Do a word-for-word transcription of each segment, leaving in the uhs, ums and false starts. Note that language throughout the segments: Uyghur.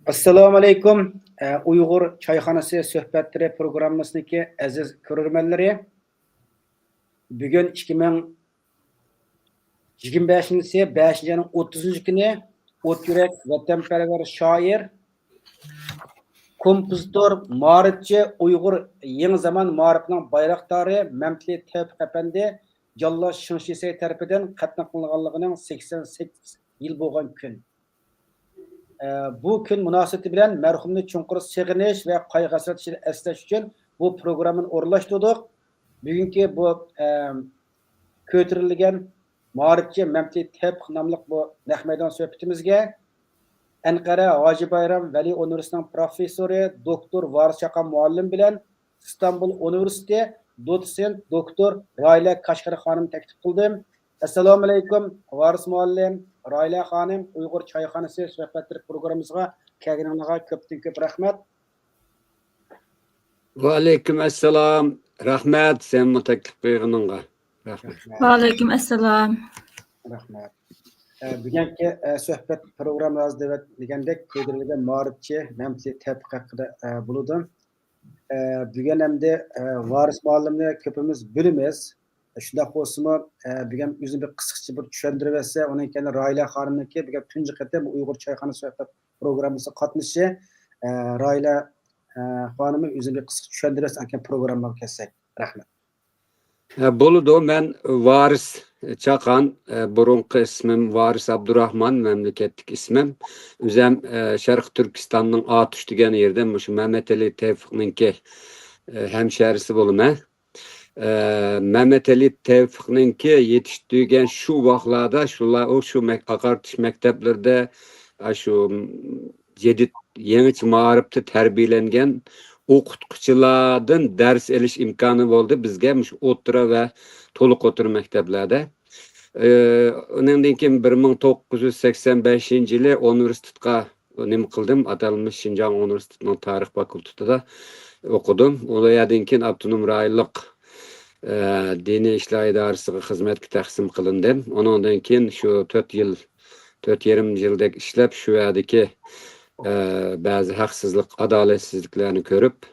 ئەسسالامۇ ئەلەيكۇم. ئە، ئۇيغۇر چايخانىسى سۆھبەتلىرى پروگراممىسىنىڭكى ئەزىز كۆرۈرمەنلىرى، بۈگۈن ئىككى مىڭ يىگىرمە بەشىنچى، بەشىنچى ئاينىڭ ئوتتۇزىنچى كۈنى ئوت يۈرەك ۋەتەنپەرۋەر شائىر، كومپوزىتور، مائارىپچى، ئۇيغۇر يېڭى زامان مائارىپىنىڭ بايراقدارى مەمتىلى تەۋپىق ئەپەندى جاللات شېڭ شىسەي تەرىپىدىن قەتل قىلىنغانلىقىنىڭ سەكسەن سەككىز يىل بولغان كۈن. ئە، بۇ كۈن مۇناسىۋىتى بىلەن مەرھۇمنى چوڭقۇر سېغىنىش ۋە قايغۇ-ھەسرەت ئىچىدە ئەسلەش ئۈچۈن بۇ پروگراممىنى ئورۇنلاشتۇردۇق. بۈگۈنكى بۇ، ئە، كۆتۈرۈلگەن مائارىپچى مەمتىلى تەۋپىق ناملىق بۇ نەق مەيدان سۆھبىتىمىزگە ئەنقەرە ھاجى بايرام ۋەلى ئۇنىۋېرسىتېتىنىڭ پروفېسسورى، دوكتور ۋارىس چاقان مۇئەللىم بىلەن ئىستانبۇل ئۇنىۋېرسىتېتى دوتسېنت دوكتور راھىلە كاشغەر خانىم تەكلىپ قىلدىم. ئەسسالامۇ ئەلەيكۇم، ۋارىس مۇئەللىم، راھىلە خانىم، ئۇيغۇر چايخانىسى سۆھبەتلىرى پروگراممىسىغا كەلگىنىڭلارغا كۆپتىن كۆپ رەھمەت. ۋەئەلەيكۇم ئەسسالام. رەھمەت سەنمۇ تەكلىپ قىلغىنىڭغا. رەھمەت. رەھمەت. ۋەئەلەيكۇم ئەسسالام. رەھمەت. ئە، بۈگۈنكى، ئە، سۆھبەت پروگراممىمىز دېگەندەك كۆتۈرۈلگەن مائارىپچى مەمتىلى تەۋپىق ھەققىدە، ئە، بولىدۇ. ئە، بۈگۈن ئەمدى، ئە، ۋارىس مۇئەللىمنى كۆپىمىز بىلىمىز. شۇنداق بولسىمۇ، ئە، بۈگۈن ئۆزىنى بىر قىسقىچە بىر چۈشەندۈرۈۋەتسە، ئۇنىڭ كېيىن راھىلە خانىمنىڭكى بۈگۈن تۇنجى قېتىم ئۇيغۇر چايخانا سۆھبەت پروگراممىسىغا قاتنىشىشى، ئە، راھىلە، ئە، خانىمى ئۆزىنى بىر قىسقىچە چۈشەندۈرۈۋەتسە، ئاندىن كېيىن پروگراممىغا كەلسەك. رەھمەت. ھە، بولىدۇ. مەن ۋارىس چاقان، ئە، بۇرۇنقى ئىسمىم ۋارىس ئابدۇراخمان، مەملىكەتلىك ئىسمىم. ئۆزەم، ئە، شەرقىي تۈركىستاننىڭ ئاتۇش دېگەن يېرىدىن مۇشۇ مەمەتئېلى تەۋپىقنىڭكى، ئە، ھەمشەھرىسى بولىمەن. ئە، مەمەتئېلى تەۋپىقنىڭكى يېتىشتۈرگەن شۇ ۋاقىتلاردا شۇلار، ئۇ شۇ مەك-، ئاقارتىش مەكتەپلىرىدە، ئاشۇ، م، جەدىد، يېڭىچە مائارىپتا تەربىيەلەنگەن ئوقۇتقۇچىلاردىن دەرس ئېلىش ئىمكانى بولدى بىزگە مۇشۇ ئوتتۇرا ۋە تولۇق ئوتتۇرا مەكتەپلەردە. ئى، ئۇنىڭدىن كېيىن بىر مىڭ توققۇز يۈز سەكسەن بەشىنچى يىلى ئۇنىۋېرسىتېتقا نېمە قىلدىم، ئاتالمىش شىنجاڭ ئۇنىۋېرسىتېتىنىڭ تارىخ فاكۇلتېتىدا ئوقۇدۇم. ئۇ يەردىن كېيىن ئاپتونوم رايونلۇق، ئە، دىنىي ئىشلار ئىدارىسىغا خىزمەتكە تەقسىم قىلىندىم. ئۇنىڭدىن كېيىن شۇ تۆت يىل، تۆت يېرىم يىلدەك ئىشلەپ، شۇ يەردىكى، ئە، بەزى ھەقسىزلىق، ئادالەتسىزلىكلەرنى كۆرۈپ،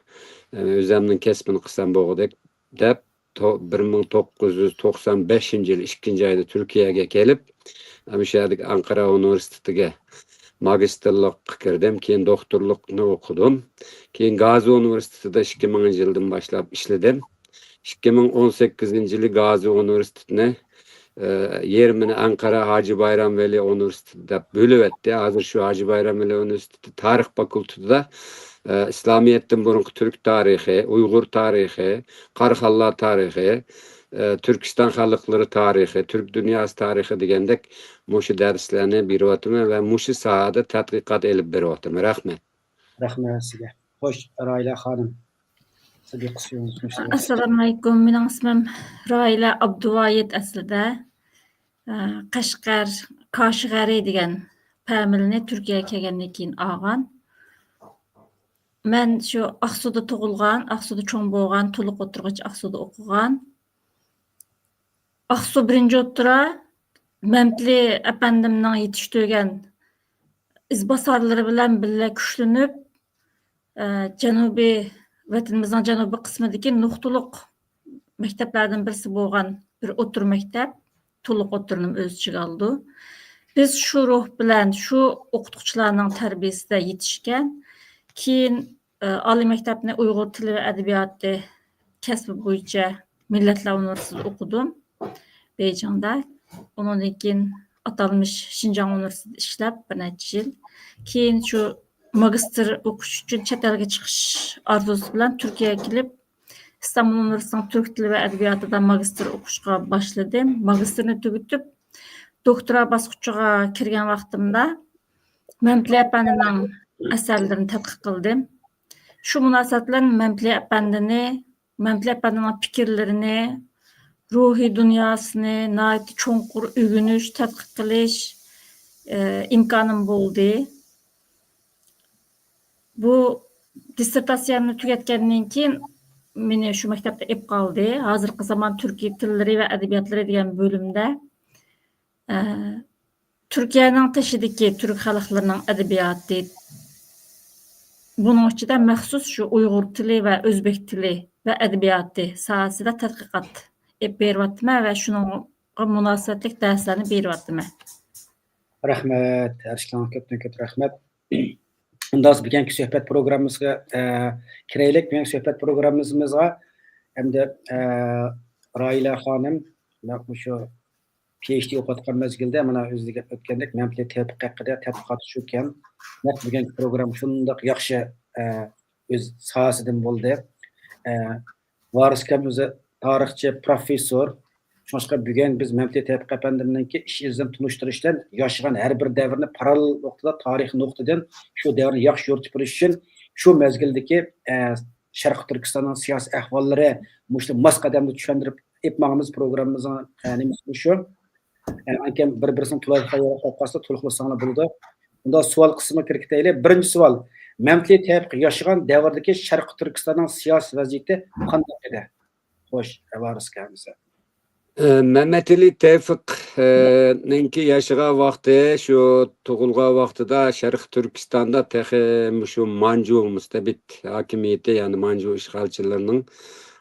ئە، ئۆزۈمنىڭ كەسپىنى قىلسام بولغۇدەك دەپ، تو-، بىر مىڭ توققۇز يۈز توقسان بەشىنچى يىل ئىككىنچى ئايدا تۈركىيەگە كېلىپ، مۇشۇ يەردىكى ئانقارا ئۇنىۋېرسىتېتىگە ماگىستىرلىققا كىردىم، كېيىن دوكتورلۇقنى ئوقۇدۇم. كېيىن گازى ئۇنىۋېرسىتېتىدا ئىككى مىڭىنچى يىلدىن باشلاپ ئىشلىدىم. ئىككى مىڭ ئون سەككىزىنچى يىلى گازى ئۇنىۋېرسىتېتىنى، ئە، يېرىمىنى ئانقارا ھاجى بايرام ۋەلى ئۇنىۋېرسىتېتى دەپ بۆلۈۋەتتى. ھازىر شۇ ھاجى بايرام ۋەلى ئۇنىۋېرسىتېتى تارىخ فاكۇلتېتىدا، ئە، ئىسلامىيەتتىن بۇرۇنقى تۈرك تارىخى، ئۇيغۇر تارىخى، قاراخانلار تارىخى، ئە، تۈركىستان خەلقلىرى تارىخى، تۈرك دۇنياسى تارىخى دېگەندەك مۇشۇ دەرسلەرنى بېرىۋاتىمەن ۋە مۇشۇ ساھەدە تەتقىقات ئېلىپ بېرىۋاتىمەن. رەھمەت. رەھمەت سىزگە. خوش، راھىلە خانىم. سىزگە قىسقا سۆز. ئەسسالامۇئەلەيكۇم. مېنىڭ ئىسمىم راھىلە ئابدۇۋايىت ئەسلىدە. ئە، قەشقەر كاشغەرى دېگەن پەمىلىنى تۈركىيەگە كەلگەندىن كېيىن ئالغان. مەن شۇ ئاقسۇدا تۇغۇلغان، ئاقسۇدا چوڭ بولغان، تولۇق ئوتتۇرىغىچە ئاقسۇدا ئوقۇغان. ئاقسۇ بىرىنچى ئوتتۇرا مەمتىلى ئەپەندىمنىڭ يېتىشتۈرگەن ئىزباسارلىرى بىلەن بىللە كۈچلىنىپ، ئە، جەنۇبىي، ۋەتىنىمىزنىڭ جەنۇبىي قىسمىدىكى نۇقتىلىق مەكتەپلەردىن بىرسى بولغان بىر ئوتتۇرا مەكتەپ، تولۇق ئوتتۇرىنىمۇ ئۆز ئىچىگە ئالىدۇ. بىز شۇ روھ بىلەن، شۇ ئوقۇتقۇچىلارنىڭ تەربىيىسىدە يېتىشكەن. كېيىن، ئە، ئالىي مەكتەپنى ئۇيغۇر تىلى ۋە ئەدەبىياتى كەسپى بويىچە مىللەتلەر ئۇنىۋېرسىتېتىدا ئوقۇدۇم، بېيجىڭدا. ئۇنىڭدىن كېيىن ئاتالمىش شىنجاڭ ئۇنىۋېرسىتېتىدا ئىشلەپ بىر نەچچە يىل. كېيىن شۇ ماگىستىر ئوقۇش ئۈچۈن چەت ئەلگە چىقىش ئارزۇسى بىلەن تۈركىيەگە كېلىپ، ئىستانبۇل ئۇنىۋېرسىتېتىنىڭ تۈرك تىلى ۋە ئەدەبىياتىدا ماگىستىر ئوقۇشقا باشلىدىم. ماگىستىرنى تۈگىتىپ، دوكتورا باسقۇچىغا كىرگەن ۋاقتىمدا مەمتىلى ئەپەندىنىڭ ئەسەرلىرىنى تەتقىق قىلدىم. شۇ مۇناسىۋەت بىلەن مەمتىلى ئەپەندىنى، مەمتىلى ئەپەندىنىڭ پىكىرلىرىنى، روھىي دۇنياسىنى ناھايىتى چوڭقۇر ئۆگىنىش، تەتقىق قىلىش، ئە، ئىمكانىم بولدى. بۇ دىسسېرتاتسىيەمنى تۈگەتكەندىن كېيىن مېنى شۇ مەكتەپتە ئېلىپ قالدى. ھازىرقى زامان تۈركىي تىللىرى ۋە ئەدەبىياتلىرى دېگەن بۆلۈمدە، ئە، تۈركىيەنىڭ تېشىدىكى تۈرك خەلقلىرىنىڭ ئەدەبىياتى، بۇنىڭ ئىچىدە مەخسۇس شۇ ئۇيغۇر تىلى ۋە ئۆزبېك تىلى ۋە ئەدەبىياتى ساھەسىدە تەتقىقات ئېلىپ بېرىۋاتىمەن ۋە شۇنىڭغا مۇناسىۋەتلىك دەرسلەرنى بېرىۋاتىمەن. رەھمەت، ئەرشلىڭ كۆپتىن كۆپ رەھمەت. ئۇنداق بۈگۈنكى سۆھبەت پروگراممىسىغا، ئە، كىرەيلىك. بۈگۈنكى سۆھبەت پروگراممىمىزغا ھەمدە، ئە، راھىلە خانىم، مۇشۇ پىئېچدى ئوقۇۋاتقان مەزگىلدە، مانا ئۆزى دەپ ئۆتكەندەك، مەمتىلى تەۋپىق ھەققىدە تەتقىقات شۇكەن. نەق بۈگۈنكى پروگرامما شۇنداق ياخشى، ئە، ئۆز ساھەسىدىن بولدى. ئە، ۋارىس ئاكام ئۆزى تارىخچى، پروفېسسور. شۇڭلاشقا بۈگۈن بىز مەمتىلى تەۋپىق ئەپەندىمنىڭكى ئىش ئىزىنى تونۇشتۇرۇشتىن ياشىغان ھەر بىر دەۋرنى پاراللېل نۇقتىدا، تارىخىي نۇقتىدىن شۇ دەۋرنى ياخشى يورۇتۇپ بېرىش ئۈچۈن شۇ مەزگىلدىكى، ئە، شەرقىي تۈركىستاننىڭ سىياسىي ئەھۋاللىرى مۇشۇ ماس قەدەمدە چۈشەندۈرۈپ ئېلىپ ماڭىمىز پروگراممىمىزنىڭ، ئە، نېمىسى شۇ. ئە، ئانكەن بىر-بىرسىنىڭ تولۇق خەۋىرى قالىپ قالسا تولۇقلىساڭلار بولىدۇ. ئۇندا سوئال قىسمىغا كىرىپ كېتەيلى. بىرىنچى سوئال. مەمتىلى تەۋپىق ياشىغان دەۋردىكى شەرقىي تۈركىستاننىڭ سىياسىي ۋەزىيىتى قانداق ئىدى؟ خوش، ۋارىس ئاكا ھەمىسە. ئە، مەمەتئېلى تەۋپىقنىڭكى ياشىغان ۋاقتى، شۇ تۇغۇلغان ۋاقتىدا شەرقىي تۈركىستاندا تېخى مۇشۇ مانجۇ مۇستەبىت ھاكىمىيىتى، يەنى مانجۇ ئىشغالچىلىرىنىڭ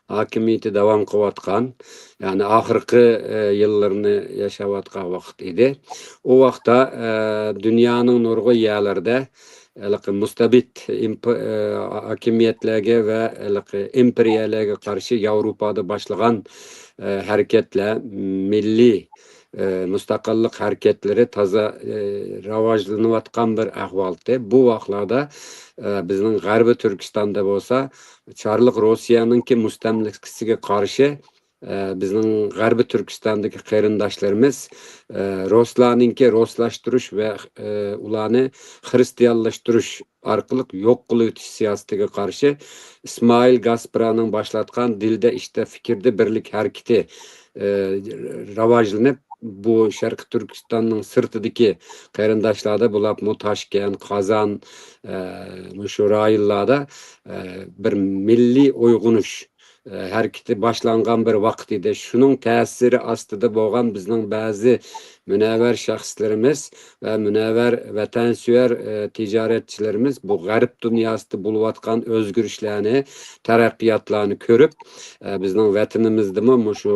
ھاكىمىيىتى داۋام قىلىۋاتقان، يەنى ئاخىرقى، ئە، يىللىرىنى ياشاۋاتقان ۋاقىت ئىدى. ئۇ ۋاقىتتا، ئە، دۇنيانىڭ نۇرغۇن يەرلىرىدە ھېلىقى مۇستەبىت ئىمپ-، ئە، ھاكىمىيەتلەرگە ۋە ھېلىقى ئىمپېرىيەلەرگە قارشى ياۋروپادا باشلىغان، ئە، ھەرىكەتلەر، مىللىي، ئە، مۇستەقىللىق ھەرىكەتلىرى تازا، ئە، راۋاجلىنىۋاتقان بىر ئەھۋالتى. بۇ ۋاقىتلاردا، ئە، بىزنىڭ غەربىي تۈركىستاندا بولسا، چارلىق روسىيەنىڭكى مۇستەملىكىسىگە قارشى، ئە، بىزنىڭ غەربىي تۈركىستاندىكى قېرىنداشلىرىمىز، ئە، روسلارنىڭكى روسلاشتۇرۇش ۋە، ئە، ئۇلارنى خىرىستىيانلاشتۇرۇش ئارقىلىق يوق قىلىۋېتىش سىياسىتىگە قارشى ئىسمائىل گاسپرانىڭ باشلاتقان دىلدە، ئىشتا، فىكىردە بىرلىك ھەرىكىتى، ئە، راۋاجلىنىپ، بۇ شەرقىي تۈركىستاننىڭ سىرتىدىكى قېرىنداشلاردا، بولۇپمۇ تاشكەنت، قازان، ئە، مۇشۇ رايونلاردا، ئە، بىر مىللىي ئويغىنىش، ئە، ھەرىكىتى باشلانغان بىر ۋاقىت ئىدى. شۇنىڭ تەسىرى ئاستىدا بولغان بىزنىڭ بەزى مۇنەۋۋەر شەخسلىرىمىز ۋە مۇنەۋۋەر ۋەتەنسۆيەر، ئە، تىجارەتچىلىرىمىز بۇ غەرب دۇنياسىدا بولۇۋاتقان ئۆزگىرىشلەرنى، تەرەققىياتلارنى كۆرۈپ، ئە، بىزنىڭ ۋەتىنىمىزدىمۇ مۇشۇ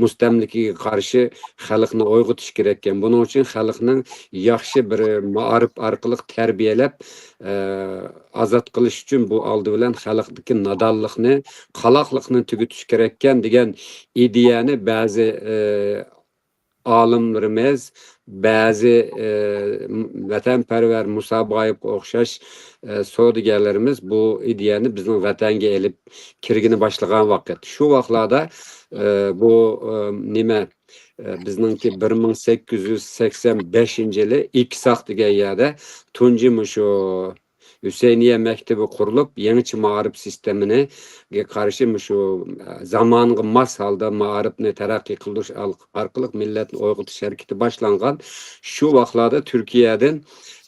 مۇستەملىكىگە قارشى خەلقنى ئويغىتىش كېرەككەن. بۇنىڭ ئۈچۈن خەلقنىڭ ياخشى بىر مائارىپ ئارقىلىق تەربىيەلەپ، ئە، ئازاد قىلىش ئۈچۈن بۇ ئالدى بىلەن خەلقتىكى نادانلىقنى، قالاقلىقنى تۈگىتىش كېرەككەن دېگەن ئىدىيەنى بەزى، ئە، ئالىملىرىمىز، بەزى، ئە، ۋەتەنپەرۋەر مۇسابايىپقا ئوخشاش، ئە، سودىگەرلىرىمىز بۇ ئىدىيەنى بىزنىڭ ۋەتەنگە ئېلىپ كىرگىنى باشلىغان ۋاقىت. شۇ ۋاقىتلاردا، ئە، بۇ، ئە، نېمە، ئە، بىزنىڭكى بىر مىڭ سەككىز يۈز سەكسەن بەشىنچى يىلى ئىكىساق دېگەن يەردە تۇنجى مۇشۇ ھۈسەينىيە مەكتىۋى قۇرۇلۇپ، يېڭىچە مائارىپ سىستېمىنىگە قارشى مۇشۇ، ئە، زامانغا ماس ھالدا مائارىپنى تەرەققىي قىلدۇرۇش ئال-، ئارقىلىق مىللەتنى ئويغىتىش ھەرىكىتى باشلانغان. شۇ ۋاقىتلاردا تۈركىيەدىن،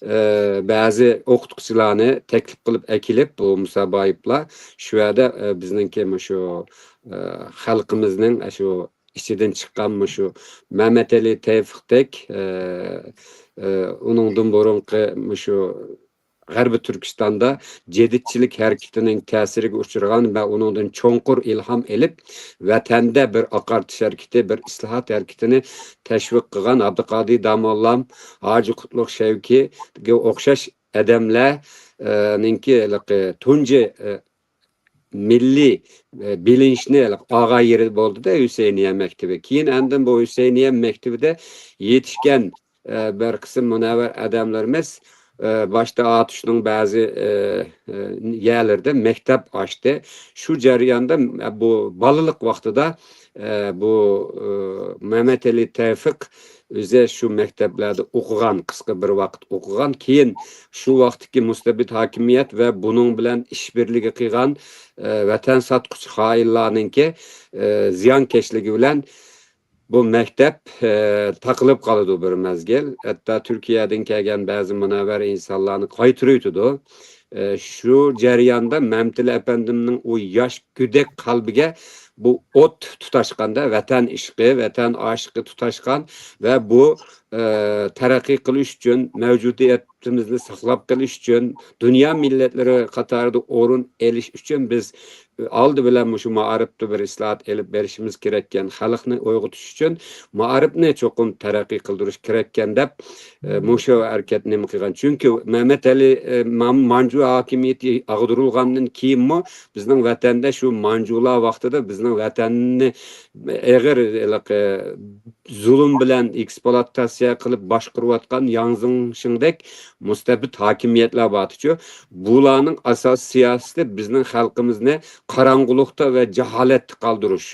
ئە، بەزى ئوقۇتقۇچىلارنى تەكلىپ قىلىپ ئەكېلىپ، بۇ مۇسابايىپلار شۇ يەردە، ئە، بىزنىڭكى مۇشۇ، ئە، خەلقىمىزنىڭ، ئە، شۇ ئىچىدىن چىققان مۇشۇ مەمەتئېلى تەۋپىقتەك، ئە، ئە، ئۇنىڭدىن بۇرۇنقى مۇشۇ غەربىي تۈركىستاندا جەدىدچىلىك ھەرىكىتىنىڭ تەسىرىگە ئۇچرىغان ۋە ئۇنىڭدىن چوڭقۇر ئىلھام ئېلىپ، ۋەتەندە بىر ئاقارتىش ھەرىكىتى، بىر ئىسلاھات ھەرىكىتىنى تەشۋىق قىلغان ئابدۇقادىر داموللام، ھاجى قۇتلۇق شەۋقىگە ئوخشاش ئادەملەر، ئە، نىڭكى ھېلىقى تۇنجى، ئە، مىللىي، ئە، بىلىنىشنى ھېلىقى ئالغان يېرى بولدى-دە ھۈسەينىيە مەكتىۋى. كېيىن ئاندىن بۇ ھۈسەينىيە مەكتىۋىدە يېتىشكەن، ئە، بىر قىسىم مۇنەۋۋەر ئادەملىرىمىز، ئە، باشتا ئاتۇشنىڭ بەزى، ئە، ئە، يەرلىرىدە مەكتەپ ئاچتى. شۇ جەرياندا، ئە، بۇ بالىلىق ۋاقتىدا، ئە، بۇ، ئە، مەمەتئېلى تەۋپىق ئۆزى شۇ مەكتەپلەردە ئوقۇغان، قىسقا بىر ۋاقىت ئوقۇغان. كېيىن شۇ ۋاقىتتىكى مۇستەبىت ھاكىمىيەت ۋە بۇنىڭ بىلەن ئىش بىرلىكى قىلغان، ئە، ۋەتەن ساتقۇچى خائىنلارنىڭكى، ئە، زىيانكەشلىكى بىلەن بۇ مەكتەپ، ئە، تاقىلىپ قالىدۇ بىر مەزگىل. ھەتتا تۈركىيەدىن كەلگەن بەزى مۇنەۋۋەر ئىنسانلارنى قايتۇرۇۋېتىدۇ. ئە، شۇ جەرياندا مەمتىلى ئەپەندىمنىڭ ئۇ ياش گۆدەك قەلبىگە بۇ ئوت تۇتاشقاندا، ۋەتەن ئىشقى، ۋەتەن ئاشىقى تۇتاشقان ۋە بۇ، ئە، تەرەققىي قىلىش ئۈچۈن، مەۋجۇدىيەت مەدەنىيىتىمىزنى ساقلاپ قېلىش ئۈچۈن، دۇنيا مىللەتلىرى قاتارىدا ئورۇن ئېلىش ئۈچۈن بىز ئالدى بىلەن مۇشۇ مائارىپتا بىر ئىسلاھات ئېلىپ بېرىشىمىز كېرەككەن، خەلقنى ئويغىتىش ئۈچۈن مائارىپنى چوقۇم تەرەققىي قىلدۇرۇش كېرەككەن دەپ، ئە، مۇشۇ ھەرىكەت نېمە قىلغان. چۈنكى مەمەت ئەلى، ئە، مام-، مانجۇ ھاكىمىيىتى ئاغدۇرۇلغاندىن كېيىنمۇ بىزنىڭ ۋەتەندە شۇ مانجۇلار ۋاقتىدا بىزنىڭ ۋەتەننى ئېغىر ھېلىقى زۇلۇم بىلەن ئېكسپلۇئاتاتسىيە قىلىپ باشقۇرۇۋاتقان ياڭ زېڭشىڭدەك مۇستەبىت ھاكىمىيەتلەر بارتىچۇ. بۇلارنىڭ ئاساسىي سىياسىتى بىزنىڭ خەلقىمىزنى قاراڭغۇلۇقتا ۋە جاھالەتتە قالدۇرۇش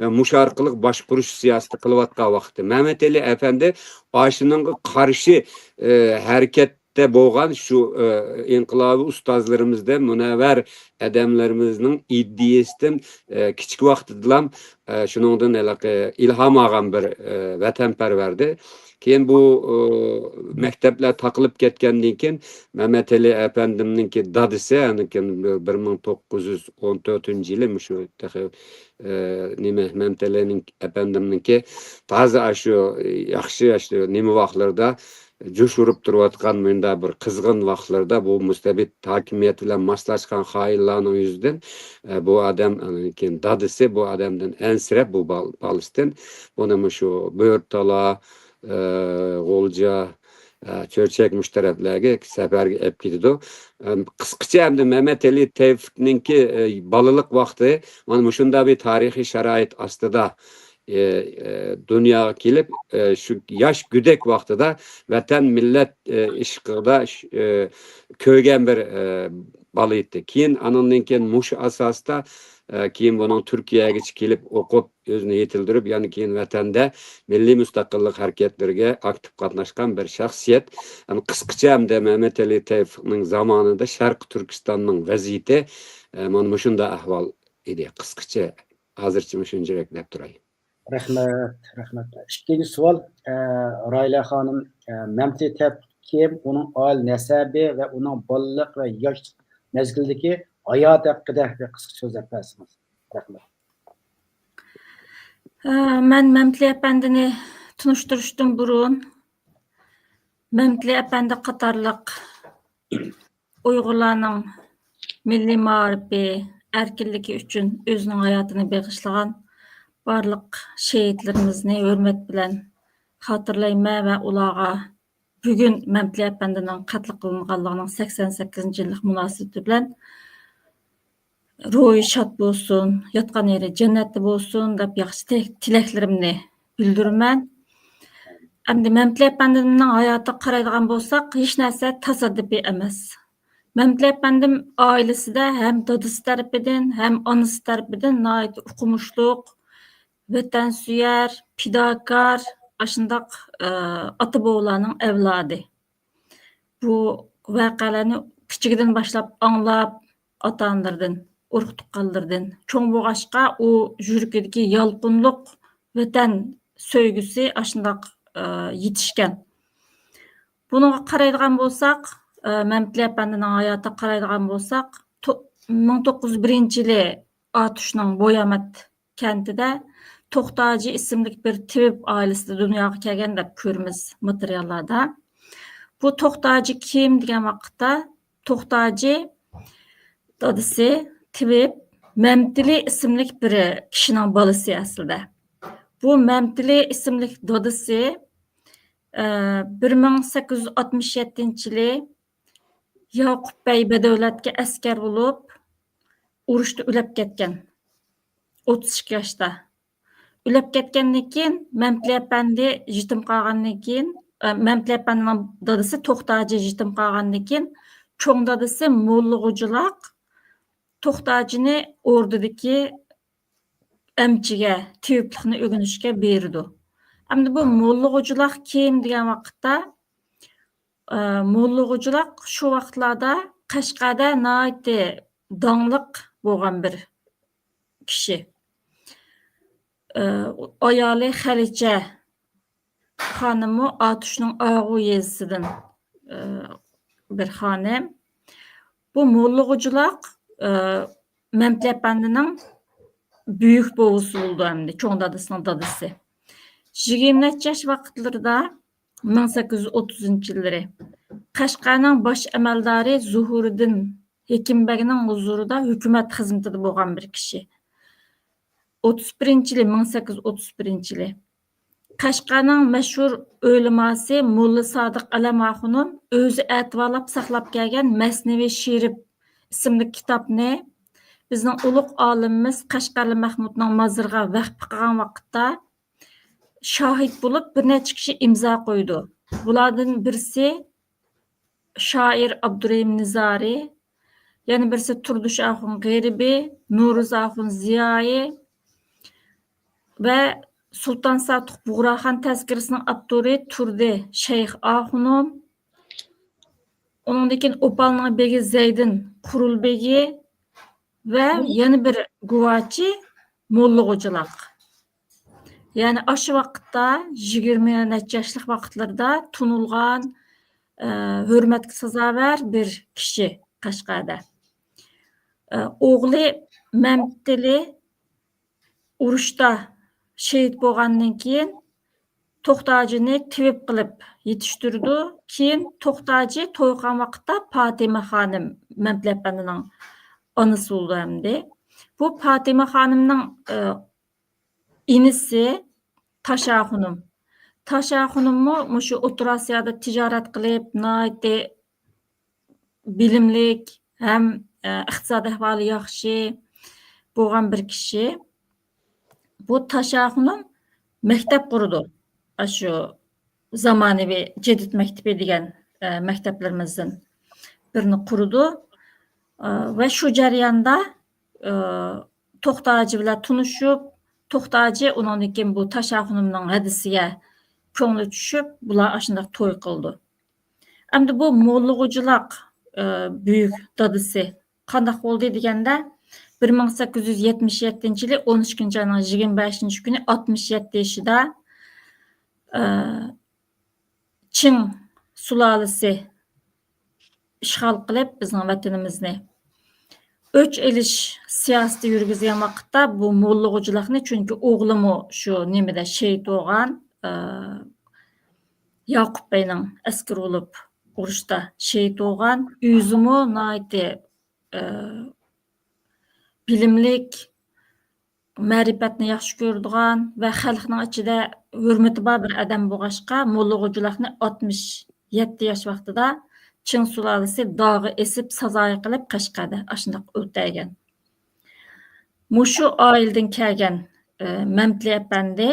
ۋە مۇشۇ ئارقىلىق باشقۇرۇش سىياسىتى قىلىۋاتقان ۋاقتى. مەمەت ئەلى ئەپەندى ئاشۇنىڭغا قارشى، ئە، ھەرىكەتتە بولغان شۇ، ئە، ئىنقىلابىي ئۇستازلىرىمىزدە مۇنەۋۋەر ئادەملىرىمىزنىڭ ئىدىيىسىدىن، ئە، كىچىك ۋاقتىدىلا، ئە، شۇنىڭدىن ھېلىقى ئىلھام ئالغان بىر، ئە، ۋەتەنپەرۋەردى. كېيىن بۇ، ئۇ، مەكتەپلەر تاقىلىپ كەتكەندىن كېيىن، مەمەت ئەلى ئەپەندىمنىڭكى دادىسى، يەنى كېيىن بىر مىڭ توققۇز يۈز ئون تۆتىنچى يىلى مۇشۇ تېخى، ئە، نېمە، مەمەت ئەلىنىڭ ئەپەندىمنىڭكى تازا ئاشۇ ياخشى، ئاشۇ نېمە ۋاقىتلىرىدا جۇش ئۇرۇپ تۇرۇۋاتقان مۇنداق بىر قىزغىن ۋاقىتلىرىدا بۇ مۇستەبىت ھاكىمىيەت بىلەن ماسلاشقان خائىنلارنىڭ يۈزىدىن، ئە، بۇ ئادەم، ئاندىن كېيىن دادىسى بۇ ئادەمدىن ئەنسىرەپ بۇ بال-، بالىسىدىن بۇنى مۇشۇ بۆرتالا، ئە، غۇلجا، ئە، چۆچەك مۇشۇ تەرەپلەرگە سەپەرگە ئېلىپ كېتىدۇ. ئەم، قىسقىچە ئەمدى مەمەت ئەلى تەۋپىقنىڭكى، ئە، بالىلىق ۋاقتى مانا مۇشۇنداق بىر تارىخىي شارائىت ئاستىدا، ئە، ئە، دۇنياغا كېلىپ، ئە، شۇ ياش گۆدەك ۋاقتىدا ۋەتەن، مىللەت، ئە، ئىشقىدا، ئە، كۆرگەن بىر، ئە، بالا ئىدى. كېيىن ئانىڭدىن كېيىن مۇشۇ ئاساستا، ئە، كېيىن بۇنىڭ تۈركىيەگىچە كېلىپ ئوقۇپ، ئۆزىنى يېتىلدۈرۈپ، يەنە كېيىن ۋەتەندە مىللىي مۇستەقىللىق ھەرىكەتلىرىگە ئاكتىپ قاتناشقان بىر شەخسىيەت. يەنى قىسقىچە ئەمدى مەمەت ئەلى تەۋپىقنىڭ زامانىدا شەرقىي تۈركىستاننىڭ ۋەزىيىتى، ئە، مانا مۇشۇنداق ئەھۋال ئىدى. قىسقىچە ھازىرچە مۇشۇنچىلىك دەپ تۇراي. رەھمەت، رەھمەت. ئىككىنچى سوئال، ئە، راھىلە خانىم، ئە، مەمتى تەۋپىق كىم، ئۇنىڭ ئائىلە نەسەبى ۋە ئۇنىڭ بالىلىق ۋە ياش مەزگىلدىكى ھاياتى ھەققىدە بىر قىسقىچە سۆزلەپ بەرسىڭىز. رەھمەت. ئە، مەن مەمتىلى ئەپەندىنى تونۇشتۇرۇشتىن بۇرۇن، مەمتىلى ئەپەندى قاتارلىق ئۇيغۇرلارنىڭ مىللىي مائارىپى، ئەركىنلىكى ئۈچۈن ئۆزىنىڭ ھاياتىنى بېغىشلىغان بارلىق شېھىتلىرىمىزنى ھۆرمەت بىلەن خاتىرىلەيمەن ۋە ئۇلارغا بۈگۈن مەمتىلى ئەپەندىنىڭ قەتل قىلىنغانلىقىنىڭ سەكسەن سەككىزىنچى يىللىق مۇناسىۋىتى بىلەن روھى شاد بولسۇن، ياتقان يېرى جەننەتتە بولسۇن دەپ ياخشى تىلەك-، تىلەكلىرىمنى بىلدۈرىمەن. ئەمدى مەمتىلى ئەپەندىمنىڭ ھاياتىغا قارايدىغان بولساق، ھېچ نەرسە تاسادىپىي ئەمەس. مەمتىلى ئەپەندىم ئائىلىسىدە ھەم دادىسى تەرىپىدىن، ھەم ئانىسى تەرىپىدىن ناھايىتى ئوقۇمۇشلۇق، ۋەتەنسۆيەر، پىداكار، ئاشۇنداق، ئە، ئاتا-بوۋىلارنىڭ ئەۋلادى. بۇ ۋەقەلەرنى كىچىكىدىن باشلاپ ئاڭلاپ، ئاتا-ئانىلىرىدىن، ئۇرۇق-تۇغقانلىرىدىن چوڭ بولغاچقا، ئۇ يۈرىكىدىكى يالقۇنلۇق ۋەتەن سۆيگۈسى ئاشۇنداق، ئە، يېتىشكەن. بۇنىڭغا قارايدىغان بولساق، ئە، مەمتىلى ئەپەندىنىڭ ھاياتىغا قارايدىغان بولساق، تو-، مىڭ توققۇز يۈز بىرىنچى يىلى ئاتۇشنىڭ بويامەت كەنتىدە توختى ھاجى ئىسىملىك بىر تېۋىپ ئائىلىسىدە دۇنياغا كەلگەن دەپ كۆرىمىز ماتېرىياللاردا. بۇ توختى ھاجى كىم دېگەن ۋاقىتتا، توختى ھاجى دادىسى تېۋىپ مەمتىلى ئىسىملىك بىر كىشىنىڭ بالىسى ئەسلىدە. بۇ مەمتىلى ئىسىملىك دادىسى، ئە، بىر مىڭ سەككىز يۈز ئاتمىش يەتتىنچى يىلى ياقۇپ بەي بەدەۋلەتكە ئەسكەر بولۇپ، ئۇرۇشتا ئۆلۈپ كەتكەن. ئوتتۇز ئىككى ياشتا. ئۆلۈپ كەتكەندىن كېيىن، مەمتىلى ئەپەندى يېتىم قالغاندىن كېيىن، ئە، مەمتىلى ئەپەندىنىڭ دادىسى توختى ھاجى يېتىم قالغاندىن كېيىن، چوڭ دادىسى موللا غوجىلاق توختى ھاجىنى ئوردىدىكى ئەمچىگە، تېۋىپلىقنى ئۆگىنىشكە بېرىدۇ. ئەمدى بۇ موللا غوجىلاق كىم دېگەن ۋاقىتتا، ئە، موللا غوجىلاق شۇ ۋاقىتلاردا قەشقەردە ناھايىتى داڭلىق بولغان بىر كىشى. ئە، ئايالى خەلىچە خانىممۇ ئاتۇشنىڭ ئاغۇ يېزىسىدىن، ئە، بىر خانىم. بۇ موللا غوجىلاق، ئە، مەمتىلى ئەپەندىنىڭ بۈيۈك بوۋىسى بولىدۇ ئەمدى، چوڭ دادىسىنىڭ دادىسى. يىگىرمە نەچچە ياش ۋاقىتلىرىدا، مىڭ سەككىز يۈز ئوتتۇزىنچى يىللىرى، قەشقەرنىڭ باش ئەمەلدارى زۇھۇرىدىن ھېكىمبەگنىڭ ھۇزۇرىدا ھۆكۈمەت خىزمىتىدە بولغان بىر كىشى. ئوتتۇز بىرىنچى يىلى، مىڭ سەككىز يۈز ئوتتۇز بىرىنچى يىلى. قەشقەرنىڭ مەشھۇر ئۆلىماسى موللا سادىق ئەلەم ئاخۇنۇم ئۆزى ئەتىۋارلاپ ساقلاپ كەلگەن مەسنىۋى شېرىپ ئىسىملىك كىتابنى بىزنىڭ ئۇلۇغ ئالىمىمىز قەشقەرلى مەخمۇتنىڭ مازىرىغا ۋەقپە قىلغان ۋاقىتتا شاھىت بولۇپ بىر نەچچە كىشى ئىمزا قويىدۇ. بۇلاردىن بىرسى شائىر ئابدۇرېھىم نىزارى، يەنە بىرسى تۇردۇش ئاخۇن غېرىبى، نورۇز ئاخۇن زىيائىي ۋە سۇلتان ساتۇق بۇغراخان تەزكىرىسىنىڭ ئاپتورى تۇردى شەيخ ئاخۇنۇم، ئۇنىڭدىن كېيىن ئوپالنىڭ بېگى زەيدىن قۇرۇل بېگى ۋە يەنە بىر گۇۋاچى موللا غوجىلاق. يەنى ئاشۇ ۋاقىتتا يىگىرمە نەچچە ياشلىق ۋاقىتلىرىدا تونۇلغان، ئە، ھۆرمەتكە سازاۋەر بىر كىشى قەشقەردە. ئە، ئوغلى مەمتىلى ئۇرۇشتا شېھىت بولغاندىن كېيىن توختى ھاجىنى تېۋىپ قىلىپ يېتىشتۈرىدۇ. كېيىن توختى ھاجى توي قىلغان ۋاقىتتا پاتىمە خانىم مەمتىلى ئەپەندىنىڭ ئانىسى بولىدۇ ئەمدى. بۇ پاتىمە خانىمنىڭ، ئە، ئىنىسى تاشا خانىم. تاشا خانىممۇ مۇشۇ ئوتتۇرا ئاسىيادا تىجارەت قىلىپ، ناھايىتى بىلىملىك ھەم، ئە، ئىقتىسادىي ئەھۋالى ياخشى بولغان بىر كىشى. بۇ تاشا خانىم مەكتەپ قۇرىدۇ. ئاشۇ زامانىۋى جەدىد مەكتىپى دېگەن، ئە، مەكتەپلىرىمىزدىن بىرىنى قۇرىدۇ. ئە، ۋە شۇ جەرياندا، ئە، توختى ھاجى بىلەن تونۇشۇپ، توختى ھاجى ئۇنىڭدىن كېيىن بۇ تاشا خانىمنىڭ ھەدىسىگە كۆڭلى چۈشۈپ، بۇلار ئاشۇنداق توي قىلىدۇ. ئەمدى بۇ موللا غوجىلاق، ئە، بۈيۈك دادىسى قانداق بولدى دېگەندە، بىر مىڭ سەككىز يۈز يەتمىش يەتتىنچى يىلى ئون ئىككىنچى ئاينىڭ يىگىرمە بەشىنچى كۈنى ئاتمىش يەتتە يېشىدا، ئە، چىڭ سۇلالىسى ئىشغال قىلىپ بىزنىڭ ۋەتىنىمىزنى ئۆچ ئېلىش سىياسىتى يۈرگۈزگەن ۋاقىتتا بۇ موللا غوجىلاقنى، چۈنكى ئوغلىمۇ شۇ نېمىدە شېھىت بولغان، ئە، ياقۇپ بەينىڭ ئەسكىرى بولۇپ ئۇرۇشتا شېھىت بولغان، ئۆزىمۇ ناھايىتى، ئە، بىلىملىك، مەرىپەتنى ياخشى كۆرىدىغان ۋە خەلقنىڭ ئىچىدە ھۆرمىتى بار بىر ئادەم بولغاچقا، موللا غوجىلاقنى ئاتمىش يەتتە ياش ۋاقتىدا چىڭ سۇلالىسى داغا ئېسىپ، سازايى قىلىپ، قەشقەردە ئاشۇنداق ئۆلتۈرگەن. مۇشۇ ئائىلىدىن كەلگەن، ئە، مەمتىلى ئەپەندى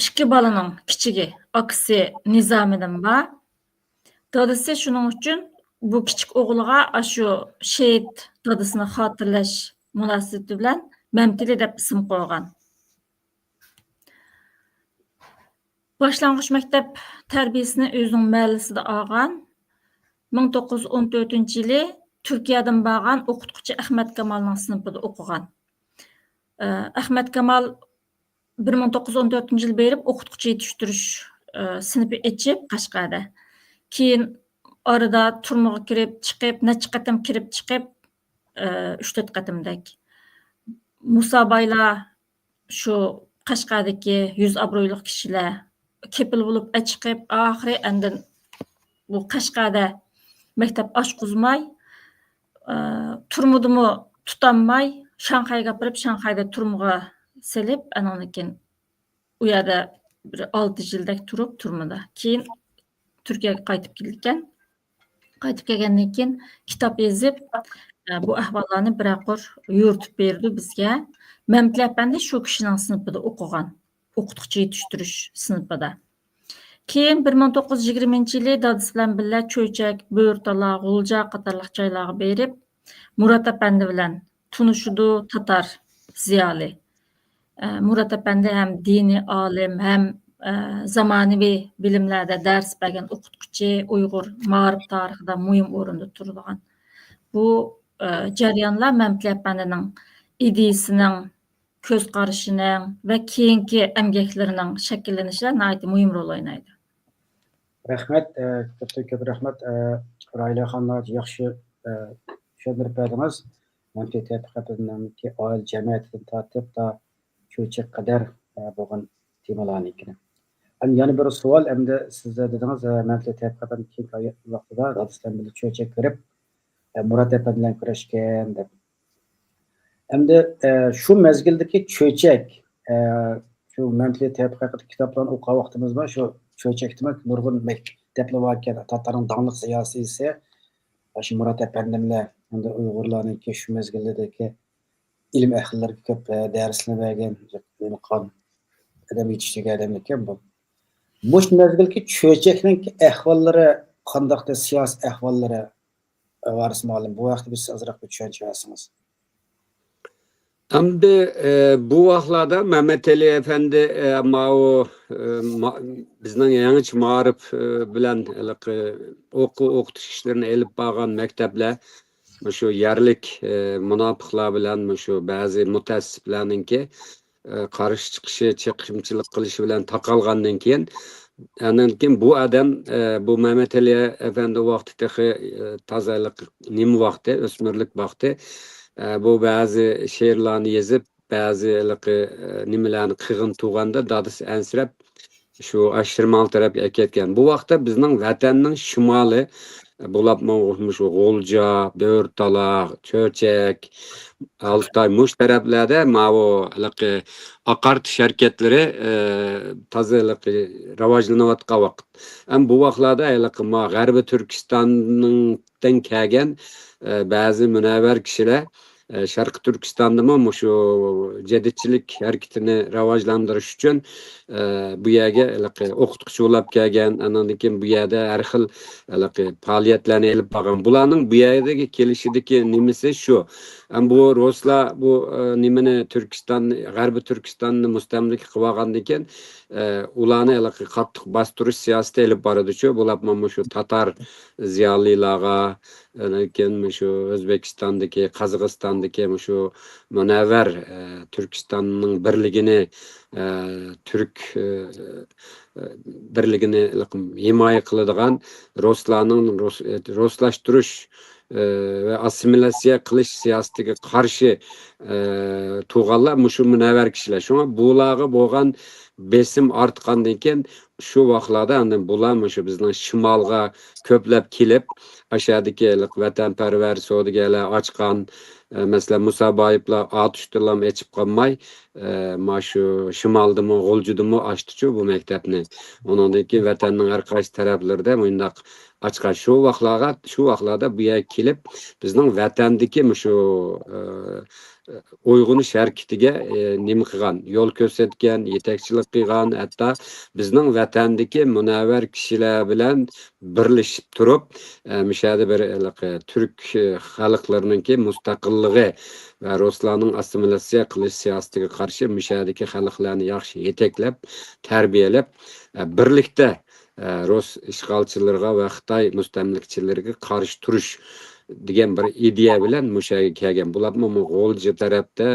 ئىككى بالىنىڭ كىچىكى، ئاكىسى نىزامىدىن بار. دادىسى شۇنىڭ ئۈچۈن بۇ كىچىك ئوغلىغا ئاشۇ شېھىت دادىسىنى خاتىرىلەش مۇناسىۋىتى بىلەن مەمتىلى دەپ ئىسىم قويغان. باشلانغۇچ مەكتەپ تەربىيەسىنى ئۆزىنىڭ مەھەللىسىدە ئالغان. مىڭ توققۇز يۈز ئون تۆتىنچى يىلى تۈركىيەدىن بارغان ئوقۇتقۇچى ئەخمەت كامالنىڭ سىنىپىدا ئوقۇغان. ئە، ئەخمەت كامال بىر مىڭ توققۇز يۈز ئون تۆتىنچى يىلى بېرىپ ئوقۇتقۇچى يېتىشتۈرۈش، ئە، سىنىپى ئېچىپ قەشقەردە. كېيىن ئارىدا تۈرمىگە كىرىپ چىقىپ، نەچچە قېتىم كىرىپ چىقىپ، ئە، ئۈچ تۆت قېتىمدەك. مۇسا بايلار، شۇ قەشقەردىكى يۈز ئابرۇيلۇق كىشىلەر كېپىل بولۇپ ئەچىقىپ، ئاخىرى ئاندىن بۇ قەشقەردە مەكتەپ ئاچقۇزماي، ئە، تۈرمىدىمۇ تۇتالماي، شاڭخەيگە ئاپىرىپ، شاڭخەيدە تۈرمىگە سېلىپ، ئانىڭدىن كېيىن ئۇ يەردە بىر ئالتە يىلدەك تۇرۇپ تۈرمىدە. كېيىن تۈركىيەگە قايتىپ كېلىدىكەن. قايتىپ كەلگەندىن كېيىن كىتاب يېزىپ، ئە، بۇ ئەھۋاللارنى بىرەر قۇر يورۇتۇپ بېرىدۇ بىزگە. مەمتىلى ئەپەندى شۇ كىشىنىڭ سىنىپىدا ئوقۇغان، ئوقۇتقۇچى يېتىشتۈرۈش سىنىپىدا. كېيىن بىر مىڭ توققۇز يۈز يىگىرمىنچى يىلى دادىسى بىلەن بىللە چۆچەك، بۆرتالا، غۇلجا قاتارلىق جايلارغا بېرىپ، مۇرات ئەپەندى بىلەن تونۇشىدۇ، تاتار زىيالىي. ئە، مۇرات ئەپەندى ھەم دىنىي ئالىم، ھەم، ئە، زامانىۋى بىلىملەردە دەرس بەرگەن ئوقۇتقۇچى، ئۇيغۇر مائارىپ تارىخىدا مۇھىم ئورۇندا تۇرىدىغان. بۇ، ئە، جەريانلار مەمتىلى ئەپەندىنىڭ ئىدىيىسىنىڭ، كۆز قارىشىنىڭ ۋە كېيىنكى ئەمگەكلىرىنىڭ شەكىللىنىشىدە ناھايىتى مۇھىم رول ئوينايدۇ. رەھمەت، ئە، كۆپتىن كۆپ رەھمەت، ئە، راھىلە خانىم، ياخشى، ئە، چۈشەندۈرۈپ بەردىڭىز. مەمتىلى تەتقىقاتىنىڭكى ئائىلە جەمئىيىتىدىن تارتىپ تا چۆچەككە قەدەر، ئە، بولغان تېمىلارنىڭكىنى. ئەمدى يەنە بىر سوئال، ئەمدى سىز دېدىڭىز، ئە، مەمتىلى تەتقىقاتىدىن كېيىنكى ۋاقتىدا دادىسى بىلەن بىللە چۆچەك بېرىپ، ئە، مۇرات ئەپەندى بىلەن كۆرۈشكەن دەپ. ئەمدى، ئە، شۇ مەزگىلدىكى چۆچەك، ئە، شۇ مەمتىلى تەتقىقاتى كىتابلارنى ئوقۇغان ۋاقتىمىزدا شۇ چۆچەكتىمۇ نۇرغۇن مەكتەپلەر باركەن، تاتارنىڭ داڭلىق سىياسىيسى، شۇ مۇرات ئەپەندىملەر، ئەمدى ئۇيغۇرلارنىڭكى شۇ مەزگىلدىكى ئىلىم ئەھلىلىرىگە كۆپ، ئە، دەرسلەرنى بەرگەن، نېمە قىلغان ئادەم، يېتىشتۈرگەن ئادەم ئىكەن بۇ. مۇشۇ مەزگىلدىكى چۆچەكنىڭكى ئەھۋاللىرى قانداقتى، سىياسىي ئەھۋاللىرى، ئە، ۋارىس مۇئەللىم، بۇ ھەقتە بىز ئازراق بىر چۈشەنچە بەرسىڭىز. ئەمدى، ئە، بۇ ۋاقىتلاردا مەمەتئېلى ئەپەندى، ئە، ماۋۇ، ئە، ما-، بىزنىڭ يېڭىچە مائارىپ، ئە، بىلەن ھېلىقى ئوقۇ-، ئوقۇتۇش ئىشلىرىنى ئېلىپ بارغان مەكتەپلەر مۇشۇ يەرلىك، ئە، مۇناپىقلار بىلەن مۇشۇ بەزى مۇتەئەسسىپلەرنىڭكى، ئە، قارشى چىقىشى، چېقىمچىلىق قىلىشى بىلەن تاقالغاندىن كېيىن، ئاندىن كېيىن بۇ ئادەم، ئە، بۇ مەمەتئېلى ئەپەندى ۋاقتى تېخى، ئە، تازا ھېلىقى نېمە ۋاقتى، ئۆسمۈرلۈك ۋاقتى. ئە، بۇ بەزى شېئىرلارنى يېزىپ، بەزى ھېلىقى، ئە، نېمىلەرنى قىلغىن تۇغاندا دادىسى ئەنسىرەپ، شۇ ئاشىرماڭ تەرەپكە ئەكەتكەن. بۇ ۋاقىتتا بىزنىڭ ۋەتەننىڭ شىمالى، بولۇپمۇ مۇشۇ غۇلجا، بۆرتالا، چۆچەك، ئالتاي، مۇشۇ تەرەپلەردە ماۋۇ ھېلىقى ئاقارتىش ھەرىكەتلىرى، ئە، تازا ھېلىقى راۋاجلىنىۋاتقان ۋاقىت. ئەم بۇ ۋاقىتلاردا ھېلىقى ما غەربىي تۈركىستاننىڭ كەلگەن، ئە، بەزى مۇنەۋۋەر كىشىلەر، ئە، شەرقىي تۈركىستاندىمۇ مۇشۇ جەدىدچىلىك ھەرىكىتىنى راۋاجلاندۇرۇش ئۈچۈن، ئە، بۇ يەرگە ھېلىقى ئوقۇتقۇچى بولاپ كەلگەن، ئانىڭدىن كېيىن بۇ يەردە ھەر خىل ھېلىقى پائالىيەتلەرنى ئېلىپ بارغان. بۇلارنىڭ بۇ يەرگە كېلىشىدىكى نېمىسى شۇ. ئەم بۇ رۇسلار بۇ، ئە، نېمىنى تۈركىستان، غەربىي تۈركىستاننى مۇستەملىكە قىلىۋالغاندىن كېيىن، ئە، ئۇلارنى ھېلىقى قاتتىق باستۇرۇش سىياسىتى ئېلىپ بارىدۇچۇ. بۇلارمۇ مۇشۇ تاتار زىيالىيلارغا، ئاندىن كېيىن مۇشۇ ئۆزبېكىستاندىكى، قازاقىستاندىكى مۇشۇ مۇنەۋۋەر، ئە، تۈركىستاننىڭ بىرلىكىنى، ئە، تۈرك، ئە، ئە، بىرلىكىنى ھىمايە قىلىدىغان رۇسلارنىڭ رۇس-، ئە، رۇسلاشتۇرۇش، ئە، ۋە ئاسسىمىلياتسىيە قىلىش سىياسىتىگە قارشى، ئە، تۇرغانلار مۇشۇ مۇنەۋۋەر كىشىلەر. شۇڭا بۇلارغا بولغان بېسىم ئارتقاندىن كېيىن، شۇ ۋاقىتلاردا ئاندىن بۇلار مۇشۇ بىزنىڭ شىمالغا كۆپلەپ كېلىپ، ئاشۇ يەردىكى ھېلىقى ۋەتەنپەرۋەر سودىگەرلەر ئاچقان، ئە، مەسىلەن، مۇسابايىپلار ئاتۇشتىنلام ئېچىپ قالماي، ئە، مانا شۇ شىمالدىمۇ، غۇلجىدىمۇ ئاچتىچۇ بۇ مەكتەپنى. ئۇنىڭدىن كېيىن ۋەتەننىڭ ھەر قايسى تەرەپلىرىدە مۇنداق ئاچقان. شۇ ۋاقىتلارغا، شۇ ۋاقىتلاردا بۇ يەرگە كېلىپ، بىزنىڭ ۋەتەندىكى مۇشۇ، ئە، ئويغىنىش ھەرىكىتىگە، ئە، نېمە قىلغان، يول كۆرسەتكەن، يېتەكچىلىك قىلغان، ھەتتا بىزنىڭ ۋەتەندىكى مۇنەۋۋەر كىشىلەر بىلەن بىرلىشىپ تۇرۇپ، ئە، مۇشۇ يەردە بىر ھېلىقى تۈرك، ئە، خەلقلىرىنىڭكى مۇستەقىللىقى ۋە رۇسلارنىڭ ئاسسىمىلياتسىيە قىلىش سىياسىتىگە قارشى مۇشۇ يەردىكى خەلقلەرنى ياخشى يېتەكلەپ، تەربىيەلەپ، ئە، بىرلىكتە، ئە، رۇس ئىشغالچىلىرىغا ۋە خىتاي مۇستەملىكىچىلىرىگە قارشى تۇرۇش دېگەن بىر ئىدىيە بىلەن مۇشۇ يەرگە كەلگەن. بۇلارمۇ غۇلجا تەرەپتە،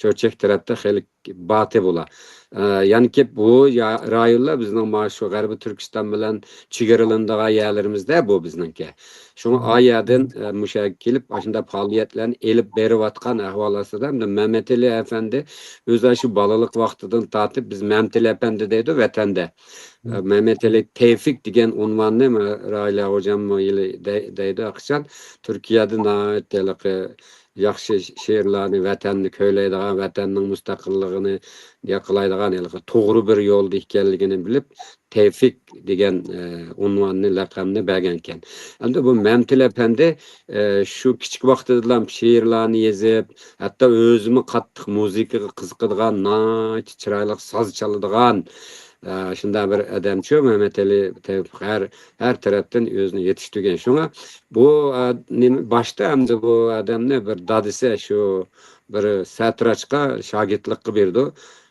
چۆچەك تەرەپتە خېلى باتى بۇلار. ئە، يەنىكى بۇ يا-، رايونلار بىزنىڭ مانا شۇ غەربىي تۈركىستان بىلەن چېگرىلىنىدىغان يەرلىرىمىزدە بۇ بىزنىڭكى. شۇڭا ئا يەردىن، ئە، مۇشۇ يەرگە كېلىپ، ئاشۇنداق پائالىيەتلەرنى ئېلىپ بېرىۋاتقان ئەھۋال ئاستىدا، ھەمدە مەمەتئېلى ئەپەندى ئۆزى شۇ بالىلىق ۋاقتىدىن تارتىپ، بىز مەمتىلى ئەپەندى دەيدۇ ۋەتەندە. ئە، مەمەتئېلى تەۋپىق دېگەن ئۇنۋاننى مە-، راھىلە غوجاممۇ ھېلى دەي-، دەيدۇ، ھەقىقەتەن تۈركىيەدە ناھايىتى ھېلىقى ياخشى شېئىرلارنى، ۋەتەننى كۆيلەيدىغان، ۋەتەننىڭ مۇستەقىللىقىنى ياقلايدىغان، ھېلىقى توغرا بىر يولدا ئىكەنلىكىنى بىلىپ، تەۋپىق دېگەن، ئە، ئۇنۋاننى، لەقەمنى بەرگەنىكەن. ئەمدى بۇ مەمتىلى ئەپەندى، ئە، شۇ كىچىك ۋاقتىدىلا شېئىرلارنى يېزىپ، ھەتتا ئۆزىمۇ قاتتىق مۇزىكىغا قىزىقىدىغان، ناھايىتى چىرايلىق ساز چالىدىغان، ئە، شۇنداق بىر ئادەمچۇ مەمەتئېلى تەۋپىق ھەر، ھەر تەرەپتىن ئۆزىنى يېتىشتۈرگەن. شۇڭا بۇ، ئە، نېمە، باشتا ئەمدى بۇ ئادەمنى بىر دادىسى شۇ بىر سەتىراچقا شاگىرتلىققا بېرىدۇ.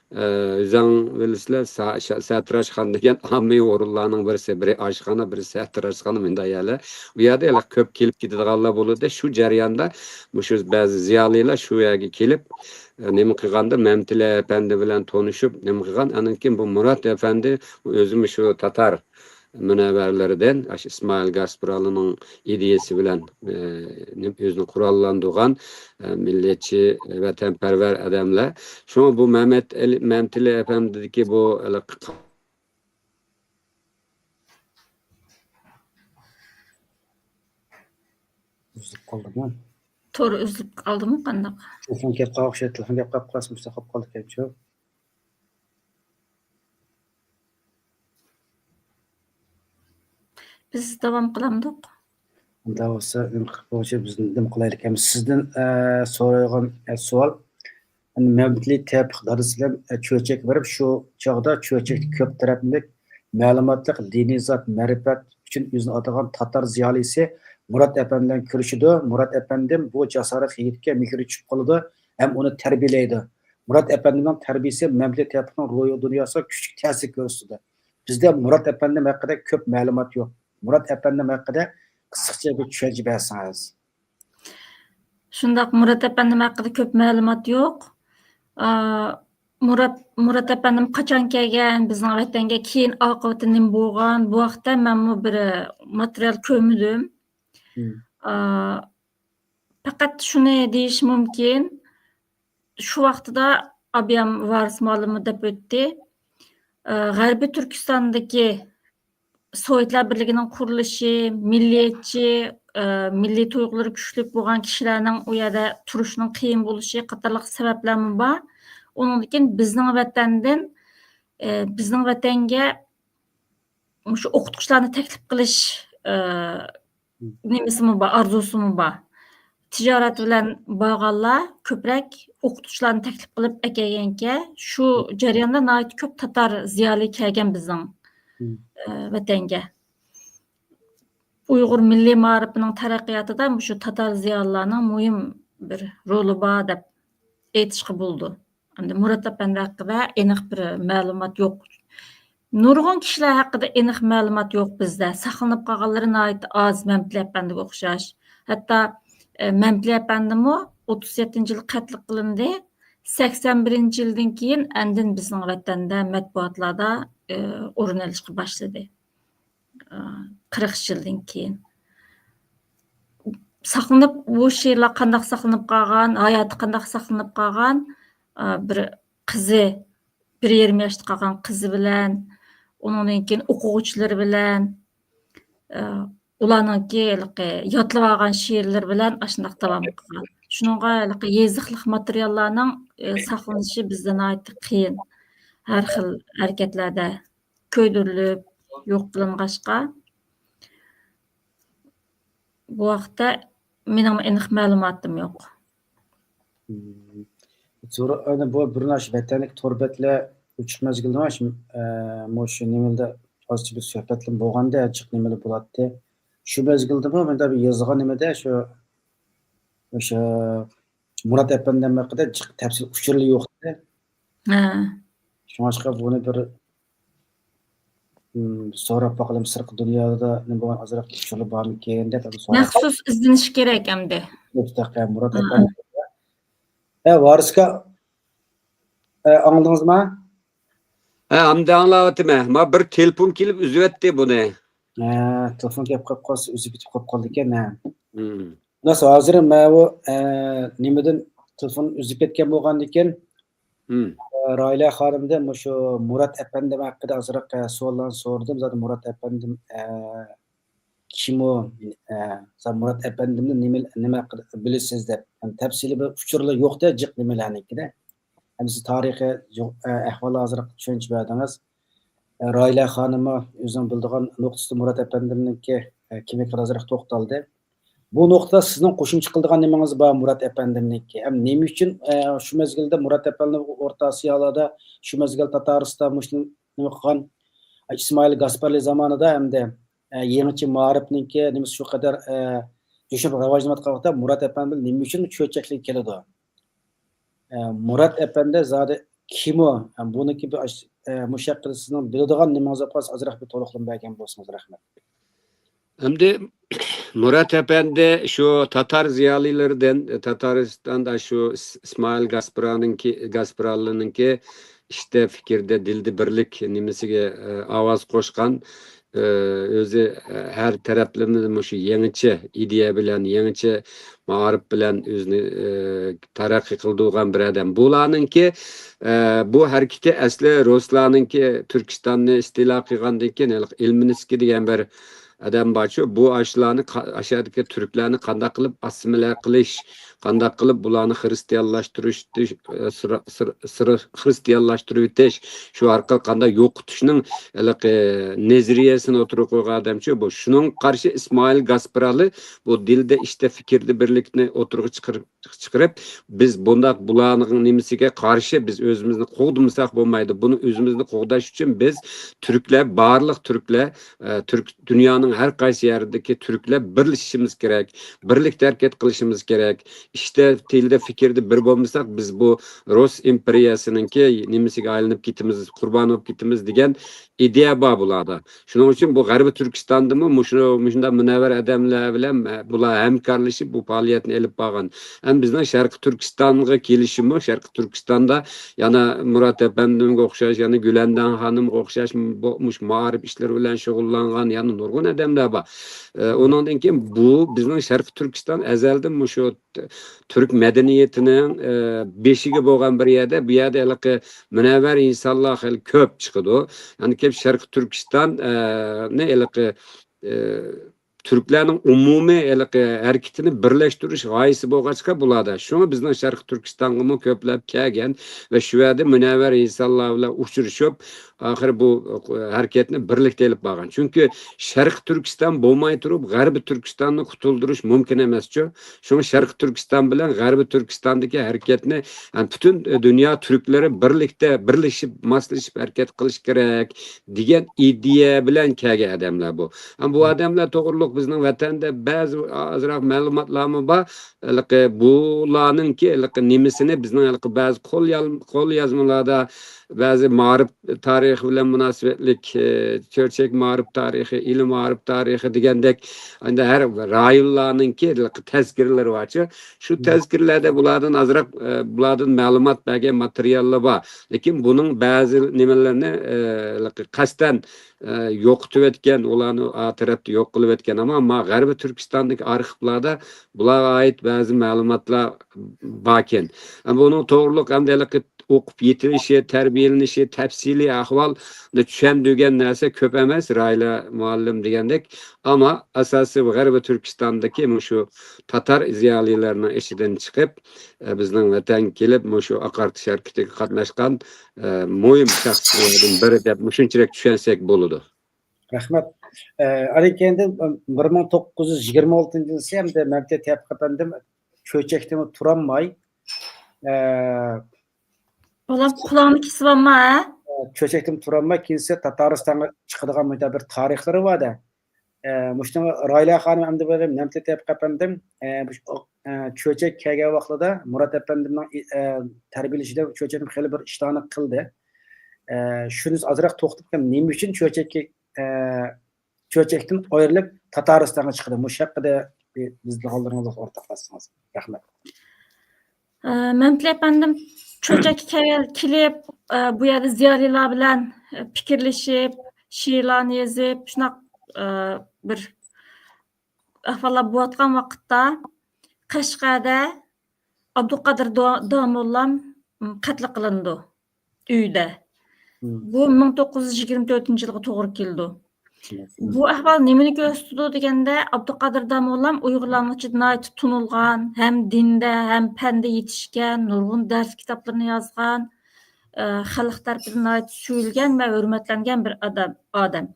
ئە، ئۆزەڭ بىلىسىلەر، سا-، شا-، سەتىراچخانا دېگەن ئاممىۋى ئورۇنلارنىڭ بىرسى، بىرى ئاشخانا، بىرى سەتىراچخانا، مۇنداق يەرلەر. ئۇ يەردە ھېلىقى كۆپ كېلىپ كېتىدىغانلار بولىدۇ. شۇ جەرياندا مۇشۇ بەزى زىيالىيلار شۇ يەرگە كېلىپ، ئە، نېمە قىلغاندا، مەمتىلى ئەپەندى بىلەن تونۇشۇپ، نېمە قىلغان، ئاندىن كېيىن بۇ مۇرات ئەپەندى ئۆزىمۇ شۇ تاتار، مۇنەۋۋەرلىرىدىن، ئاشۇ ئىسمائىل گاسپرالىنىڭ ئىدىيەسى بىلەن، ئە، ئۆزىنى قوراللاندۇرغان، ئە، مىللەتچى، ۋەتەنپەرۋەر ئادەملەر. شۇڭا بۇ مەمەت ئەلى، مەمتىلى ئەپەندىدىكى بۇ ھېلىقى ئۈزۈلۈپ قالدىمۇ؟ تور ئۈزۈلۈپ قالدىمۇ، قانداق؟ تېلېفون كەپ قالغان ئوخشايدۇ، تېلېفون كەپ قالىدىكەنچۇ؟ بىز داۋام قىلامدۇق؟ ئۇنداق بولسا، ئۇنداق بولسا بىز نېمە قىلايلىك؟ ئەمدى سىزدىن، ئە، سورايدىغان، ئە، سوئال، مەمتىلى تەۋپىق دادىسى بىلەن، ئە، چۆچەككە بېرىپ، شۇ چاغدا چۆچەكتە كۆپ تەرەپلىك مەلۇماتلىق، دىنىي زات، مەرىپەت ئۈچۈن ئۆزىنى ئاتىغان تاتار زىيالىيسى مۇرات ئەپەندى بىلەن كۆرۈشىدۇ. مۇرات ئەپەندىم بۇ جاسارەتلىك يىگىتكە مېھرى چۈشۈپ قالىدۇ ھەم ئۇنى تەربىيەلەيدۇ. مۇرات ئەپەندىمنىڭ تەربىيىسى مەمتىلى تەۋپىقنىڭ روھىي دۇنياسىغا كۈچلۈك تەسىر كۆرسىتىدۇ. بىزدە مۇرات ئەپەندىم ھەققىدە كۆپ مەلۇمات يوق. مۇرات ئەپەندىم ھەققىدە قىسقىچە بىر چۈشەنچە بەرسىڭىز. شۇنداق، مۇرات ئەپەندىم ھەققىدە كۆپ مەلۇمات يوق. ئا، مۇرات، مۇرات ئەپەندىم قاچان كەلگەن بىزنىڭ ۋەتەنگە، كېيىن ئاقىۋىتى نېمە بولغان، بۇ ھەقتە مەنمۇ بىر ماتېرىيال كۆرمىدىم. مم. ئا، پەقەت شۇنى دېيىش مۇمكىن، شۇ ۋاقتىدا ئابىيام ۋارىس مۇئەللىممۇ دەپ ئۆتتى. ئا، غەربىي تۈركىستاندىكى سوۋېتلار بىرلىكىنىڭ قۇرۇلۇشى، مىللىيەتچى، ئە، مىللىي تۇيغۇلىرى كۈچلۈك بولغان كىشىلەرنىڭ ئۇ يەردە تۇرۇشنىڭ قىيىن بولۇشى قاتارلىق سەۋەبلەرمۇ بار. ئۇنىڭدىن كېيىن بىزنىڭ ۋەتەندىن، ئە، بىزنىڭ ۋەتەنگە مۇشۇ ئوقۇتقۇچىلارنى تەكلىپ قىلىش، ئە، نېمىسىمۇ بار، ئارزۇسىمۇ بار. تىجارەت بىلەن بارغانلار كۆپرەك ئوقۇتقۇچىلارنى تەكلىپ قىلىپ ئەكەلگەنكەن. شۇ جەرياندا ناھايىتى كۆپ تاتار زىيالىي كەلگەن بىزنىڭ، ئە، ۋەتەنگە. ئۇيغۇر مىللىي مائارىپىنىڭ تەرەققىياتىدا مۇشۇ تاتار زىيالىيلارنىڭ مۇھىم بىر رولى بار دەپ ئېيتىشقا بولىدۇ. ئەمدى مۇرات ئەپەندى ھەققىدە ئېنىق بىر مەلۇمات يوق. نۇرغۇن كىشىلەر ھەققىدە ئېنىق مەلۇمات يوق بىزدە. ساقلىنىپ قالغانلىرى ناھايىتى ئاز، مەمتىلى ئەپەندىگە ئوخشاش. ھەتتا، ئە، مەمتىلى ئەپەندىمۇ ئوتتۇز يەتتىنچى يىلى قەتل قىلىندى. سەكسەن بىرىنچى يىلدىن كېيىن ئاندىن بىزنىڭ ۋەتەندە مەتبۇئاتلاردا، ئە، ئورۇن ئېلىشقا باشلىدى. ئە، قىرىق يىلدىن كېيىن. ساقلىنىپ، بۇ شېئىرلار قانداق ساقلىنىپ قالغان، ھاياتى قانداق ساقلىنىپ قالغان، ئە، بىر قىزى، بىر يېرىم ياشتا قالغان قىزى بىلەن، ئۇنىڭدىن كېيىن ئوقۇغۇچىلىرى بىلەن، ئە، ئۇلارنىڭكى ھېلىقى يادلىۋالغان شېئىرلىرى بىلەن ئاشۇنداق داۋام قىلغان. شۇنىڭغا ھېلىقى يېزىقلىق ماتېرىياللارنىڭ، ئە، ساقلىنىشى بىزدە ناھايىتى قىيىن. ھەر خىل ھەرىكەتلەردە كۆيدۈرۈلۈپ، يوق قىلىنغاچقا، بۇ ھەقتە مېنىڭمۇ ئېنىق مەلۇماتىم يوق. مم. زورا-، ئەنە بۇ بىر نەچچە ۋەتەنلىك تور بەتلەر ئوچۇق مەزگىلدە مانا شۇ، ئە، مۇشۇ نېمىلەردە ئازچە بىر سۆھبەتلىرىم بولغاندا، جىق نېمىلەر بولاتتى. شۇ مەزگىلدىمۇ مۇنداق بىر يازغان نېمىدە شۇ، ئوشۇ مۇرات ئەپەندىم ھەققىدە جىق تەپسىلىي ئۇچۇرلار يوق ئىدى. ھە. شۇڭلاشقا بۇنى بىر، مم، سوراپ باقىلىم، سىرتقى دۇنيادا نېمە بولغان ئازراق ئۇچۇرلار بارمىكىن دەپ، ئەمدى سوراپ مەخسۇس ئىزدىنىش كېرەك ئەمدى. مۇستەقىم مۇرات ھە. ئەپەندى. ھە، ۋارىسكا، ئە، ئاڭلىدىڭىزما؟ ھە، ئەمدى ئاڭلاۋاتىمەن. ما بىر تېلېفون كېلىپ ئۈزۈۋەتتى بۇنى. ھە، تېلېفون كېلىپ قاپ قالسا، ئۈزۈپ كېتىپ قاپ قالىدىكەن، ھە. مم. خۇلاسە، ھازىر مەن بۇ، ئە، نېمىدىن تېلېفون ئۈزۈپ كەتكەن بولغاندىكىن، مم. ئە، راھىلە خانىمدىن مۇشۇ مۇرات ئەپەندىم ھەققىدە ئازراق، ئە، سوئاللارنى سورىدىم. زادى مۇرات ئەپەندىم، ئە، كىم ئۇ؟ ئە، زادى مۇرات ئەپەندىمنى نېمە، نېمە ھەققىدە بىلىسىز دەپ. يەنى تەپسىلىي بىر ئۇچۇرلار يوق-دە، جىق نېمىلەرنىڭكىدە. ئەمدى سىز تارىخىي، ئە، ئەھۋاللار ئازراق چۈشەنچە بەردىڭىز. ئە، راھىلە خانىممۇ ئۆزىنىڭ بىلىدىغان نۇقتىسىدا مۇرات ئەپەندىمنىڭكى، ئە، كىملىكىگە ئازراق توختالدى. بۇ نۇقتىدا سىزنىڭ قوشۇمچە قىلىدىغان نېمىڭىز بار مۇرات ئەپەندىمنىڭكى؟ ھەم نېمە ئۈچۈن، ئە، شۇ مەزگىلدە مۇرات ئەپەندىم ئورتا ئاسىيالاردا، شۇ مەزگىل تاتارىستان مۇشۇ نېمە قىلغان، ئىسمائىل گاسپارلى زامانىدا ھەمدە، ئە، يېڭىچە مائارىپنىڭكى نېمىسى شۇ قەدەر، ئە، جۇشۇپ راۋاجلىنىۋاتقان ۋاقىتتا مۇرات ئەپەندىم نېمە ئۈچۈن چۆچەكلىككە كېلىدۇ؟ ئە، مۇرات ئەپەندى زادى كىم ئۇ؟ ھەم بۇنىڭكى بىر ئاش-، ئە، مۇشۇ ھەققىدە سىزنىڭ بىلىدىغان نېمىڭىز بولسا، ئازراق بىر تولۇقلىما بەرگەن بولسىڭىز، رەھمەت. ئەمدى مۇرات ئەپەندى شۇ تاتار زىيالىيلىرىدىن، تاتارىستاندا شۇ ئىس-، ئىسمائىل گاسپرانىڭكى، گاسپرالىنىڭكى ئىشتە، پىكىردە، دىلدا بىرلىك نېمىسىگە، ئە، ئاۋاز قوشقان، ئۆزى ھەر تەرەپلىمە مۇشۇ يېڭىچە ئىدىيە بىلەن، يېڭىچە مائارىپ بىلەن ئۆزىنى تەرەققىي قىلدۇرغان بىر ئادەم. بۇلارنىڭكى، بۇ ھەرىكىتى ئەسلى رۇسلارنىڭكى تۈركىستاننى ئىستىلا قىلغاندىن كېيىن، ھېلىقى ئىلمىنسكىي دېگەن بىر ئادەم بارچۇ، بۇ ئاشۇلارنى، ئاشۇ يەردىكى تۈركلەرنى قانداق قىلىپ ئاسسىمىلە قىلىش، قانداق قىلىپ بۇلارنى خىرىستىيانلاشتۇرۇش، خىرىستىيانلاشتۇرۇۋېتىش، شۇ ئارقىلىق قانداق يوقىتىشنىڭ ھېلىقى نەزەرىيەسىنى ئوتتۇرىغا قويغان ئادەمچۇ بۇ. شۇنىڭغا قارشى ئىسمائىل گاسپىرالى بۇ دىلدا، ئىشتا، پىكىردە بىرلىكنى ئوتتۇرىغا چىقىرىپ، چىقىرىپ، بىز بۇنداق بۇلارنىڭ نېمىسىگە قارشى بىز ئۆزىمىزنى قوغدىمىساق بولمايدۇ. بۇنى ئۆزىمىزنى قوغداش ئۈچۈن بىز تۈركلەر، بارلىق تۈركلەر، ئە، تۈرك، دۇنيانىڭ ھەر قايسى يەرىدىكى تۈركلەر بىرلىشىشىمىز كېرەك، بىرلىكتە ھەرىكەت قىلىشىمىز كېرەك. ئىشتا، تىلدا، پىكىردە بىر بولمىساق، بىز بۇ رۇس ئىمپېرىيەسىنىڭكى نېمىسىگە ئايلىنىپ كېتىمىز، قۇربان بولۇپ كېتىمىز دېگەن ئىدىيە بار بۇلاردا. شۇنىڭ ئۈچۈن بۇ غەربىي تۈركىستاندىمۇ مۇشۇ، مۇشۇنداق مۇنەۋۋەر ئادەملەر بىلەن، ئە، بۇلار ھەمكارلىشىپ بۇ پائالىيەتنى ئېلىپ بارغان. ھەم بىزنىڭ شەرقىي تۈركىستانغا كېلىشىمۇ، شەرقىي تۈركىستاندا يەنە مۇرات ئەپەندىمگە ئوخشاش، يەنە گۈلەندام خانىمغا ئوخشاش بۇ، مۇشۇ مائارىپ ئىشلىرى بىلەن شۇغۇللانغان يەنە نۇرغۇن ئادەملەر بار. ئە، ئۇنىڭدىن كېيىن بۇ بىزنىڭ شەرقىي تۈركىستان ئەزەلدىن مۇشۇ تۈرك مەدەنىيىتىنىڭ، ئە، بېشىگە بولغان بىر يەردە، بۇ يەردە ھېلىقى مۇنەۋۋەر ئىنسانلار خېلى كۆپ چىقىدۇ. يەنى كېلىپ شەرقىي تۈركىستان، ئە، نى ھېلىقى، ئە، تۈركلەرنىڭ ئومۇمىي ھېلىقى ھەرىكىتىنى بىرلەشتۈرۈش غايىسى بولغاچقا بۇلاردا. شۇڭا بىزنىڭ شەرقىي تۈركىستانغىمۇ كۆپلەپ كەلگەن ۋە شۇ يەردە مۇنەۋۋەر ئىنسانلار بىلەن ئۇچرىشىپ، ئاخىرى بۇ، ئە، ھەرىكەتنى بىرلىكتە ئېلىپ بارغان. چۈنكى شەرقىي تۈركىستان بولماي تۇرۇپ، غەربىي تۈركىستاننى قۇتۇلدۇرۇش مۇمكىن ئەمەسچۇ. شۇڭا شەرقىي تۈركىستان بىلەن غەربىي تۈركىستاندىكى ھەرىكەتنى، ھەم پۈتۈن دۇنيا تۈركلىرى بىرلىكتە، بىرلىشىپ، ماسلىشىپ ھەرىكەت قىلىش كېرەك دېگەن ئىدىيە بىلەن كەلگەن ئادەملەر بۇ. ھەم بۇ ئادەملەر توغرۇلۇق بىزنىڭ ۋەتەندە بەزى ئازراق مەلۇماتلارمۇ بار. ھېلىقى بۇلارنىڭكى ھېلىقى نېمىسىنى بىزنىڭ ھېلىقى بەزى قول يال-، قول يازمىلاردا بەزى مائارىپ تارىخى بىلەن مۇناسىۋەتلىك، ئى، چۆچەك مائارىپ تارىخى، ئىلى مائارىپ تارىخى دېگەندەك، ئەندى ھەر رايونلارنىڭكى تەزكىرىلىرى بارچۇ. شۇ تەزكىرىلەردە بۇلاردىن ئازراق، ئى، بۇلاردىن مەلۇمات بەرگەن ماتېرىياللار بار. لېكىن بۇنىڭ بەزى نېمىلىرىنى، ئى، قەستەن، ئى، يوقىتىۋەتكەن، ئۇلارنى ئا تەرەپتە يوق قىلىۋەتكەن. ئەمما ما غەربىي تۈركىستاندىكى ئارخىپلاردا بۇلارغا ئائىت بەزى مەلۇماتلار باركەن. بۇنىڭ توغرۇلۇق ئەمدى ھېلىقى ئوقۇپ يېتىلىشى، تەربىيەلىنىشى، تەپسىلىي ئەھۋالنى چۈشەندۈرگەن نەرسە كۆپ ئەمەس، راھىلە مۇئەللىم دېگەندەك. ئەمما ئاساسىي غەربىي تۈركىستاندىكى مۇشۇ تاتار زىيالىيلىرىنىڭ ئىچىدىن چىقىپ، ئە، بىزنىڭ ۋەتەنگە كېلىپ، مۇشۇ ئاقارتىش ھەرىكىتىگە قاتناشقان، ئە، مۇھىم شەخسلەردىن بىرى دەپ مۇشۇنچىلىك چۈشەنسەك بولىدۇ. رەھمەت. ئە، ئاندىن كېيىندىن بىر مىڭ توققۇز يۈز يىگىرمە ئالتىنچى يىلى ئەمدى مەمتىلى تەۋپىق ئەپەندىم چۆچەكتىمۇ تۇرالماي، ئە، بالام، قۇلاقنى كېسىۋالما، ھە؟ چۆچەكتىن تۇرالماي، كېيىنسى تاتارىستانغا چىقىدىغان مۇنداق بىر تارىخلىرى بار-دە. ئە، مۇشۇنىڭ راھىلە خانىم ئەمدى بىر نەمتە تېپىپ ئەپەندىم، ئە، مۇشۇ، ئە، چۆچەك كەلگەن ۋاقتىدا مۇرات ئەپەندىمنىڭ، ئە، تەربىيەلىشىدە چۆچەكتىن خېلى بىر ئىشلارنى قىلدى. ئە، شۇنى ئازراق توختىلىپ، نېمە ئۈچۈن چۆچەككە، ئە، چۆچەكتىن ئايرىلىپ، تاتارىستانغا چىقىدۇ. مۇشۇ ھەققىدە بىزنىڭ ئالدىڭىزغا ئورتاقلاشسىڭىز. رەھمەت. ئە، مەمتىلى ئەپەندىم چۆچەككە كەل-، كېلىپ، ئە، بۇ يەردە زىيالىيلار بىلەن، ئە، پىكىرلىشىپ، شېئىرلارنى يېزىپ، شۇنداق، ئە، بىر ئەھۋاللار بولۇۋاتقان ۋاقىتتا، قەشقەردە ئابدۇقادىر دا-، داموللام، م، قەتل قىلىنىدۇ. ئۆيىدە. مم. بۇ مىڭ توققۇز يۈز يىگىرمە تۆتىنچى يىلغا توغرا كېلىدۇ. مم. بۇ ئەھۋال نېمىنى كۆرسىتىدۇ دېگەندە، ئابدۇقادىر داموللام ئۇيغۇرلارنىڭ ئىچىدە ناھايىتى تونۇلغان، ھەم دىندا، ھەم پەندە يېتىشكەن، نۇرغۇن دەرس كىتابلىرىنى يازغان، ئە، خەلق تەرىپىدىن ناھايىتى سۆيۈلگەن ۋە ھۆرمەتلەنگەن بىر ئادەم، ئادەم.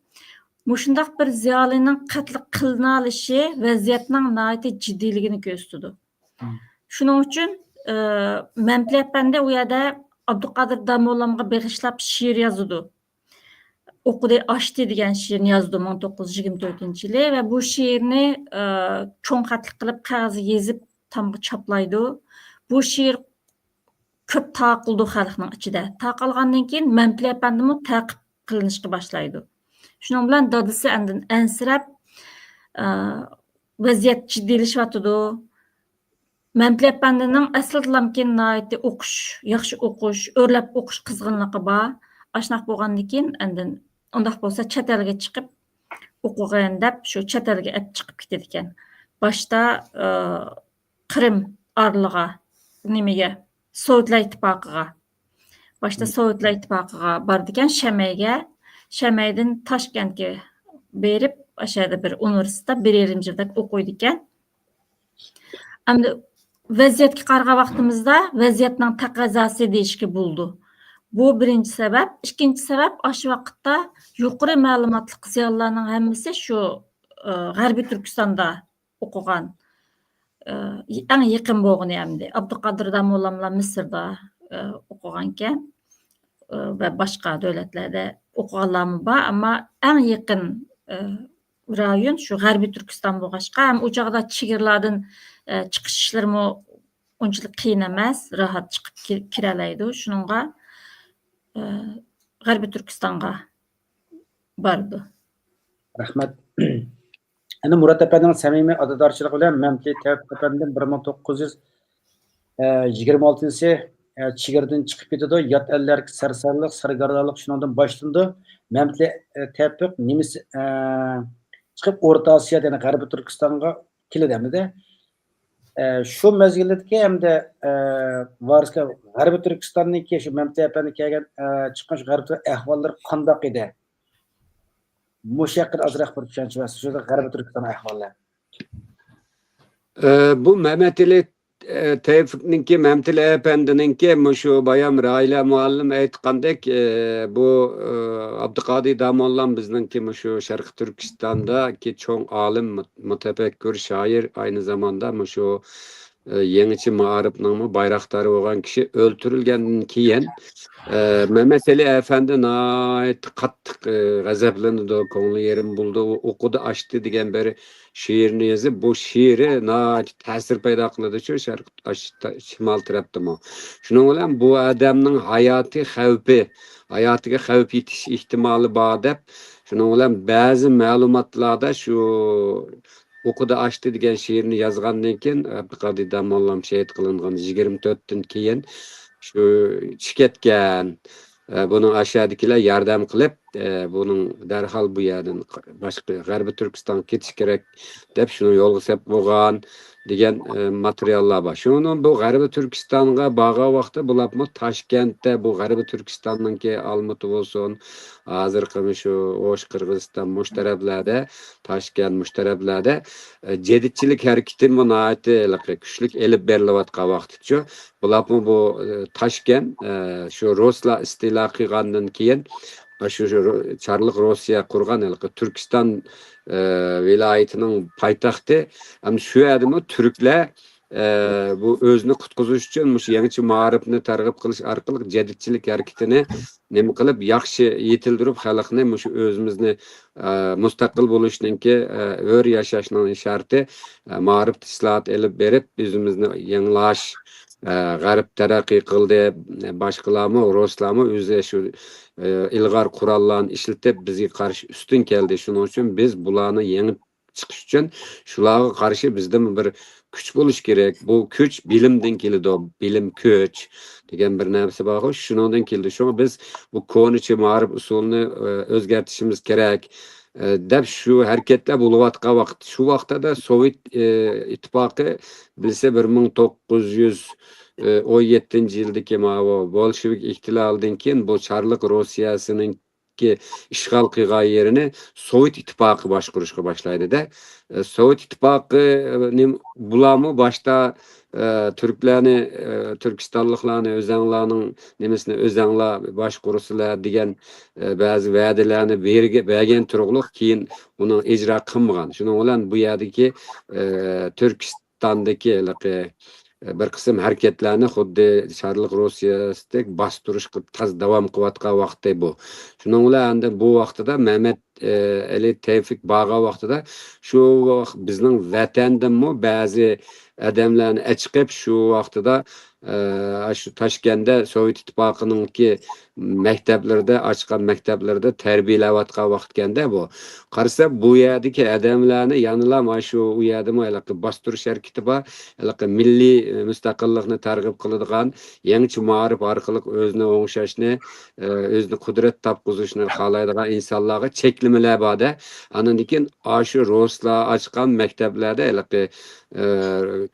مۇشۇنداق بىر زىيالىينىڭ قەتل قىلىنالىشى ۋەزىيەتنىڭ ناھايىتى جىددىيلىكىنى كۆرسىتىدۇ. مم. شۇنىڭ ئۈچۈن، ئى، مەمتىلى ئەپەندى ئۇ يەردە ئابدۇقادىر داموللامغا بېغىشلاپ شېئىر يازىدۇ. «ئوقۇدى، ئاچتى» دېگەن شېئىرنى يازىدۇ مىڭ توققۇز يۈز يىگىرمە تۆتىنچى يىلى ۋە بۇ شېئىرنى، ئى، چوڭ خەتلىك قىلىپ قەغەزگە يېزىپ تامغا چاپلايدۇ. بۇ شېئىر كۆپ تارقىلىدۇ خەلقنىڭ ئىچىدە. تارقالغاندىن كېيىن مەمتىلى ئەپەندىمۇ تەقىب قىلىنىشقا باشلايدۇ. شۇنىڭ بىلەن دادىسى ئاندىن ئەنسىرەپ، ئى، ۋەزىيەت جىددىيلىشىۋاتىدۇ. مەمتىلى ئەپەندىنىڭ ئەسلىدىلامكىن ناھايىتى ئوقۇش، ياخشى ئوقۇش، ئۆرلەپ ئوقۇش قىزغىنلىقى بار. ئاشۇنداق بولغاندىن كېيىن ئاندىن ئۇنداق بولسا چەت ئەلگە چىقىپ، ئوقۇغىن دەپ شۇ چەت ئەلگە ئەپ چىقىپ كېتىدىكەن. باشتا، ئى، قىرىم ئارىلىغا، نېمىگە، سوۋېتلار ئىتتىپاقىغا. باشتا سوۋېتلار ئىتتىپاقىغا بارىدىكەن، شەمەيگە. شەمەيدىن تاشكەنتكە بېرىپ، ئاشۇ يەردە بىر ئۇنىۋېرسىتېتتا بىر يېرىم يىل دەپ ئوقۇيدىكەن. ئەمدى ۋەزىيەتكە قارىغان ۋاقتىمىزدا ۋەزىيەتنىڭ تەقەززاسى دېيىشكە بولىدۇ. بۇ بىرىنچى سەۋەب. ئىككىنچى سەۋەب، ئاشۇ ۋاقىتتا يۇقىرى مەلۇماتلىق زىيالىيلارنىڭ ھەممىسى شۇ، ئى، غەربىي تۈركىستاندا ئوقۇغان، ئى، ئەڭ يېقىن بولغىنى ئەمدى. ئابدۇقادىر داموللاملار مىسىردا، ئى، ئوقۇغانىكەن، ئى، ۋە باشقا دۆلەتلەردە ئوقۇغانلارمۇ بار، ئەمما ئەڭ يېقىن، ئى، رايون شۇ غەربىي تۈركىستان بولغاچقا، ھەم ئۇ چاغدا چېگرىلاردىن، ئى، چىقىش ئىشلىرىمۇ ئۇنچىلىك قىيىن ئەمەس، راھەت چىقىپ كىر-، كىرەلەيدۇ. شۇنىڭغا، ئى، غەربىي تۈركىستانغا بارىدۇ. رەھمەت. ئەنە مۇرات ئەپەندىنىڭ سەمىمىي ئالدىدارچىلىقى بىلەن مەمتىلى تەۋپىق ئەپەندىم بىر مىڭ توققۇز يۈز يىگىرمە ئالتىنچى يىلى، ئە، چېگرىدىن چىقىپ كېتىدۇ. يات ئەللەرگە سەرسانلىق، سەرگەردانلىق شۇنىڭدىن باشلىنىدۇ. مەمتىلى، ئە، تەۋپىق نېمىس، ئە، چىقىپ ئورتا ئاسىيا، يەنى غەربىي تۈركىستانغا كېلىدۇ ئەمدى. ئە، شۇ مەزگىلدىكى ئەمدى، ئە، ۋارىسكا غەربىي تۈركىستاننىڭكى شۇ مەمتىلى ئەپەندى كەلگەن، ئە، چىققان شۇ غەربىي تۈرك ئەھۋاللىرى قانداق ئىدى؟ مۇشۇ ھەققىدە ئازراق بىر چۈشەنچە بەرسە، شۇ غەربىي تۈركىستان ئەھۋالى. ئە، بۇ مەمەتئېلى، ئە، تەۋپىقنىڭكى، مەمتىلى ئەپەندىنىڭكى مۇشۇ بايام راھىلە مۇئەللىم ئېيتقاندەك، ئە، بۇ، ئە، ئابدۇقادىر داموللام بىزنىڭكى مۇشۇ شەرقىي تۈركىستاندىكى چوڭ ئالىم، مۇت-، مۇتەپەككۇر، شائىر، ئاينى زاماندا مۇشۇ ئە، يېڭىچە مائارىپنىڭمۇ بايراقدارى بولغان كىشى ئۆلتۈرۈلگەندىن كېيىن، ئە، مەمەتئېلى ئەپەندى ناھايىتى قاتتىق، ئە، غەزەپلىنىدۇ، كۆڭلى يېرىم بولىدۇ. ئۇ ئوقۇدى ئاشتى دېگەن بىر شېئىرنى يېزىپ، بۇ شېئىرى ناھايىتى تەسىر پەيدا قىلىدۇ شۇ شەرق، ئاش-، تا-، شىمال تەرەپتىمۇ. شۇنىڭ بىلەن بۇ ئادەمنىڭ ھاياتىي خەۋپى، ھاياتىغا خەۋپ يېتىش ئېھتىمالى بار دەپ، شۇنىڭ بىلەن بەزى مەلۇماتلاردا شۇ ئوقۇدى ئاشتى دېگەن شېئىرنى يازغاندىن كېيىن، ئابدۇقادىر داموللام شېھىت قىلىنغان يىگىرمە تۆتتىن كېيىن شۇ چىقىپ كەتكەن. ئە، بۇنىڭ ئاشۇ يەردىكىلەر ياردەم قىلىپ، ئە، بۇنىڭ دەرھال بۇ يەردىن باشقا غەربىي تۈركىستانغا كېتىش كېرەك دەپ شۇنى يولغا سەپ بولغان دېگەن، ئە، ماتېرىياللار بار. شۇنىڭ بۇ غەربىي تۈركىستانغا بارغان ۋاقتى بۇلارمۇ تاشكەنتتە، بۇ غەربىي تۈركىستاننىڭكى ئالمۇتا بولسۇن، ھازىرقى شۇ ئوش قىرغىزىستان مۇشۇ تەرەپلەردە، تاشكەنت مۇشۇ تەرەپلەردە، ئە، جەدىدچىلىك ھەرىكىتىمۇ ناھايىتى ھېلىقى كۈچلۈك ئېلىپ بېرىلىۋاتقان ۋاقتىچۇ. بۇلارمۇ بۇ، ئە، تاشكەنت، ئە، شۇ رۇسلار ئىستىلا قىلغاندىن كېيىن، شۇ، شۇ چارلىق روسىيە قۇرغان ھېلىقى تۈركىستان، ئە، ۋىلايىتىنىڭ پايتەختى. ھەم شۇ يەردىمۇ تۈركلەر، ئە، بۇ ئۆزىنى قۇتقۇزۇش ئۈچۈن مۇشۇ يېڭىچە مائارىپنى تەرغىب قىلىش ئارقىلىق جەدىدچىلىك ھەرىكىتىنى نېمە قىلىپ، ياخشى يېتىلدۈرۈپ، خەلقنى مۇشۇ ئۆزىمىزنى، ئە، مۇستەقىل بولۇشنىڭكى، ئە، ھۆر ياشاشنىڭ ئىشارىتى، ئە، مائارىپتا ئىسلاھات ئېلىپ بېرىپ، ئۆزىمىزنى يېڭىلاش، ئە، غەرب تەرەققىي قىلدى، باشقىلارمۇ، رۇسلارمۇ ئۆزى شۇ، ئە، ئىلغار قوراللارنى ئىشلىتىپ، بىزگە قارشى ئۈستۈن كەلدى. شۇنىڭ ئۈچۈن بىز بۇلارنى يېڭىپ چىقىش ئۈچۈن شۇلارغا قارشى بىزدىمۇ بىر كۈچ بولۇش كېرەك. بۇ كۈچ بىلىمدىن كېلىدۇ، بىلىم كۈچ دېگەن بىر نەرسە بارغۇ، شۇنىڭدىن كېلىدۇ. شۇڭا بىز بۇ كونىچە مائارىپ ئۇسۇلىنى، ئە، ئۆزگەرتىشىمىز كېرەك، ئە، دەپ شۇ ھەرىكەتلەر بولۇۋاتقان ۋاقىت، شۇ ۋاقىتتا سوۋېت، ئە، ئىتتىپاقى بىلسە بىر مىڭ توققۇز يۈز ئون يەتتىنچى يىلدىكى ماۋۇ بولشېۋىك ئىھتىلالىدىن كېيىن بۇ چارلىق روسىيەسىنىڭ ئىشغال قىلغان يېرىنى سوۋېت ئىتتىپاقى باشقۇرۇشقا باشلايدۇ-دە. ئە، سوۋېت ئىتتىپاقى، ئە، نېمە، بۇلارمۇ باشتا، ئە، تۈركلەرنى، ئە، تۈركىستانلىقلارنى ئۆزەڭلارنىڭ نېمىسىنى ئۆزەڭلار باشقۇرسىلەر دېگەن، ئە، بەزى ۋەدىلەرنى بەرگە-، بەرگەن تۇرۇقلۇق، كېيىن ئۇنىڭ ئىجرا قىلمىغان. شۇنىڭ بىلەن بۇ يەردىكى، ئە، تۈركىس-، تاندىكى ھېلىقى، ئە، بىر قىسىم ھەرىكەتلەرنى خۇددى چارلىق روسىيەسىدەك باستۇرۇشقا تاز داۋام قىلىۋاتقان ۋاقتى بۇ. شۇنىڭ بىلەن ئەمدى بۇ ۋاقتىدا مەمەت، ئە، ئەلى تەۋپىق بارغان ۋاقتىدا شۇ ۋاق-، بىزنىڭ ۋەتەندىنمۇ بەزى، ئادەملەرنى ئەچىقىپ، شۇ ۋاقتىدا، ئە، شۇ تاشكەندتە سوۋېت ئىتتىپاقىنىڭكى مەكتەپلىرىدە، ئاچقان مەكتەپلىرىدە تەربىيەلەۋاتقان ۋاقىتكەندە بۇ. قارىسا، بۇ يەردىكى ئادەملەرنى يەنىلا مانا شۇ، ئۇ يەردىمۇ ھېلىقى باستۇرۇش ھەرىكىتى بار، ھېلىقى مىللىي، ئە، مۇستەقىللىقنى تەرغىب قىلىدىغان، يېڭىچە مائارىپ ئارقىلىق ئۆزىنى ئوڭشاشنى، ئە، ئۆزىنى قۇدرەت تاپقۇزۇشنى خالايدىغان ئىنسانلارغا چەكلىمىلەر بار-دە. ئاندىن كېيىن ئاشۇ رۇسلار ئاچقان مەكتەپلەردە ھېلىقى، ئە،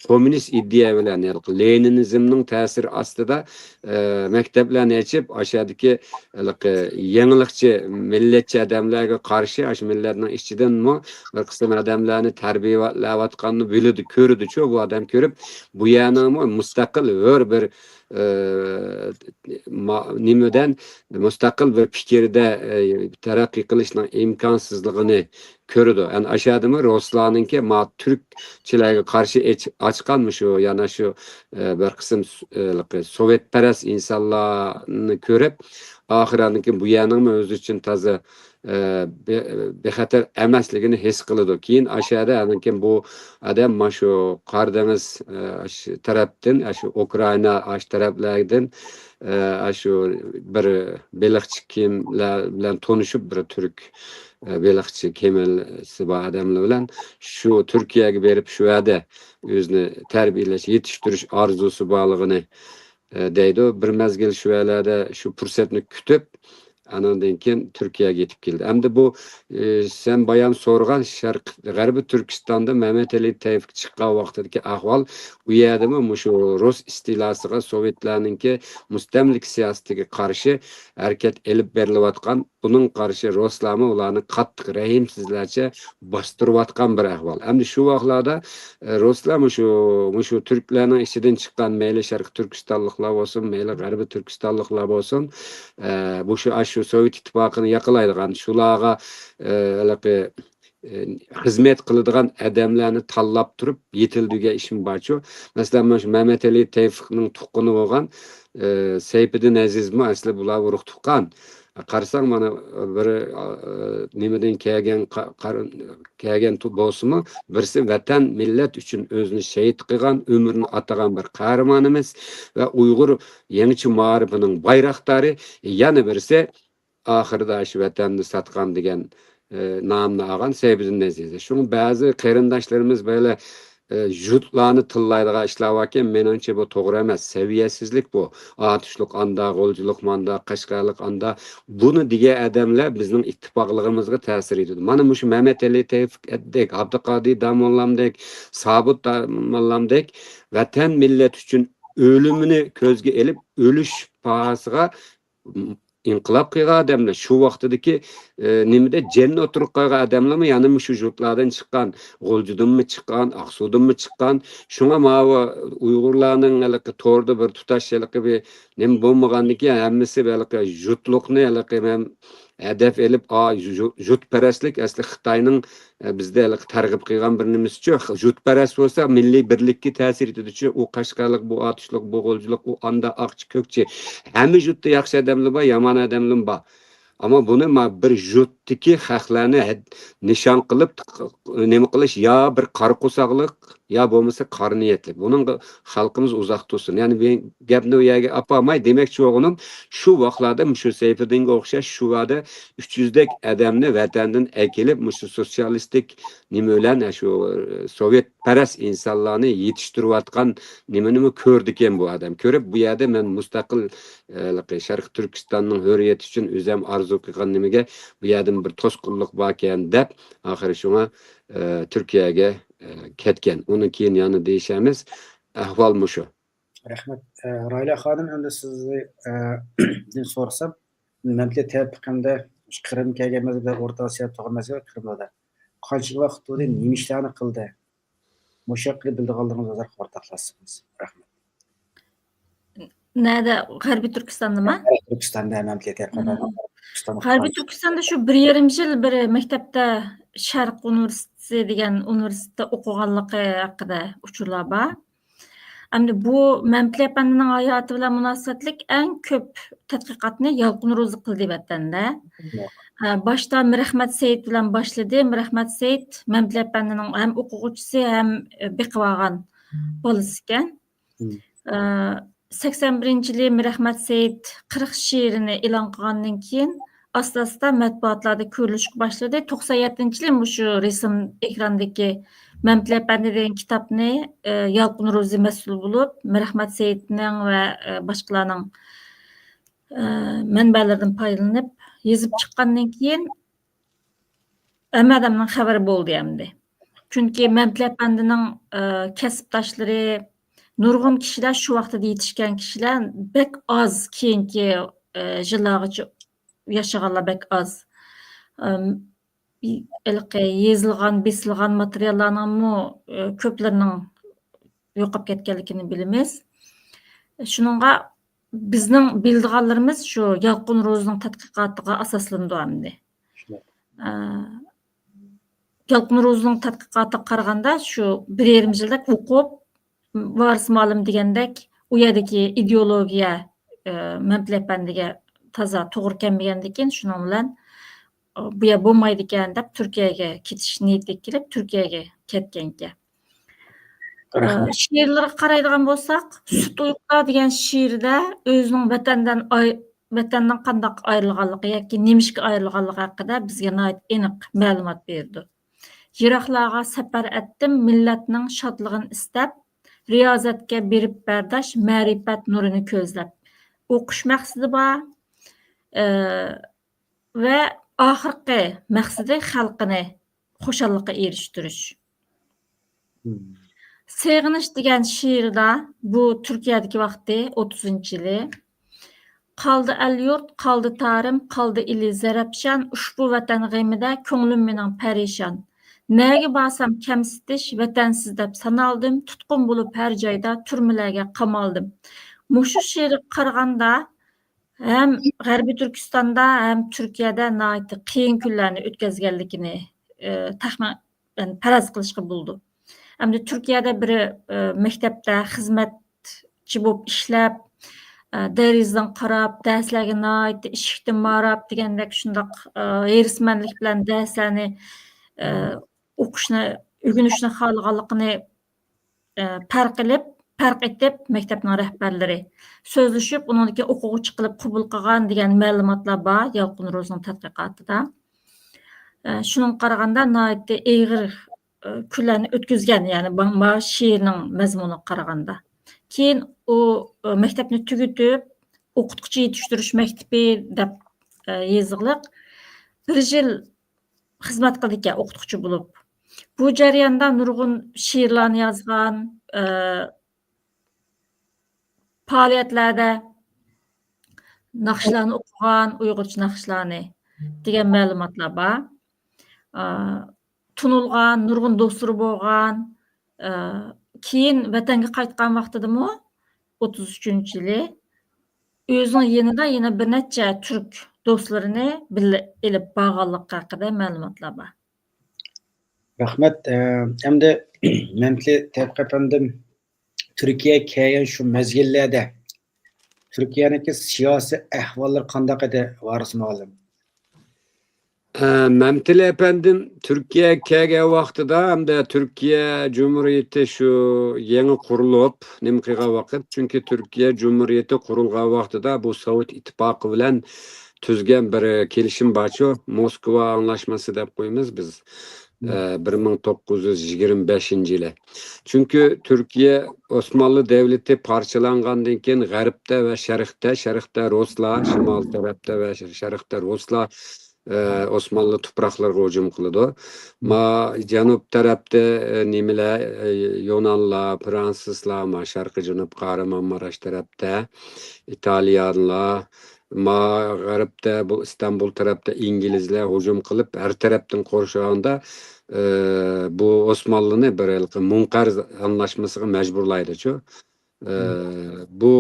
كوممۇنىست ئىدىيە بىلەن، ھېلىقى لېنىنىزمنىڭ تەسىرى ئاستىدا، ئە، مەكتەپلەرنى ئېچىپ، ئاشۇ يەردىكى ھېلىقى يېڭىلىقچى، مىللەتچى ئادەملەرگە قارشى، ئاشۇ مىللەتنىڭ ئىچىدىنمۇ بىر قىسىم ئادەملەرنى تەربىيەلەۋاتقاننى بىلىدۇ، كۆرىدۇچۇ بۇ ئادەم كۆرۈپ، بۇ يەرنىڭمۇ مۇستەقىل ھۆر بىر، ئە، ما-، نېمىدىن مۇستەقىل بىر پىكىردە، ئە، تەرەققىي قىلىشنىڭ ئىمكانسىزلىقىنى كۆرىدۇ. يەنى ئاشۇ يەردىمۇ رۇسلارنىڭكى ما تۈركچىلەرگە قارشى ئېچ-، ئاچقان مۇشۇ، يەنە شۇ، ئە، بىر قىسىم س-، ئە، سوۋېتپەرەس ئىنسانلارنى كۆرۈپ، ئاخىرىدىن كېيىن بۇ يەرنىڭمۇ ئۆزى ئۈچۈن تازا، ئە، بى-، بىخەتەر ئەمەسلىكىنى ھېس قىلىدۇ. كېيىن ئاشۇ يەردە ئاندىن كېيىن بۇ ئادەم مانا شۇ قارا دېڭىز، ئە، ئاشۇ تەرەپتىن، ئاشۇ ئۇكرائىنا، ئاشۇ تەرەپلەردىن، ئە، ئاشۇ بىر بېلىقچى كېمىلەر بىلەن تونۇشۇپ، بىر تۈرك، ئە، بېلىقچى كېمىسى بار ئادەملەر بىلەن شۇ تۈركىيەگە بېرىپ، شۇ يەردە ئۆزىنى تەربىيەلەش، يېتىشتۈرۈش ئارزۇسى بارلىقىنى، ئە، دەيدۇ. بىر مەزگىل شۇ يەرلەردە شۇ پۇرسەتنى كۈتۈپ، ئانىڭدىن كېيىن تۈركىيەگە يېتىپ كەلدى. ئەمدى بۇ، ئى، سەن بايام سورىغان شەرق، غەربىي تۈركىستاندا مەمەتئېلى تەۋپىق چىققان ۋاقتىدىكى ئەھۋال، ئۇ يەردىمۇ مۇشۇ رۇس ئىستىلاسىغا، سوۋېتلارنىڭكى مۇستەملىكە سىياسىتىگە قارشى ھەرىكەت ئېلىپ بېرىلىۋاتقان، ئۇنىڭغا قارشى رۇسلارمۇ ئۇلارنى قاتتىق رەھىمسىزلەرچە باستۇرۇۋاتقان بىر ئەھۋال. ئەمدى شۇ ۋاقىتلاردا، ئى، رۇسلار مۇشۇ، مۇشۇ تۈركلەرنىڭ ئىچىدىن چىققان، مەيلى شەرقىي تۈركىستانلىقلار بولسۇن، مەيلى غەربىي تۈركىستانلىقلار بولسۇن، ئە، بۇ شۇ، ئاشۇ سوۋېت ئىتتىپاقىنى ياقلايدىغان، شۇلارغا، ئە، ھېلىقى، ئە، خىزمەت قىلىدىغان ئادەملەرنى تاللاپ تۇرۇپ يېتىلدۈرگەن ئىشمۇ بارچۇ. مەسىلەن، مانا شۇ مەمەتئېلى تەۋپىقنىڭ تۇغقىنى بولغان، ئە، سەيپىدىن ئەزىزمۇ ئەسلى بۇلار ئۇرۇق تۇغقان. قارىساڭ، مانا بىر، ئە، نېمىدىن كەلگەن، قا-، قار-، كەلگەن تو-، بولسىمۇ، بىرسى ۋەتەن، مىللەت ئۈچۈن ئۆزىنى شېھىت قىلغان، ئۆمرىنى ئاتىغان بىر قەھرىمانىمىز ۋە ئۇيغۇر يېڭىچە مائارىپىنىڭ بايراقدارى، يەنە بىرسى ئاخىرىدا شۇ ۋەتەننى ساتقان دېگەن، ئى، نامنى ئالغان سەيپىدىن ئەزىز. شۇڭا بەزى قېرىنداشلىرىمىز بەيلى، ئى، يۇرتلارنى تىللايدىغان ئىشلار باركەن، مېنىڭچە بۇ توغرا ئەمەس، سەۋىيەسىزلىك بۇ. ئاتۇشلۇق ئاندا، غۇلجىلىق ماندا، قەشقەرلىق ئاندا. بۇنى دېگەن ئادەملەر بىزنىڭ ئىتتىپاقلىقىمىزغا تەسىر يېتىدۇ. مانا مۇشۇ مەمەتئېلى تەۋپىقتەك، ئابدۇقادىر داموللامدەك، سابىت داموللامدەك ۋەتەن، مىللەت ئۈچۈن ئۆلۈمىنى كۆزگە ئېلىپ، ئۆلۈش پاھاسىغا ئىنقىلاب قىلغان ئادەملەر، شۇ ۋاقتىدىكى، ئى، نېمىدە جەننى ئوتتۇرىغا قويغان ئادەملەرمۇ يەنە مۇشۇ يۇرتلاردىن چىققان، غۇلجىدىنمۇ چىققان، ئاقسۇدىنمۇ چىققان. شۇڭا ماۋۇ ئۇيغۇرلارنىڭ ھېلىقى توردا بىر تۇتاش ھېلىقى بىر نېمە بولمىغاندىكىن، ھەممىسى ھېلىقى يۇرتلۇقنى ھېلىقى ھەم ھەدەپ ئېلىپ، ئا، يۇ-، يۇرتپەرەسلىك ئەسلى خىتاينىڭ، ئە، بىزدە ھېلىقى تەرغىب قىلغان بىر نېمىسىچۇ. يۇرتپەرەس بولسا، مىللىي بىرلىككە تەسىر يېتىدۇچۇ. ئۇ قەشقەرلىق، بۇ ئاتۇشلۇق، بۇ غۇلجىلىق، ئۇ ئاندا ئاقچى، كۆكچى. ھەممە يۇرتتا ياخشى ئادەملەر بار، يامان ئادەملەر بار. ئەمما بۇنى ما-، بىر يۇرتتىكى خەقلەرنى ھەد-، نىشان قىلىپ، نېمە قىلىش، يا بىر قارا قورساقلىق، يا بولمىسا قارا نىيەتلىك. بۇنىڭغا خەلقىمىز ئۇزاق تۇرسۇن. يەنى بۇ گەپنى ئۇ يەرگە ئاپارماي، دېمەكچى بولغىنىم، شۇ ۋاقىتلاردا مۇشۇ سەيپىدىنگە ئوخشاش شۇ يەردە ئۈچ يۈزدەك ئادەمنى ۋەتەندىن ئەكېلىپ، مۇشۇ سوتسىيالىستىك نېمە بىلەن، شۇ، ئە، سوۋېتپەرەس ئىنسانلارنى يېتىشتۈرۈۋاتقان نېمىنىمۇ كۆردىكەن بۇ ئادەم. كۆرۈپ، بۇ يەردە مەن مۇستەقىل، ئە، شەرقىي تۈركىستاننىڭ ھۆرىيىتى ئۈچۈن ئۆزۈم ئارزۇ قىلغان نېمىگە، بۇ يەردىن بىر توسقۇنلۇق باركەن دەپ، ئاخىرى شۇڭا، ئە، تۈركىيەگە، ئە، كەتكەن. ئۇنىڭ كېيىن يەنە دېيىشەرمىز. ئەھۋال مۇشۇ. رەھمەت. ئە، راھىلە خانىم، ئەمدى سىزنى، ئە، دىن سورىسام، مەمتىلى تەۋپىق ھەمدە قىرىم كەلگەن مەزگىلدە، ئورتا ئاسىيا تۇرغان مەزگىلدە قىرىمدا قانچىلىك ۋاقىت تۇردى، نېمە ئىشلارنى قىلدى؟ مۇشۇ ھەققىدە بىلىدىغانلىرىڭىزنى ئورتاقلاشسىڭىز. رەھمەت. نەدە؟ غەربىي تۈركىستاندىمۇ؟ غەربىي تۈركىستاندا، مەمتىلى تەۋپىق. مم. تۈركىستاندا غەربىي تۈركىستاندا شۇ بىر يېرىم يىل بىر مەكتەپتە، شەرق ئۇنىۋېرسىتېتى دېگەن ئۇنىۋېرسىتېتتا ئوقۇغانلىقى ھەققىدە ئۇچۇرلار بار. ئەمدى بۇ مەمتىلى ئەپەندىنىڭ ھاياتى بىلەن مۇناسىۋەتلىك ئەڭ كۆپ تەتقىقاتنى يالقۇن روزى قىلدى ۋەتەندە. ھە، باشتا مىرئەخمەت سېيىت بىلەن باشلىدى. مىرئەخمەت سېيىت مەمتىلى ئەپەندىنىڭ ھەم ئوقۇغۇچىسى، ھەم، ئە، بېقىۋالغان بالىسى ئىكەن. ئە، سەكسەن بىرىنچى يىلى مىرئەخمەت سېيىت قىرىق شېئىرىنى ئېلان قىلغاندىن كېيىن، ئاستا-ئاستا مەتبۇئاتلاردا كۆرۈلۈشكە باشلىدى. توقسان يەتتىنچى يىلى مۇشۇ رەسىم ئېكراندىكى مەمتىلى ئەپەندى دېگەن كىتابنى، ئە، يالقۇن روزى مەسئۇل بولۇپ، مىرئەخمەت سېيىتنىڭ ۋە، ئە، باشقىلارنىڭ، ئە، مەنبەلىرىدىن پايدىلىنىپ يېزىپ چىققاندىن كېيىن، ھەممە ئادەمنىڭ خەۋىرى بولدى ئەمدى. چۈنكى مەمتىلى ئەپەندىنىڭ، ئە، كەسىپداشلىرى، نۇرغۇن كىشىلەر، شۇ ۋاقتىدا يېتىشكەن كىشىلەر بەك ئاز، كېيىنكى، ئە، يىللارغىچە ياشىغانلار بەك ئاز. ئەم، ھېلىقى يېزىلغان، بېسىلغان ماتېرىياللارنىڭمۇ، ئە، كۆپلىرىنىڭ يوقاپ كەتكەنلىكىنى بىلىمىز. شۇنىڭغا بىزنىڭ بىلىدىغانلىرىمىز شۇ يالقۇن روزىنىڭ تەتقىقاتىغا ئاساسلىنىدۇ ئەمدى. ئە، يالقۇن روزىنىڭ تەتقىقاتىغا قارىغاندا، شۇ بىر يېرىم يىلدەك ئوقۇپ، ۋارىس مۇئەللىم دېگەندەك، ئۇ يەردىكى ئىدېئولوگىيە، ئە، مەمتىلى ئەپەندىگە تازا توغرا كەلمىگەندىكىن، شۇنىڭ بىلەن، ئە، بۇ يەر بولمايدىكەن دەپ، تۈركىيەگە كېتىش نىيىتىگە كېلىپ، تۈركىيەگە كەتكەنىكەن. ئە، شېئىرلىرىغا قارايدىغان بولساق، سۈت ئۇيقۇلار دېگەن شېئىرىدە ئۆزىنىڭ ۋەتەندىن ئاي-، ۋەتەندىن قانداق ئايرىلغانلىقى ياكى نېمىشقا ئايرىلغانلىقى ھەققىدە بىزگە ناھايىتى ئېنىق مەلۇمات بېرىدۇ. يىراقلارغا سەپەر ئەتتىم، مىللەتنىڭ شادلىقىنى ئىستەپ، رىيازەتكە بېرىپ بەرداش، مەرىپەت نۇرىنى كۆزلەپ. ئوقۇش مەقسىتى بار، ئە، ۋە ئاخىرقى مەقسىتى خەلقىنى خۇشاللىققا ئېرىشتۈرۈش. سېغىنىش دېگەن شېئىردا، بۇ تۈركىيەدىكى ۋاقتى، ئوتتۇزىنچى يىلى. قالدى ئەل-يۇرت، قالدى تارىم، قالدى ئىلى زەرەپشان، ئۇشبۇ ۋەتەن غېمىدە كۆڭلۈم مېنىڭ پەرىشان. نەگە بارسام كەمسىتىش، ۋەتەنسىز دەپ سانالدىم، تۇتقۇن بولۇپ ھەر جايدا تۈرمىلەرگە قامالدىم. مۇشۇ شېئىرغا قارىغاندا، ھەم غەربىي تۈركىستاندا، ھەم تۈركىيەدە ناھايىتى قىيىن كۈنلەرنى ئۆتكۈزگەنلىكىنى، ئى، تەخمىن، يەنى پەرەز قىلىشقا بولىدۇ. ئەمدى تۈركىيەدە بىرى، ئى، مەكتەپتە خىزمەتچى بولۇپ ئىشلەپ، ئى، دېرىزىدىن قاراپ، دەرسلەرگە ناھايىتى ئىشىكتىن ماراپ دېگەندەك شۇنداق، ئى، ھېرىسمەنلىك بىلەن دەرسلەرنى، ئى، ئوقۇشنى، ئۆگىنىشنى خالىغانلىقىنى ئە، پەرق قىلىپ، پەرق ئېتىپ، مەكتەپنىڭ رەھبەرلىرى سۆزلىشىپ، ئۇنىڭدىكى ئوقۇغۇچى قىلىپ قوبۇل قىلغان دېگەن مەلۇماتلار بار يالقۇن روزىنىڭ تەتقىقاتىدا. ئە، شۇنىڭغا قارىغاندا ناھايىتى ئېغىر، ئە، كۈنلەرنى ئۆتكۈزگەن، يەنى ما-، ما شېئىرنىڭ مەزمۇنىغا قارىغاندا. كېيىن ئۇ، ئە، مەكتەپنى تۈگىتىپ، ئوقۇتقۇچى يېتىشتۈرۈش مەكتىپى دەپ، ئە، يېزىقلىق بىر يىل خىزمەت قىلىدىكەن ئوقۇتقۇچى بولۇپ. بۇ جەرياندا نۇرغۇن شېئىرلارنى يازغان، ئى، پائالىيەتلەردە ناخشىلارنى ئوقۇغان، ئۇيغۇرچە ناخشىلارنى دېگەن مەلۇماتلار بار. ئى، تونۇلغان، نۇرغۇن دوستلىرى بولغان، ئى، كېيىن ۋەتەنگە قايتقان ۋاقتىدىمۇ ئوتتۇز ئۈچىنچى يىلى ئۆزىنىڭ يېنىدا يەنە بىر نەچچە تۈرك دوستلىرىنى بىللە ئېلىپ بارغانلىقى ھەققىدە مەلۇماتلار بار. رەھمەت. ئە، ئەمدى مەمتىلى تەۋپىق ئەپەندىم تۈركىيەگە كەلگەن شۇ مەزگىللەردە تۈركىيەنىڭكى سىياسىي ئەھۋاللىرى قانداق ئىدى، ۋارىس مۇئەللىم؟ ئە، مەمتىلى ئەپەندىم تۈركىيەگە كەلگەن ۋاقتىدا ھەمدە تۈركىيە جۇمھۇرىيىتى شۇ يېڭى قۇرۇلۇپ، نېمە قىلغان ۋاقىت، چۈنكى تۈركىيە جۇمھۇرىيىتى قۇرۇلغان ۋاقتىدا بۇ سوۋېت ئىتتىپاقى بىلەن تۈزگەن بىر كېلىشىم بارچۇ، موسكۋا ئاڭلاشمىسى دەپ قويىمىز بىز. ئە، بىر مىڭ توققۇز يۈز يىگىرمە بەشىنچى يىلى. چۈنكى تۈركىيە ئوسمانلى دەۋلىتى پارچىلانغاندىن كېيىن غەربتە ۋە شەرقتە، شەرقتە رۇسلار، شىمال تەرەپتە ۋە شەرقتە رۇسلار، ئە، ئوسمانلى تۇپراقلىرىغا ھۇجۇم قىلىدۇ. ما جەنۇب تەرەپتە، ئە، نېمىلەر، ئە، يۇنانلار، فرانسىزلار، ما شەرقىي جەنۇب قەھرىمانماراش تەرەپتە، ئىتالىيانلار، ما غەربتە، بۇ ئىستانبۇل تەرەپتە ئىنگلىزلەر ھۇجۇم قىلىپ، ھەر تەرەپتىن قورشىغاندا، ئى، بۇ ئوسمانلىنى بىر ھېلىقى مۇڭقەرز ئاڭلاشمىسىغا مەجبۇرلايدۇچۇ. ئى، بۇ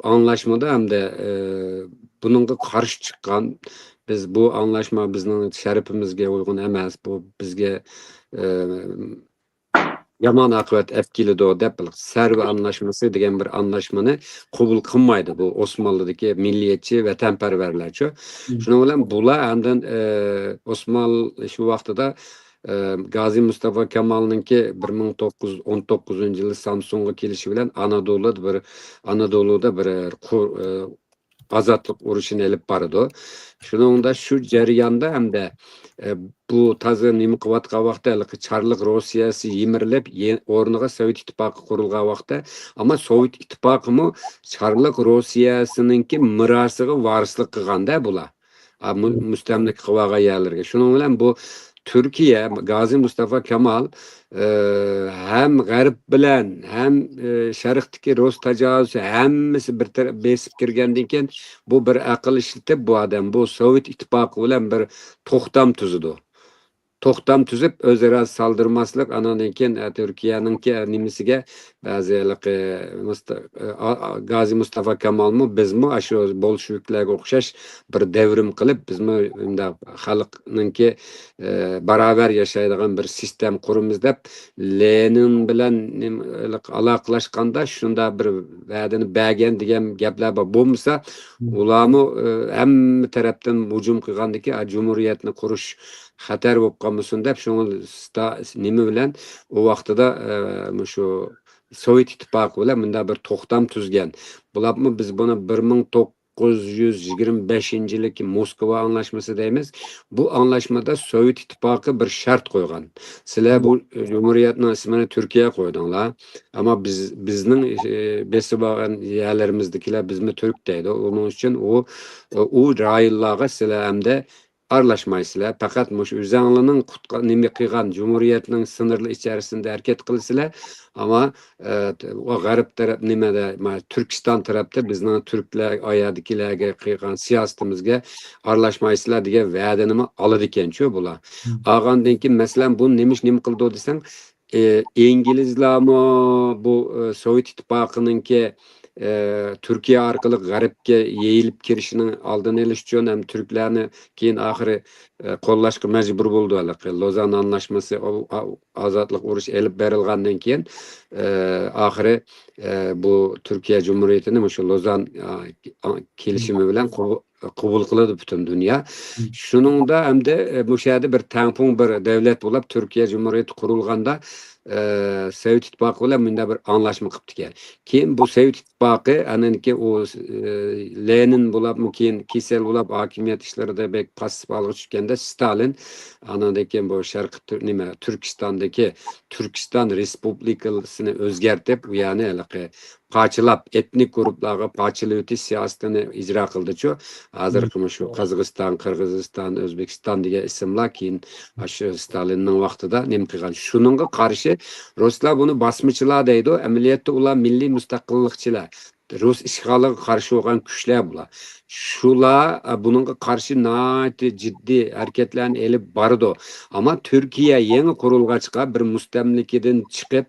ئاڭلاشمىدا ھەمدە، ئى، بۇنىڭغا قارشى چىققان، بىز بۇ ئاڭلاشما بىزنىڭ شەرىپىمىزگە ئۇيغۇن ئەمەس، بۇ بىزگە، ئى، يامان ئاقىۋەت ئەپ كېلىدۇ دەپ، سەرۋە ئاڭلاشمىسى دېگەن بىر ئاڭلاشمىنى قوبۇل قىلمايدۇ بۇ ئوسمانلىدىكى مىللىيەتچى، ۋەتەنپەرۋەرلەرچۇ. شۇنىڭ بىلەن بۇلار ئاندىن، ئى، ئوسمانلى شۇ ۋاقتىدا، ئە، گازى مۇستافا كامالنىڭكى بىر مىڭ توققۇز يۈز ئون توققۇزىنچى يىلى سامسۇنغا كېلىشى بىلەن ئانادولۇدا بىر، ئانادولۇدا بىر قۇر-، ئە، ئازادلىق ئۇرۇشىنى ئېلىپ بارىدۇ. شۇنىڭدا شۇ جەرياندا ھەمدە، ئە، بۇ تازا نېمە قىلىۋاتقان ۋاقىتتا، ھېلىقى چارلىق روسىيەسى يىمىرىلىپ، يە-، ئورنىغا سوۋېت ئىتتىپاقى قۇرۇلغان ۋاقىتتا، ئەمما سوۋېت ئىتتىپاقىمۇ چارلىق روسىيەسىنىڭكى مىراسىغا ۋارىسلىق قىلغاندا بۇلار. ئا، مۇ-، مۇستەملىكە قىلىۋالغان يەرلىرىگە. شۇنىڭ بىلەن بۇ تۈركىيە، گازى مۇستافا كامال، ئى، ھەم غەرب بىلەن، ھەم، ئى، شەرقتىكى رۇس تاجاۋۇزچى ھەممىسى بىر تەرەپ بېسىپ كىرگەندىن كېيىن، بۇ بىر ئەقىل ئىشلىتىپ، بۇ ئادەم بۇ سوۋېت ئىتتىپاقى بىلەن بىر توختام تۈزىدۇ. توختام تۈزۈپ، ئۆزئارا سالدۇرماسلىق، ئاناندىن كېيىن، ئە، تۈركىيەنىڭكى، ئە، نېمىسىگە بەزى ھېلىقى مۇست-، ئا-، ئا-، گازى مۇستافا كامالمۇ، بىزمۇ ئاشۇ بولشېۋىكلەرگە ئوخشاش بىر دەۋرىم قىلىپ، بىزمۇ مۇنداق خەلقنىڭكى، ئە، باراۋەر ياشايدىغان بىر سىستېما قۇرىمىز دەپ، لېنىن بىلەن نېمە، ھېلىقى ئالاقىلاشقاندا شۇنداق بىر ۋەدىنى بەرگەن دېگەن گەپلەر بار. بولمىسا، ئۇلارمۇ، ئە، ھەممە تەرەپتىن ھۇجۇم قىلغاندىكى، ئا، جۇمھۇرىيەتنى قۇرۇش خەتەر بولۇپ قالمىسۇن دەپ، شۇڭا ستا-، نېمە بىلەن ئۇ ۋاقتىدا، ئە، مۇشۇ سوۋېت ئىتتىپاقى بىلەن مۇنداق بىر توختام تۈزگەن. بۇلارمۇ بىز بۇنى بىر مىڭ توققۇز يۈز يىگىرمە بەشىنچى يىلىكى موسكۋا ئاڭلاشمىسى دەيمىز. بۇ ئاڭلاشمىدا سوۋېت ئىتتىپاقى بىر شەرت قويغان. سىلەر بۇ جۇمھۇرىيەتنىڭ ئىسمىنى تۈركىيە قويدۇڭلار. ئەمما بىز، بىزنىڭ، ئە، بېسىپ ئالغان يەرلىرىمىزدىكىلەر بىزمۇ تۈرك دەيدۇ. ئۇنىڭ ئۈچۈن ئۇ، ئۇ رايونلارغا سىلەر ئەمدى ئارىلاشمايسىلەر. پەقەت مۇشۇ ئۆزەڭلارنىڭ قۇتقا-، نېمە قىلغان جۇمھۇرىيەتنىڭ سىنىرلىرى ئىچەرىسىندە ھەرىكەت قىلىسىلەر. ئەمما، ئە، غەرب تەرەپ نېمىدە، ما-، تۈركىستان تەرەپتە بىزنىڭ تۈركلەر، ئايادىكىلەرگە قىلغان سىياسىتىمىزگە ئارىلاشمايسىلەر دېگەن ۋەدىنىمۇ ئالىدىكەنچۇ بۇلار. ئالغاندىن كېيىن، مەسىلەن، بۇ نېمىش-، نېمە قىلىدۇ دېسەڭ، ئى، ئىنگلىزلارمۇ بۇ، ئى، سوۋېت ئىتتىپاقىنىڭكى، ئى، تۈركىيە ئارقىلىق غەربكە يېيىلىپ كىرىشىنىڭ ئالدىنى ئېلىش ئۈچۈن ھەم تۈركلەرنى كېيىن ئاخىرى، ئى، قوللاشقا مەجبۇر بولدى ھېلىقى. لوزان ئانلاشمىسى، ئا-، ئا-، ئازادلىق ئۇرۇشى ئېلىپ بېرىلغاندىن كېيىن، ئى، ئاخىرى، ئى، بۇ تۈركىيە جۇمھۇرىيىتىنى مۇشۇ لوزان، ئا، ئا، كېلىشىمى بىلەن قوبۇل قوبۇل قىلىدۇ پۈتۈن دۇنيا. شۇنىڭدا ئەمدى، ئە، مۇشۇ يەردە بىر تەڭپۇڭ بىر دۆلەت بولۇپ، تۈركىيە جۇمھۇرىيىتى قۇرۇلغاندا، ئە، سوۋېت ئىتتىپاقى بىلەن مۇنداق بىر ئاڭلاشما قىپتىكەن. كېيىن بۇ سوۋېت ئىتتىپاقى، ئانىڭكى ئۇ، ئە، لېنىن بولۇپمۇ كېيىن كېسەل بولۇپ، ھاكىمىيەت ئىشلىرىدا بەك پاسسىپ ھالغا چۈشكەندە، ستالىن ئانىڭدىن كېيىن بۇ شەرقىي تۈر-، نېمە، تۈركىستاندىكى تۈركىستان رېسپۇبلىكىسىنى ئۆزگەرتىپ، ئۇ يەرنى ھېلىقى پارچىلاپ، ئېتنىك گۇرۇپلارغا پارچىلىۋېتىش سىياسىتىنى ئىجرا قىلدىچۇ. ھازىرقى مۇشۇ قازاقىستان، قىرغىزىستان، ئۆزبېكىستان دېگەن ئىسىملار كېيىن ئاشۇ ستالىننىڭ ۋاقتىدا نېمە قىلغان. شۇنىڭغا قارشى رۇسلار بۇنى باسمىچىلار دەيدۇ. ئەمەلىيەتتە ئۇلار مىللىي مۇستەقىللىقچىلار. رۇس ئىشغالىغا قارشى بولغان كۈچلەر بۇلار. شۇلار، ئە، بۇنىڭغا قارشى ناھايىتى جىددىي ھەرىكەتلەرنى ئېلىپ بارىدۇ. ئەمما تۈركىيە يېڭى قۇرۇلغاچقا، بىر مۇستەملىكىدىن چىقىپ،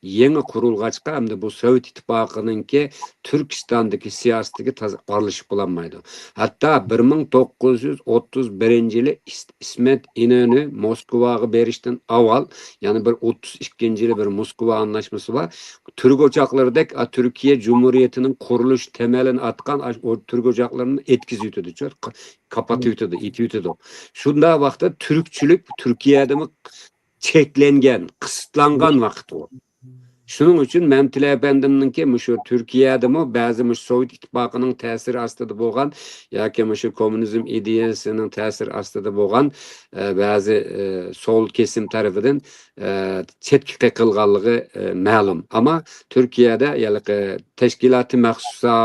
يېڭى قۇرۇلغاچقا، ئەمدى بۇ سوۋېت ئىتتىپاقىنىڭكى تۈركىستاندىكى سىياسىتىگە تازا ئارىلىشىپ بولالمايدۇ. ھەتتا بىر مىڭ توققۇز يۈز ئوتتۇز بىرىنچى يىلى ئىس-، ئىسمەت ئىنۆنى موسكۋاغا بېرىشتىن ئاۋۋال، يەنى بىر ئوتتۇز ئىككىنچى يىلى بىر موسكۋا ئاڭلاشمىسى بار. تۈرك ئوچاقلىرىدەك، ئا، تۈركىيە جۇمھۇرىيىتىنىڭ قۇرۇلۇش تېمىلىنى ئاتقان، ئا، ئۇ تۈرك ئوچاقلىرىنى ئېتكىزىۋېتىدۇ، چۆ-، قا-، كاپاتىۋېتىدۇ، ئېتىۋېتىدۇ. شۇنداق ۋاقىتتا تۈركچىلىك تۈركىيەدىمۇ چەكلەنگەن، قىستلانغان ۋاقىت ئۇ. شۇنىڭ ئۈچۈن مەمتىلى ئەپەندىمنىڭكى مۇشۇ تۈركىيەدىمۇ بەزى مۇشۇ سوۋېت ئىتتىپاقىنىڭ تەسىرى ئاستىدا بولغان ياكى مۇشۇ كوممۇنىزم ئىدىيەسىنىڭ تەسىرى ئاستىدا بولغان، ئە، بەزى، ئە، سول كېسىم تەرىپىدىن، ئە، چەتكە قېقىلغانلىقى، ئە، مەلۇم. ئەمما تۈركىيەدە ھېلىقى تەشكىلاتى مەخسۇسا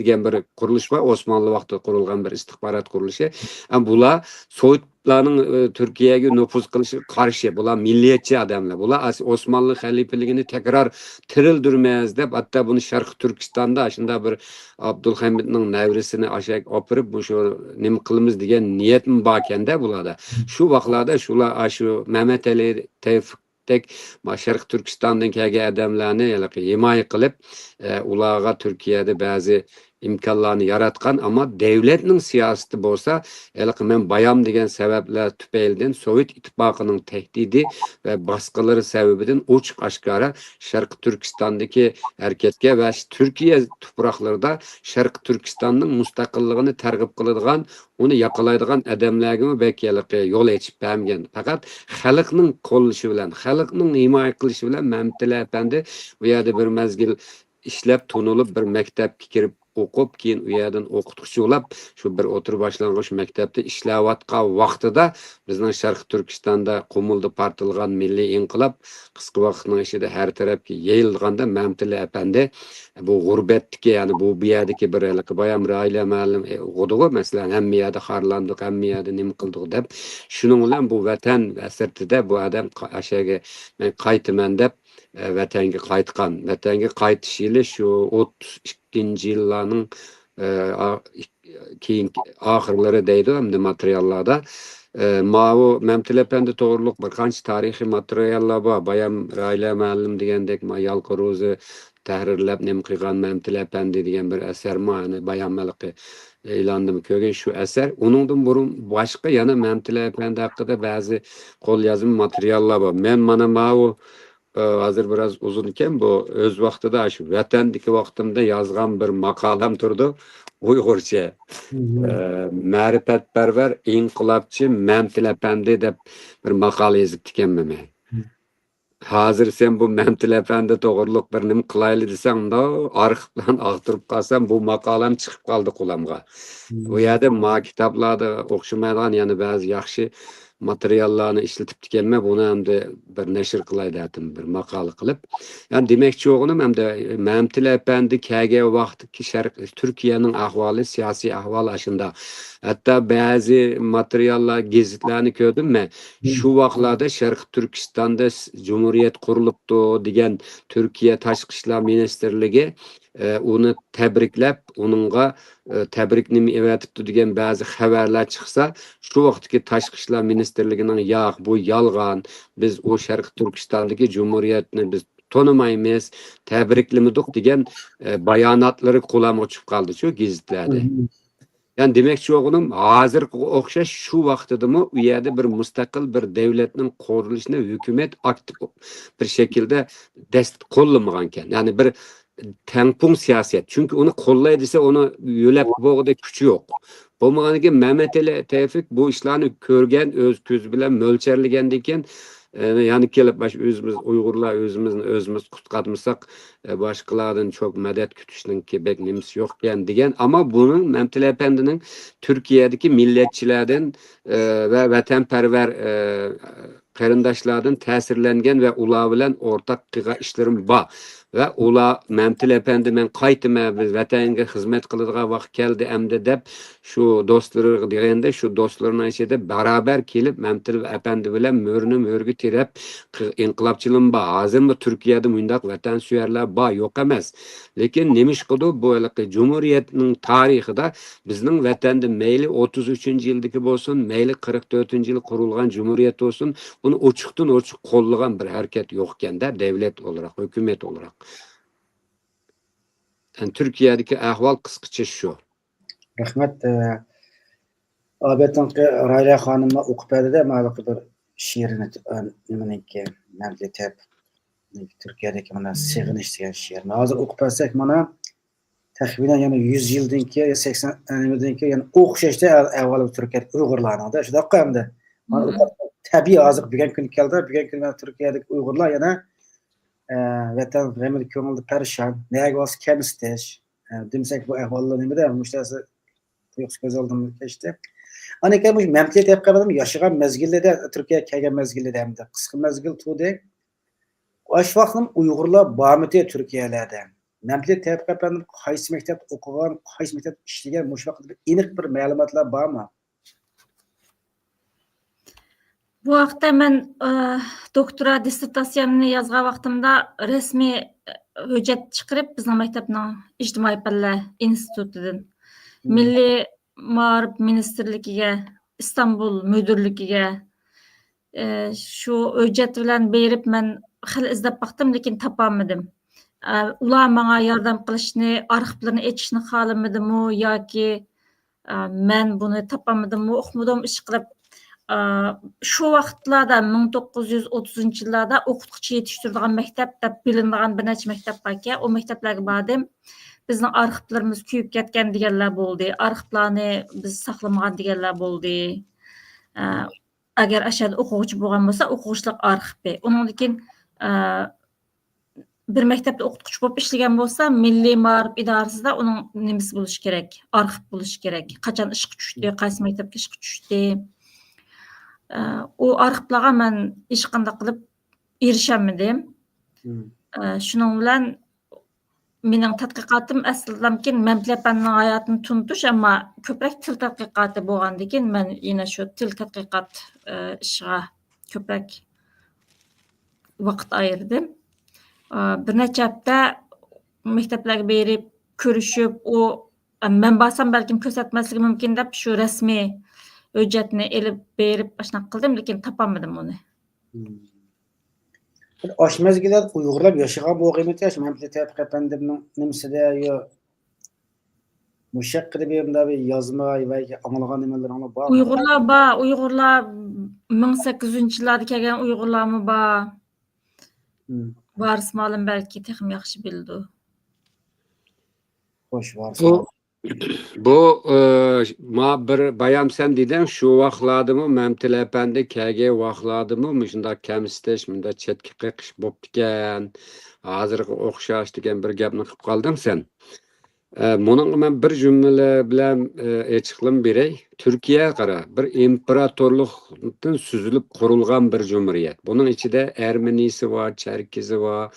دېگەن بىر قۇرۇلۇش بار، ئوسمانلى ۋاقتىدا قۇرۇلغان بىر ئىستىخبارات قۇرۇلۇشى. ئەمما بۇلار سوۋېت بۇلارنىڭ، ئى، تۈركىيەگە نوپۇز قىلىشىغا قارشى. بۇلار مىللىيەتچى ئادەملەر. بۇلار ئاس-، ئوسمانلى خەلىپىلىكىنى تەكرار تىرىلدۈرىمىز دەپ، ھەتتا بۇنى شەرقىي تۈركىستاندا ئاشۇنداق بىر ئابدۇلھەمىدنىڭ نەۋرىسىنى ئاشاق ئاپىرىپ، مۇشۇ نېمە قىلىمىز دېگەن نىيەتمۇ باركەندە بۇلاردا. شۇ ۋاقىتلاردا شۇلار ئاشۇ مەمەتئەلى تەۋپىقتەك ما-، شەرقىي تۈركىستاندىن كەلگەن ئادەملەرنى ھېلىقى ھىمايە قىلىپ، ئە، ئۇلارغا تۈركىيەدە بەزى ئىمكانلارنى ياراتقان، ئەمما دەۋلەتنىڭ سىياسىتى بولسا، ھېلىقى مەن بايام دېگەن سەۋەبلەر تۈپەيلىدىن سوۋېت ئىتتىپاقىنىڭ تەھدىتى ۋە باسقىلىرى سەۋەبىدىن ئوچۇق ئاشكارا شەرقىي تۈركىستاندىكى ھەرىكەتكە ۋە تۈركىيە تۇپراقلىرىدا شەرقىي تۈركىستاننىڭ مۇستەقىللىقىنى تەرغىب قىلىدىغان، ئۇنى ياقلايدىغان ئادەملەرگىمۇ بەك ھېلىقى يول ئېچىپ بەرمىگەن. پەقەت خەلقنىڭ قوللىشى بىلەن، خەلقنىڭ ھىمايە قىلىشى بىلەن مەمتىلى ئەپەندى بۇ يەردە بىر مەزگىل ئىشلەپ، تونۇلۇپ، بىر مەكتەپكە كىرىپ ئوقۇپ، كېيىن ئۇ يەردىن ئوقۇتقۇچى بولاپ، شۇ بىر ئوتتۇرا باشلانغۇچ مەكتەپتە ئىشلەۋاتقان ۋاقتىدا، بىزنىڭ شەرقىي تۈركىستاندا قۇمۇلدا پارتلىغان مىللىي ئىنقىلاب قىسقا ۋاقىتنىڭ ئىچىدە ھەر تەرەپكە يېيىلغاندا، مەمتىلى ئەپەندى بۇ غۇربەتتىكى، يەنى بۇ، بۇ يەردىكى بىر ھېلىقى بايام راھىلە مۇئەللىم، ئە، ئۇقىدىغۇ، مەسىلەن، ھەممە يەردە خارلاندۇق، ھەممە يەردە نېمە قىلدۇق دەپ، شۇنىڭ بىلەن بۇ ۋەتەن ھەسرىتىدە بۇ ئادەم قا-، ئەشەگە مەن قايتىمەن دەپ، ئە، ۋەتەنگە قايتقان. ۋەتەنگە قايتىش يىلى شۇ ئوتتۇز ئىككىنچى يىللارنىڭ، ئە، ئا-، ئىك-، كېيىنكى ئاخىرلىرى دەيدۇ ئەمدى ماتېرىياللاردا. ئە، ماۋۇ مەمتىلى ئەپەندى توغرۇلۇق بىر قانچە تارىخىي ماتېرىياللار بار. بايام راھىلە مۇئەللىم دېگەندەك، ما-، يالقا روزى تەھرىرلەپ نېمە قىلغان مەمتىلى ئەپەندى دېگەن بىر ئەسەرمۇ، يەنى بايام ھېلىقى ئېلاندىمۇ كۆرگەن شۇ ئەسەر. ئۇنىڭدىن بۇرۇن باشقا يەنە مەمتىلى ئەپەندى ھەققىدە بەزى قوليازما ماتېرىياللار بار. مەن مانا ماۋۇ، ئە، ھازىر بىراز ئۇزۇن ئىكەن بۇ، ئۆز ۋاقتىدا شۇ ۋەتەندىكى ۋاقتىمدا يازغان بىر ماقالەم تۇرىدۇ، ئۇيغۇرچە. مم. ئە، مەرىپەتپەرۋەر ئىنقىلابچى مەمتىلى ئەپەندى دەپ بىر ماقالە يېزىپتىكەنمەن مەن. مم. ھازىر سەن بۇ مەمتىلى ئەپەندى توغرۇلۇق بىر نېمە قىلايلى دېسەڭ، مۇنداق ئارخىپلارنى ئاختۇرۇپ قالسام، بۇ ماقالەم چىقىپ قالدى قولامغا. مم. بۇ يەردە ما كىتابلاردا ئوخشىمايدىغان يەنە بەزى ياخشى ماتېرىياللارنى ئىشلىتىپتىكەنمەن، بۇنى ئەمدى بىر نەشر قىلاي دەتتىم، بىر ماقالە قىلىپ. يەنى دېمەكچى بولغىنىم، ئەمدى مەمتىلى ئەپەندى كەلگەن ۋاقىتتىكى شەرق، تۈركىيەنىڭ ئەھۋالى، سىياسىي ئەھۋال ئاشۇنداق. ھەتتا بەزى ماتېرىياللار، گېزىتلەرنى كۆردۈم مەن. مم. شۇ ۋاقىتلاردا شەرقىي تۈركىستاندا س-، جۇمھۇرىيەت قۇرۇلۇپتۇ دېگەن تۈركىيە تاشقى ئىشلار مىنىستىرلىكى، ئە، ئۇنى تەبرىكلەپ، ئۇنىڭغا، ئە، تەبرىك نېمە ئەۋەتىپتۇ دېگەن بەزى خەۋەرلەر چىقسا، شۇ ۋاقىتتىكى تاشقى ئىشلار مىنىستىرلىكىنىڭ، «ياق، بۇ يالغان، بىز ئۇ شەرقىي تۈركىستاندىكى جۇمھۇرىيەتنى بىز تونۇمايمىز، تەبرىكلىمىدۇق» دېگەن، ئە، باياناتلىرى قولامغا چۈشۈپ قالدىچۇ گېزىتلەردە. مم. يەنى دېمەكچى بولغىنىم، ھازىرقىغا ئوخشاش شۇ ۋاقتىدىمۇ ئۇ يەردە بىر مۇستەقىل بىر دۆلەتنىڭ قۇرۇلۇشىنى ھۆكۈمەت ئاكتىپ بىر شەكىلدە دەست قوللىمىغانىكەن. يەنى بىر تەڭپۇڭ سىياسەت. چۈنكى ئۇنى قوللاي دېسە، ئۇنى يۆلەپ بولغۇدەك كۈچى يوق. بولمىغاندىكىن مەمەتئېلى تەۋپىق بۇ ئىشلارنى كۆرگەن، ئۆز كۆزى بىلەن مۆلچەرلىگەندىن كېيىن، ئە، يەنە كېلىپ، باش ئۆزىمىز ئۇيغۇرلار ئۆزىمىزنى ئۆزىمىز قۇتقارمىساق، ئە، باشقىلاردىن چوق مەدەت كۈتۈشنىڭكى بەك نېمىسى يوقكەن دېگەن. ئەمما بۇنىڭ مەمتىلى ئەپەندىنىڭ تۈركىيەدىكى مىللەتچىلەردىن، ئە، ۋە ۋەتەنپەرۋەر، ئە، قېرىنداشلاردىن تەسىرلەنگەن ۋە ئۇلار بىلەن ئورتاق قىلغان ئىشلىرىم بار. ۋە ئۇلار، مەمتىلى ئەپەندى، مەن قايتىمەن، بىز ۋەتەنگە خىزمەت قىلىدىغان ۋاقىت كەلدى ئەمدى دەپ، شۇ دوستلىرىغا دېگەندە، شۇ دوستلىرىنىڭ ئىچىدە بارابەر كېلىپ، مەمتىلى ئەپەندى بىلەن مۈرىنى مۈرىگە تىرەپ، قى-، ئىنقىلابچىلىرمۇ بار. ھازىرمۇ تۈركىيەدە مۇنداق ۋەتەنسۆيەرلەر بار، يوق ئەمەس. لېكىن نېمىشقىدۇر بۇ ھېلىقى جۇمھۇرىيەتنىڭ تارىخىدا بىزنىڭ ۋەتەندە مەيلى ئوتتۇز ئۈچىنچى يىلدىكى بولسۇن، مەيلى قىرىق تۆتىنچى يىل قۇرۇلغان جۇمھۇرىيەت بولسۇن، ئۇنى ئوچۇقتىن ئوچۇق قوللىغان بىر ھەرىكەت يوقكەندە، دەۋلەت ئولاراق، ھۆكۈمەت ئولاراق. يەنى تۈركىيەدىكى ئەھۋال قىسقىچە شۇ. رەھمەت. ئە، ئابىدىنقى رايلە خانىممۇ ئوقۇپ بەردى-دە، ماۋۇ بىر شېئىرىنى، ئە، نېمىنىڭكى، مەمتىلى تەۋپىق، تۈركىيەدىكى مانا سېغىنىش دېگەن شېئىرنى. ھازىر ئوقۇپ بەرسەك، مانا، تەخمىنەن يەنە يۈز يىلدىن كېيىن، سەكسەن يىلدىن كېيىن يەنە ئوخشاشلا ئەھۋال تۈركىيەدىكى ئۇيغۇرلارنىڭ-دە، شۇنداققۇ ئەمدى. مانا، مم. تەبىئىي ھازىر بۈگۈنكى كۈنگە كەلدى، بۈگۈنكى كۈندە تۈركىيەدىكى ئۇيغۇرلار يەنە، ئە، ۋەتەن غېمىدە كۆڭۈلدە پەرىشان، نەگە بارسا كەمسىتىش، ئە، دېمىسەك بۇ ئەھۋاللار نېمىدە، مۇشۇ نەرسە تۇيۇقسىز كۆز ئالدىمدىن كەچتى. ئاندىن كېيىن مۇشۇ مەمتىلى تەۋپىق ئەپەندىم ياشىغان مەزگىلىدە، تۈركىيەگە كەلگەن مەزگىلىدە ئەمدى قىسقا مەزگىل تۇردى. ئاشۇ ۋاقىتتا ئۇيغۇرلار بارمىدى تۈركىيەلەردە؟ مەمتىلى تەۋپىق ئەپەندىم قايسى مەكتەپتە ئوقۇغان، قايسى مەكتەپتە ئىشلىگەن، مۇشۇ ھەققىدە بىر ئېنىق بىر مەلۇماتلار بارمۇ؟ بۇ ھەقتە مەن، ئە، دوكتورا دىسسېرتاتسىيەمنى يازغان ۋاقتىمدا رەسمىي، ئە، ھۆججەت چىقىرىپ، بىزنىڭ مەكتەپنىڭ ئىجتىمائىي پەنلەر ئىنستىتۇتىدىن مىللىي مائارىپ مىنىستىرلىكىگە، ئىستانبۇل مۇدىرلىكىگە، ئە، شۇ ھۆججەت بىلەن بېرىپ مەن خېلى ئىزدەپ باقتىم، لېكىن تاپالمىدىم. ئە، ئۇلار ماڭا ياردەم قىلىشنى، ئارخىپلىرىنى ئېچىشنى خالىمىدىمۇ ياكى، ئە، مەن بۇنى تاپالمىدىممۇ، ئۇقمىدىم، ئىشقىلىپ، ئە، شۇ ۋاقىتلاردا، مىڭ توققۇز يۈز ئوتتۇزىنچى يىللاردا ئوقۇتقۇچى يېتىشتۈرىدىغان مەكتەپ دەپ بىلىنىدىغان بىر نەچچە مەكتەپ باركەن، ئۇ مەكتەپلەرگە باردىم. بىزنىڭ ئارخىپلىرىمىز كۆيۈپ كەتكەن دېگەنلەر بولدى. ئارخىپلارنى بىز ساقلىمىغان دېگەنلەر بولدى. ئە، ئەگەر ئاشۇ يەردە ئوقۇغۇچى بولغان بولسا، ئوقۇغۇچىلىق ئارخىپى. ئۇنىڭدىن كېيىن، ئە، بىر مەكتەپتە ئوقۇتقۇچى بولۇپ ئىشلىگەن بولسا، مىللىي مائارىپ ئىدارىسىدە ئۇنىڭ نېمىسى بولۇشى كېرەك، ئارخىپ بولۇشى كېرەك. قاچان ئىشقا چۈشتى، قايسى مەكتەپكە ئىشقا چۈشتى. ئە، ئۇ ئارخىپلارغا مەن ھېچقانداق قىلىپ ئېرىشەلمىدىم. مم. ئە، شۇنىڭ بىلەن مېنىڭ تەتقىقاتىم ئەسلىدىنكى مەمتىلى ئەپەندىنىڭ ھاياتىنى تونۇتۇش، ئەمما كۆپرەك تىل تەتقىقاتى بولغاندىكىن، مەن يەنە شۇ تىل تەتقىقات، ئە، ئىشىغا كۆپرەك ۋاقىت ئايرىدىم. ئە، بىر نەچچە ھەپتە مەكتەپلەرگە بېرىپ، كۆرۈشۈپ، ئۇ، ئە، مەن بارسام بەلكىم كۆرسەتمەسلىكى مۇمكىن دەپ، شۇ رەسمىي ھۆججەتنى ئېلىپ بېرىپ، ئاشۇنداق قىلدىم، لېكىن تاپالمىدىم ئۇنى. مم. ئاشۇ مەزگىلدە ئۇيغۇرلار ياشىغان بولغىيمىتى، ئاشۇ مەمتىلى تەۋپىق ئەپەندىمنىڭ نېمىسىدە، يا مۇشۇ ھەققىدە بىر مۇنداق بىر يازما ۋە ئاڭلىغان نېمىلىرىڭلار بارمۇ؟ ئۇيغۇرلار بار، ئۇيغۇرلار مىڭ سەككىز يۈزىنچى يىللاردا كەلگەن ئۇيغۇرلارمۇ بار. مم. ۋارىس مالىم بەلكى تېخىمۇ ياخشى بىلىدۇ. خوش، ۋارىس بۇ مالىم. بۇ، ئى، ما بىر بايام سەن دېدىڭ، شۇ ۋاقىتلاردىمۇ مەمتىلى ئەپەندى كەلگەن ۋاقىتلاردىمۇ مۇشۇنداق كەمسىتىش، مۇنداق چەتكە قېقىش بوپتىكەن، ھازىرغا ئوخشاش دېگەن بىر گەپنى قىلىپ قالدىڭ سەن. ئە، مۇنىڭغا مەن بىر جۈملە بىلەن، ئە، ئېچىقلىما بېرەي. تۈركىيە قارا، بىر ئىمپېراتورلۇقتىن سۈزۈلۈپ قۇرۇلغان بىر جۇمھۇرىيەت. بۇنىڭ ئىچىدە ئەرمىنىسى بار، چەركىزى بار،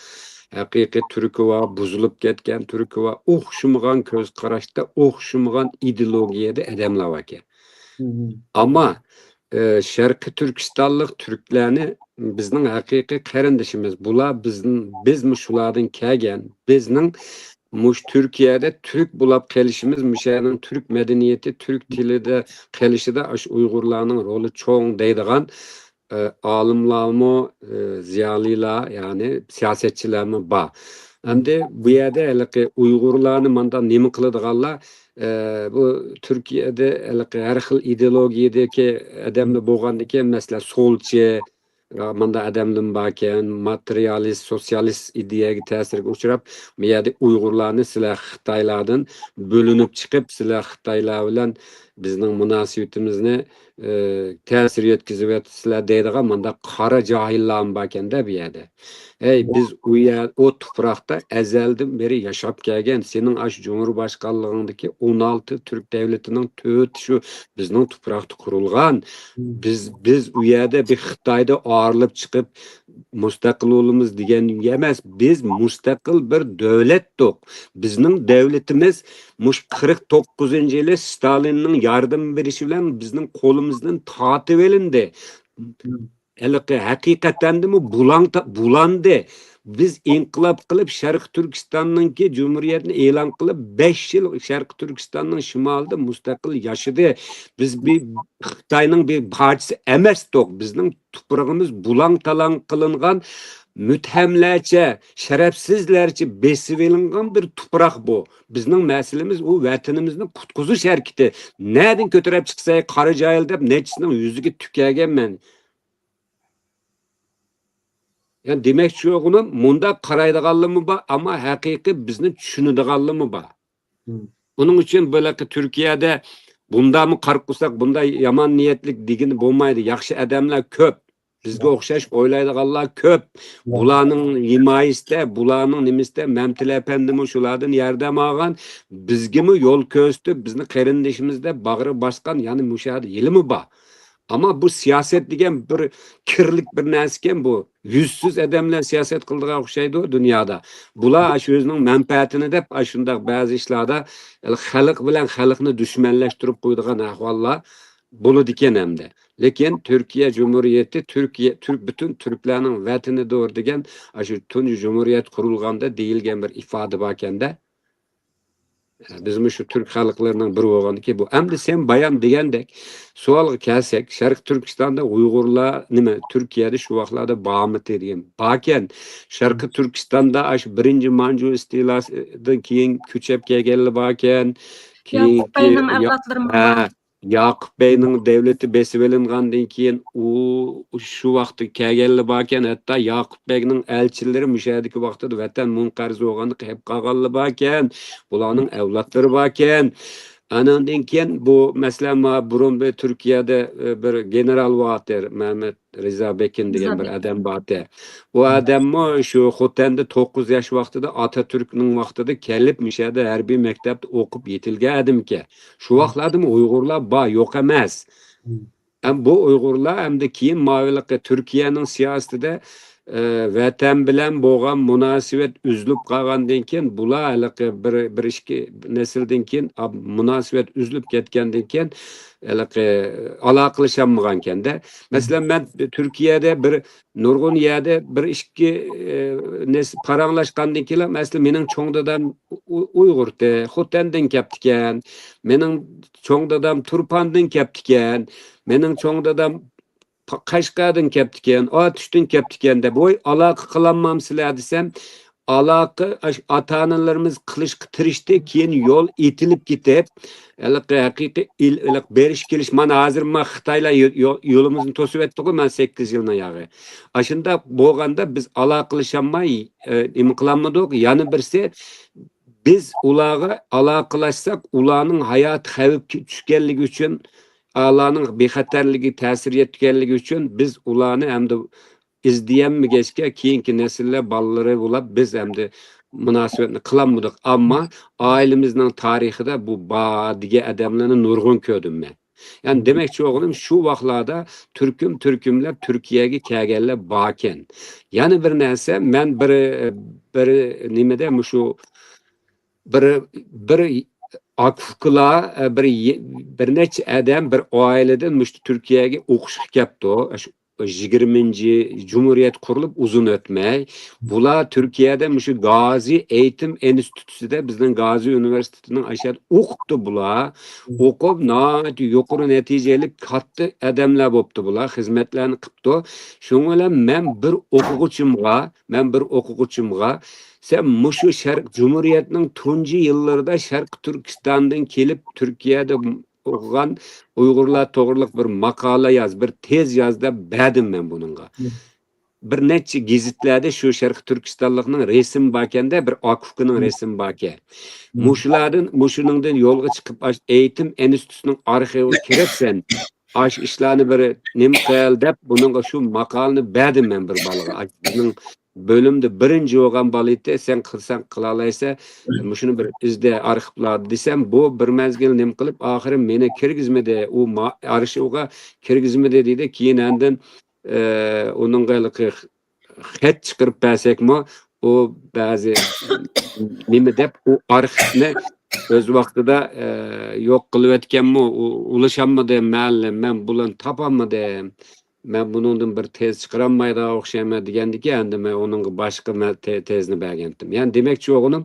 ھەقىقىي تۈركى بار، بۇزۇلۇپ كەتكەن تۈركى بار، ئوخشىمىغان كۆز قاراشتا، ئوخشىمىغان ئىدېئولوگىيەدە ئادەملەر باركەن. مم. ئەمما، ئە، شەرقىي تۈركىستانلىق تۈركلەرنى بىزنىڭ ھەقىقىي قېرىندىشىمىز. بۇلار بىزنىڭ، بىزمۇ شۇلاردىن كەلگەن. بىزنىڭ مۇشۇ تۈركىيەدە تۈرك بولاپ قېلىشىمىز، مۇشۇ يەرنىڭ تۈرك مەدەنىيىتى، تۈرك تىلىدا قېلىشىدا ئاشۇ ئۇيغۇرلارنىڭ رولى چوڭ دەيدىغان، ئە، ئالىملارمۇ، ئە، زىيالىيلار، يەنى سىياسەتچىلەرمۇ بار. ئەمدى بۇ يەردە ھېلىقى ئۇيغۇرلارنى ماندا نېمە قىلىدىغانلار، ئە، بۇ تۈركىيەدە ھېلىقى ھەر خىل ئىدېئولوگىيەدىكى ئادەملەر بولغاندىكىن، مەسىلەن، سولچى، ماندا ئادەملىرىم باركەن، ماتېرىيالىست، سوتسىيالىست ئىدىيەگە تەسىرگە ئۇچراپ، بۇ يەردە ئۇيغۇرلارنى سىلەر خىتايلاردىن بۆلۈنۈپ چىقىپ، سىلەر خىتايلار بىلەن بىزنىڭ مۇناسىۋىتىمىزنى، ئى، تەسىر يەتكۈزۈۋېتىسىلەر دەيدىغان مانداق قارا جاھىللارمۇ باركەن-دە بۇ يەردە. ھەي، بىز ئۇ يەر، ئۇ تۇپراقتا ئەزەلدىن بېرى ياشاپ كەلگەن، سېنىڭ ئاشۇ جۇمھۇر باشقانلىقىڭدىكى ئون ئالتە تۈرك دەۋلىتىنىڭ تۆتى شۇ بىزنىڭ تۇپراقتا قۇرۇلغان. مم. بىز، بىز ئۇ يەردە بىر خىتايدا ئايرىلىپ چىقىپ، مۇستەقىل بولىمىز دېگەن ئەمەس. بىز مۇستەقىل بىر دۆلەتتۇق. بىزنىڭ دەۋلىتىمىز مۇشۇ قىرىق توققۇزىنچى يىلى ستالىننىڭ ياردىمى بېرىشى بىلەن بىزنىڭ قولىمىزدىن تارتىۋېلىندى. مم. ھېلىقى ھەقىقەتەندىمۇ بۇلاڭ تا-، بۇلاندى. بىز ئىنقىلاب قىلىپ، شەرقىي تۈركىستاننىڭكى جۇمھۇرىيەتنى ئېلان قىلىپ، بەش يىل شەرقىي تۈركىستاننىڭ شىمالىدا مۇستەقىل ياشىدى. بىز بىر خىتاينىڭ بىر پارچىسى ئەمەستۇق. بىزنىڭ تۇپرىقىمىز بۇلاڭ-تالاڭ قىلىنغان، مۇتتەھەملەرچە، شەرەپسىزلەرچە بېسىۋېلىنغان بىر تۇپراق بۇ. بىزنىڭ مەسىلىمىز ئۇ ۋەتىنىمىزنى قۇتقۇزۇش ھەرىكىتى. نەدىن كۆتۈرۈپ چىقساي، قارا جاھىل دەپ نەچچىسىنىڭ يۈزىگە تۈكەگەن مەن. يەنى دېمەكچى بولغىنىم، مۇنداق قارايدىغانلىرىمۇ بار، ئەمما ھەقىقىي بىزنى چۈشىنىدىغانلىرىمۇ بار. مم. ئۇنىڭ ئۈچۈن بۇ ھېلىقى تۈركىيەدە بۇنداقمۇ قارا قورساق، بۇنداق يامان نىيەتلىك دېگىلى بولمايدۇ. ياخشى ئادەملەر كۆپ. بىزگە بار. ئوخشاش ئويلايدىغانلار كۆپ. بار. بۇلارنىڭ ھىمايىسىدە، بۇلارنىڭ نېمىسىدە مەمتىلى ئەپەندىمۇ شۇلاردىن ياردەم ئالغان. بىزگىمۇ يول كۆرسىتىپ، بىزنى قېرىندىشىمىز دەپ باغرى باسقان، يەنى مۇشۇ يەردە ھېلىمۇ بار. ئەمما بۇ سىياسەت دېگەن بىر كىرلىك بىر نەرسىكەن بۇ. يۈزسىز ئادەملەر سىياسەت قىلىدىغان ئوخشايدۇ دۇنيادا. بۇلار ئاشۇ ئۆزىنىڭ مەنپەئەتىنى دەپ، ئاشۇنداق بەزى ئىشلاردا خەلق بىلەن خەلقنى دۈشمەنلەشتۈرۈپ قويىدىغان ئەھۋاللار بولىدىكەن ئەمدى. لېكىن تۈركىيە جۇمھۇرىيىتى، تۈركىيە، تۈرك، پۈتۈن تۈركلەرنىڭ ۋەتىنىدۇر دېگەن ئاشۇ تۇنجى جۇمھۇرىيەت قۇرۇلغاندا دېيىلگەن بىر ئىپادە باركەن-دە. بىزمۇ شۇ تۈرك خەلقلىرىنىڭ بىرى بولغاندىكىن بۇ. ئەمدى سەن بايام دېگەندەك سوئالغا كەلسەك، شەرقىي تۈركىستاندا ئۇيغۇرلار نېمە، تۈركىيەدە شۇ ۋاقىتلاردا بارمىتى دېگەن. باركەن. شەرقىي تۈركىستاندا ئاشۇ بىرىنچى مانجۇ ئىستىلاسىدىن كېيىن كۆچۈپ كەلگەنلەر باركەن. ياقۇپ كېيىنكى بەينىڭ يا-، ئەۋلادلىرىمۇ ھە، بار. ياقۇپ بەينىڭ دەۋلىتى بېسىۋېلىنغاندىن كېيىن، ئۇ شۇ ۋاقىتتا كەلگەنلەر باركەن، ھەتتا ياقۇپ بەگنىڭ ئەلچىلىرى مۇشۇ يەردىكى ۋاقتىدا ۋەتەن مۇنقەرز بولغاندا قېلىپ قالغانلار باركەن، بۇلارنىڭ ئەۋلادلىرى باركەن. ئاناندىن كېيىن بۇ، مەسىلەن، ما بۇرۇن بىر تۈركىيەدە، ئە، بىر گېنېرال بارتى، مەمەت رىزا بېكىن دېگەن بىر ئادەم بارتى. ئۇ ئادەممۇ شۇ خوتەندە توققۇز ياش ۋاقتىدا، ئاتاتۈركنىڭ ۋاقتىدا كېلىپ، مۇشۇ يەردە ھەربىي مەكتەپتە ئوقۇپ يېتىلگەن ئادەمكەن. شۇ ۋاقىتلاردىمۇ ئۇيغۇرلار بار، يوق ئەمەس. ھەم بۇ ئۇيغۇرلار ئەمدى كېيىن ماۋۇلىقى تۈركىيەنىڭ سىياسىتىدە، ئە، ۋەتەن بىلەن بولغان مۇناسىۋەت ئۈزۈلۈپ قالغاندىن كېيىن، بۇلار ھېلىقى بىر، بىر ئىككى نەسىلدىن كېيىن، ئا، مۇناسىۋەت ئۈزۈلۈپ كەتكەندىن كېيىن، ھېلىقى ئالاقىلىشالمىغانكەن-دە. مەسىلەن، مەن تۈركىيەدە بىر نۇرغۇن يەردە بىر ئىككى، ئە، نەس-، پاراڭلاشقاندىن كېيىن، مەسىلەن، مېنىڭ چوڭ دادام ئۇ-، ئۇيغۇرتى، خوتەندىن كەپتىكەن. مېنىڭ چوڭ دادام تۇرپاندىن كەپتىكەن. مېنىڭ چوڭ دادام پا-، قەشقەردىن كەپتىكەن، ئاتۇشتىن كەپتىكەن دەپ، ۋوي، ئالاقە قىلالمامسىلەر دېسەم، ئالاقە ئاش-، ئاتا-ئانىلىرىمىز قىلىشقا تىرىشتى، كېيىن يول ئېتىلىپ كېتىپ، ھېلىقى ھەقىقىي ئىل-، ئىلىق بېرىش كېلىش، مانا ھازىر ما خىتايلار يو-، يو-، يولىمىزنى توسۇۋەتتىغۇ، مانا سەككىز يىلنىڭ ياغى. ئاشۇنداق بولغاندا بىز ئالاقىلىشالماي، ئە، نېمە قىلالمىدۇق؟ يەنە بىرسى، بىز ئۇلارغا ئالاقىلاشساق، ئۇلارنىڭ ھاياتى خەۋپكە چۈشكەنلىكى ئۈچۈن، ئۇلارنىڭ بىخەتەرلىكى تەسىر يەتكەنلىكى ئۈچۈن بىز ئۇلارنى ئەمدى ئىزدىيەلمىگەچكە، كېيىنكى نەسىللەر بالىلىرى بولاپ، بىز ئەمدى مۇناسىۋەتنى قىلالمىدۇق. ئەمما ئائىلىمىزنىڭ تارىخىدا بۇ بار دېگەن ئادەملەرنى نۇرغۇن كۆردۈم مەن. يەنى دېمەكچى بولغىنىم، شۇ ۋاقىتلاردا تۈركۈم تۈركۈملەپ تۈركىيەگە كەلگەنلەر باركەن. يەنە بىر نەرسە، مەن بىر، بىر نېمىدە مۇشۇ بىر، بىر ئاكا-ئۇكىلار، بىر، بىر نەچچە ئادەم بىر ئائىلىدىن مۇشۇ تۈركىيەگە ئوقۇشقا كەپتۇ. شۇ يىگىرمىنچى جۇمھۇرىيەت قۇرۇلۇپ ئۇزۇن ئۆتمەي، بۇلار تۈركىيەدە مۇشۇ گازى ئېيتىم ئىنستىتۇتىدا، بىزنىڭ گازى ئۇنىۋېرسىتېتىنىڭ ئاشۇ يەردە ئوقۇپتۇ بۇلار. ئوقۇپ، ناھايىتى يۇقىرى نەتىجە ئېلىپ، كاتتا ئادەملەر بوپتۇ بۇلار، خىزمەتلەرنى قىپتۇ. شۇنىڭ بىلەن مەن بىر ئوقۇغۇچىمغا، مەن بىر ئوقۇغۇچىمغا، سەن مۇشۇ شەرق جۇمھۇرىيەتنىڭ تۇنجى يىللىرىدا شەرقىي تۈركىستاندىن كېلىپ تۈركىيەدە ئوقۇغان ئۇيغۇرلار توغرىلىق بىر ماقالە ياز، بىر تېز ياز دەپ بەردىم مەن بۇنىڭغا. بىر نەچچە گېزىتلەردە شۇ شەرقىي تۈركىستانلىقنىڭ رەسىمى باركەندە، بىر ئاكا-ئۇكىنىڭ رەسىمى باركەن. مۇشۇلاردىن، مۇشۇنىڭدىن يولغا چىقىپ، ئاش-، ئېيتىم ئىنستىتۇتىنىڭ ئارخىۋىغا كىرىپ سەن، ئاش ئىشلارنى بىر نېمە قىل دەپ، بۇنىڭغا شۇ ماقالىنى بەردىم مەن بىر بالىغا. ئاش-، بىزنىڭ بۆلۈمدە بىرىنچى بولغان بالا ئىدى، سەن قىلساڭ قىلالايسەن، مۇشۇنى بىر ئىزدە ئارخىپلاردا دېسەم، بۇ بىر مەزگىل نېمە قىلىپ، ئاخىرى مېنى كىرگۈزمىدى. ئۇ ما-، ئارخىۋغا كىرگۈزمىدى دېدى. كېيىن ئاندىن، ئە، ئۇنىڭغا ھېلىقى خەت چىقىرىپ بەرسەكمۇ، ئۇ بەزى نېمە دەپ، ئۇ ئارخىپنى ئۆز ۋاقتىدا، ئە، يوق قىلىۋەتكەنمۇ، ئۇ-، ئۇلىشالمىدى، مەلىم، مەن بۇلارنى تاپالمىدىم. مەن بۇنىڭدىن بىر تېز چىقىرالمايدىغان ئوخشايمەن دېگەندىكىن، ئەمدى مەن ئۇنىڭغا باشقا مە-، تې-، تېزنى بەرگەنتىم. يەنى دېمەكچى بولغىنىم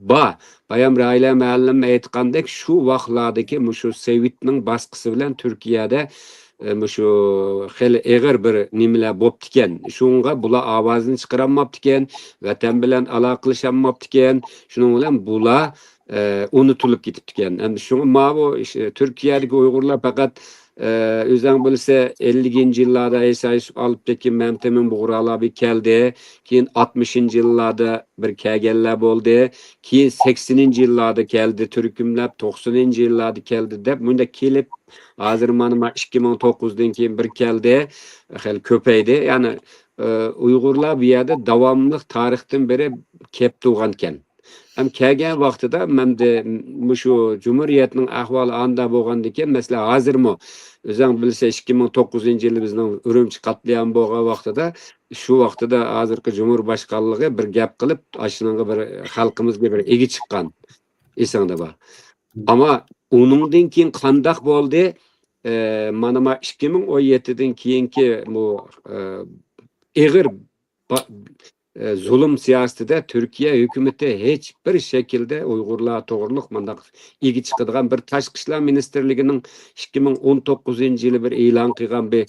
بار. بايام راھىلە مۇئەللىم ئېيتقاندەك، شۇ ۋاقىتلاردىكى مۇشۇ سوۋېتنىڭ باسقۇسى بىلەن تۈركىيەدە، ئە، مۇشۇ خېلى ئېغىر بىر نېمىلەر بوپتىكەن. شۇڭغا بۇلار ئاۋازىنى چىقىرالماپتىكەن، ۋەتەن بىلەن ئالاقىلىشالماپتىكەن. شۇنىڭ بىلەن بۇلار، ئە، ئۇنتۇلۇپ كېتىپتىكەن. ئەمدى شۇڭا ماۋۇ ئىش-، تۈركىيەدىكى ئۇيغۇرلار پەقەت، ئە، ئۆزەڭ بىلسە، ئەللىكىنچى يىللاردا ئەيسا يۈسۈپ ئالپتېكىن، مەمتىمىن بۇغرالا بىر كەلدى. كېيىن ئاتمىشىنچى يىللاردا بىر كەلگەنلەر بولدى. كېيىن سەكسىنىنچى يىللاردا كەلدى، تۈركۈملەپ، توقسىنىنچى يىللاردا كەلدى دەپ، مۇنداق كېلىپ، ھازىر مانا ما ئىككى مىڭ توققۇزدىن كېيىن بىر كەلدى، خېلى كۆپەيدى. يەنى، ئە، ئۇيغۇرلار بۇ يەردە داۋاملىق تارىختىن بېرى كەپ تۇرغانىكەن. ھەم كەلگەن ۋاقتىدا مەندە مۇشۇ جۇمھۇرىيەتنىڭ ئەھۋالى ئاندا بولغاندىكىن، مەسىلەن، ھازىرمۇ ئۆزەڭ بىلسە، ئىككى مىڭ توققۇزىنچى يىلى بىزنىڭ ئۈرۈمچى قاتلىيامى بولغان ۋاقتىدا، شۇ ۋاقتىدا ھازىرقى جۇمھۇر باشقانلىقى بىر گەپ قىلىپ، ئاشۇنىڭغا بىر خەلقىمىزگە بىر ئىگە چىققان. ئېسىڭدە بار. ئەمما ئۇنىڭدىن كېيىن قانداق بولدى؟ ئە، مانا ما ئىككى مىڭ ئون يەتتىدىن كېيىنكى بۇ، ئە، ئېغىر با-، ئە، زۇلۇم سىياسىتىدە تۈركىيە ھۆكۈمىتى ھېچ بىر شەكىلدە ئۇيغۇرلار توغرۇلۇق مۇنداق ئىگە چىقىدىغان بىر تاشقى ئىشلار مىنىستىرلىكىنىڭ ئىككى مىڭ ئون توققۇزىنچى يىلى بىر ئېلان قىلغان بىر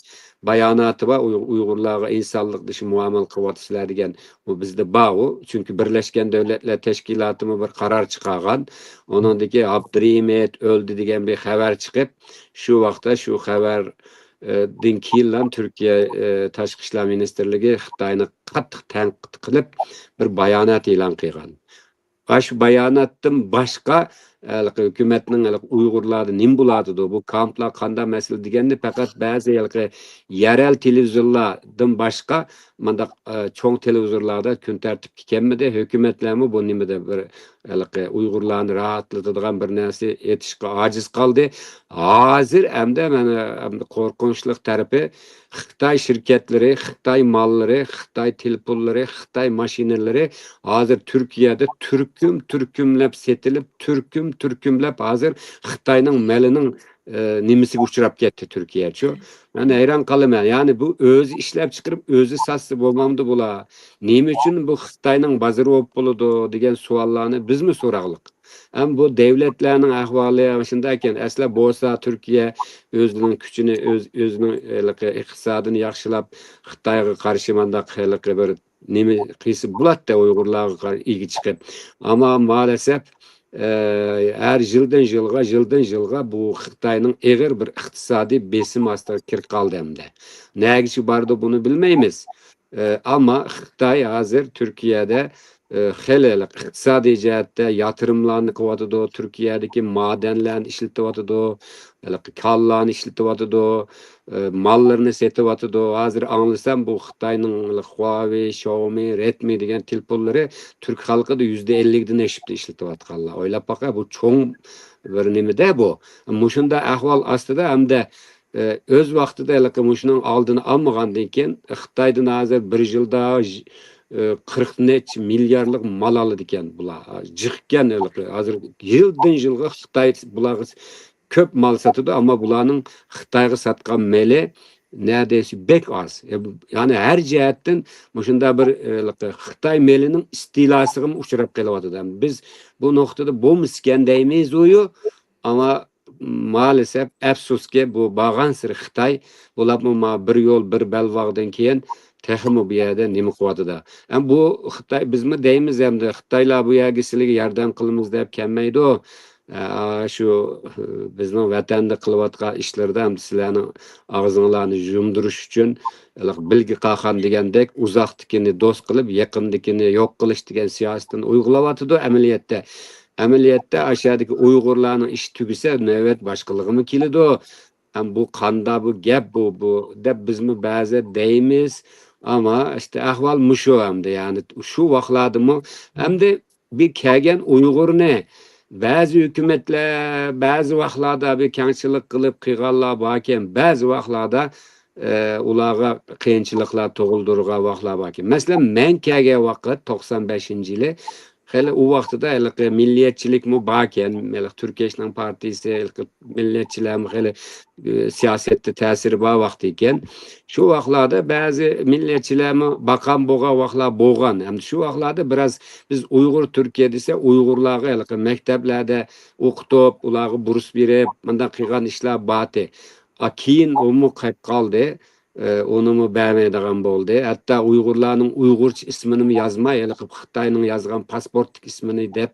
باياناتى بار. ئۇي-، ئۇيغۇرلارغا ئىنسانلىق دېشى مۇئامىلە قىلىۋاتىسىلەر دېگەن. ئۇ بىزدە بار ئۇ. چۈنكى بىرلەشكەن دۆلەتلەر تەشكىلاتىمۇ بىر قارار چىقارغان. ئۇنىڭدىكى ئابدۇرېھىم ھېيت ئۆلدى دېگەن بىر خەۋەر چىقىپ، شۇ ۋاقىتتا شۇ خەۋەر، ئە، دىن كېيىنلا تۈركىيە، ئە، تاشقى ئىشلار مىنىستىرلىكى خىتاينى قاتتىق تەنقىد قىلىپ، بىر بايانات ئېلان قىلغان. ۋە شۇ باياناتتىن باشقا، ھېلىقى ھۆكۈمەتنىڭ ھېلىقى ئۇيغۇرلاردا نېمە بولاتىدۇ، بۇ كامپلار قانداق مەسىلە دېگەننى پەقەت بەزى ھېلىقى يەرەل تېلېۋىزورلاردىن باشقا مۇنداق، ئە، چوڭ تېلېۋىزورلاردا كۈن تەرتىپكە كەلمىدى. ھۆكۈمەتلەرمۇ بۇ نېمىدە بىر ھېلىقى ئۇيغۇرلارنى راھەتلىتىدىغان بىر نەرسە ئېيتىشقا ئاجىز قالدى. ھازىر ئەمدى مانا ئەمدى قورقۇنچلۇق تەرىپى خىتاي شىركەتلىرى، خىتاي ماللىرى، خىتاي تېلېفونلىرى، خىتاي ماشىنىلىرى ھازىر تۈركىيەدە تۈركۈم تۈركۈملەپ سېتىلىپ، تۈركۈم تۈركۈملەپ ھازىر خىتاينىڭ مېلىنىڭ، ئە، نېمىسىگە ئۇچراپ كەتتى تۈركىيەچۇ. مەن ھەيران قالىمەن. يەنى بۇ ئۆزى ئىشلەپ چىقىرىپ ئۆزى ساتسا بولمامدۇ بۇلار؟ نېمە ئۈچۈن بۇ خىتاينىڭ بازىرى بولۇپ بولىدۇ دېگەن سوئاللارنى بىزمۇ سوراغلىق. ئەمما بۇ دەۋلەتلەرنىڭ ئەھۋالى شۇنداق ئىكەن. ئەسلى بولسا تۈركىيە ئۆزىنىڭ كۈچىنى، ئۆز-، ئۆزىنىڭ ھېلىقى ئىقتىسادىنى ياخشىلاپ، خىتايغا قارشى مانداق ھېلىقى بىر نېمە قىلسا بولاتتى ئۇيغۇرلارغا قار-، ئىگە چىقىپ. ئەمما مائەلەسەپ، ئە، ھەر يىلدىن يىلغا، يىلدىن يىلغا بۇ خىتاينىڭ ئېغىر بىر ئىقتىسادىي بېسىم ئاستىغا كىرىپ قالدى ئەمدى. نەگىچە بارىدۇ بۇنى بىلمەيمىز. ئە، ئەمما خىتاي ھازىر تۈركىيەدە، ئە، خېلى ئىقتىسادىي جەھەتتە ياتۇرۇملارنى قىلىۋاتىدۇ، تۈركىيەدىكى مادەنلەرنى ئىشلىتىۋاتىدۇ، ھېلىقى كانلارنى ئىشلىتىۋاتىدۇ، ئە، ماللىرىنى سېتىۋاتىدۇ. ھازىر ئاڭلىسام، بۇ خىتاينىڭ خۇاۋېي، شاۋمى، رېدمى دېگەن تېلېفونلىرى تۈرك خەلقىدە يۈزدە ئەللىكتىن ئېشىپتۇ ئىشلىتىۋاتقانلار. ئويلاپ باقە، بۇ چوڭ بىر نېمىدە بۇ. مۇشۇنداق ئەھۋال ئاستىدا ھەمدە، ئە، ئۆز ۋاقتىدا ھېلىقى مۇشۇنىڭ ئالدىنى ئالمىغاندىن كېيىن، خىتايدىن ھازىر بىر يىلدا، ئە، قىرىق نەچچە مىليارلىق مال ئالىدىكەن بۇلار. جىقكەن ھېلىقى. ھازىر يىلدىن يىلغا خىتاي بۇلارغا كۆپ مال ساتىدۇ، ئەمما بۇلارنىڭ خىتايغا ساتقان مېلى نەدەيسە بەك ئاز. يەنى ھەر جەھەتتىن مۇشۇنداق بىر، ئە، خىتاي مېلىنىڭ ئىستېلاسىغىمۇ ئۇچراپ قېلىۋاتىدۇ. بىز بۇ نۇقتىدا بولمىسىكەن دەيمىزۇيۇ، ئەمما مائەلەسەپ، ئەپسۇسكى، بۇ بارغانسېرى خىتاي، بۇلارمۇ ما بىر يول، بىر بەلباغدىن كېيىن تېخىمۇ بۇ يەردە نېمە قىلىۋاتىدۇ. ئەمما بۇ خىتاي، بىزمۇ دەيمىز ئەمدى، خىتايلار بۇ يەرگە سىلىگە ياردەم قىلىمىز دەپ كەلمەيدۇ. ئە، شۇ، بىزنىڭ ۋەتەندە قىلىۋاتقان ئىشلىرىدا ئەمدى سىلەرنىڭ ئاغزىڭلارنى يۇمدۇرۇش ئۈچۈن، بىلگە قاخان دېگەندەك، ئۇزاقتىكىنى دوست قىلىپ، يېقىندىكىنى يوق قىلىش دېگەن سىياسىتىنى ئۇيغۇلىۋاتىدۇ ئەمەلىيەتتە. ئەمەلىيەتتە ئاشۇ يەردىكى ئۇيغۇرلارنىڭ ئىشى تۈگىسە، نۆۋەت باشقىلىرىغىمۇ كېلىدۇ. ئەم، بۇ قاندا بۇ گەپ بۇ، بۇ دەپ بىزمۇ بەزى دەيمىز. ئەمما ئىشتە ئەھۋال مۇشۇ ئەمدى، يەنى شۇ ۋاقلاردىمۇ ئەمدى بىر كەلگەن ئۇيغۇرنى بەزى ھۆكۈمەتلەر، بەزى ۋاقلاردا بىر كەڭچىلىك قىلىپ قىلغانلار باركەن، بەزى ۋاقلاردا، ئە، ئۇلارغا قىيىنچىلىقلار تۇغۇلدۇرغان ۋاقلار باركەن. مەسىلەن، مەن كەلگەن ۋاقىت توقسان بەشىنچى يىلى خېلى ئۇ ۋاقتىدا ھېلىقى مىللىيەتچىلىكمۇ باركەن، ھېلىقى تۈركىيەچىنىڭ پارتىيىسى، ھېلىقى مىللەتچىلەرمۇ خېلى، ئى، سىياسەتتە تەسىرى بار ۋاقتى ئىكەن. شۇ ۋاقلاردا بەزى مىللەتچىلەرمۇ باقان بولغان ۋاقلار بولغان. ئەمدى شۇ ۋاقلاردا بىراز بىز ئۇيغۇر تۈركىيە دېسە، ئۇيغۇرلارغا ھېلىقى مەكتەپلەردە ئوقۇتۇپ، ئۇلارغا بۇرس بېرىپ، مۇنداق قىلغان ئىشلار بارتى. ئا، كېيىن ئۇمۇ قېلىپ قالدى. ئە، ئۇنىمۇ بەرمەيدىغان بولدى. ھەتتا ئۇيغۇرلارنىڭ ئۇيغۇرچە ئىسمىنىمۇ يازماي، ھېلىقى خىتاينىڭ يازغان پاسپورتلۇق ئىسمىنى دەپ،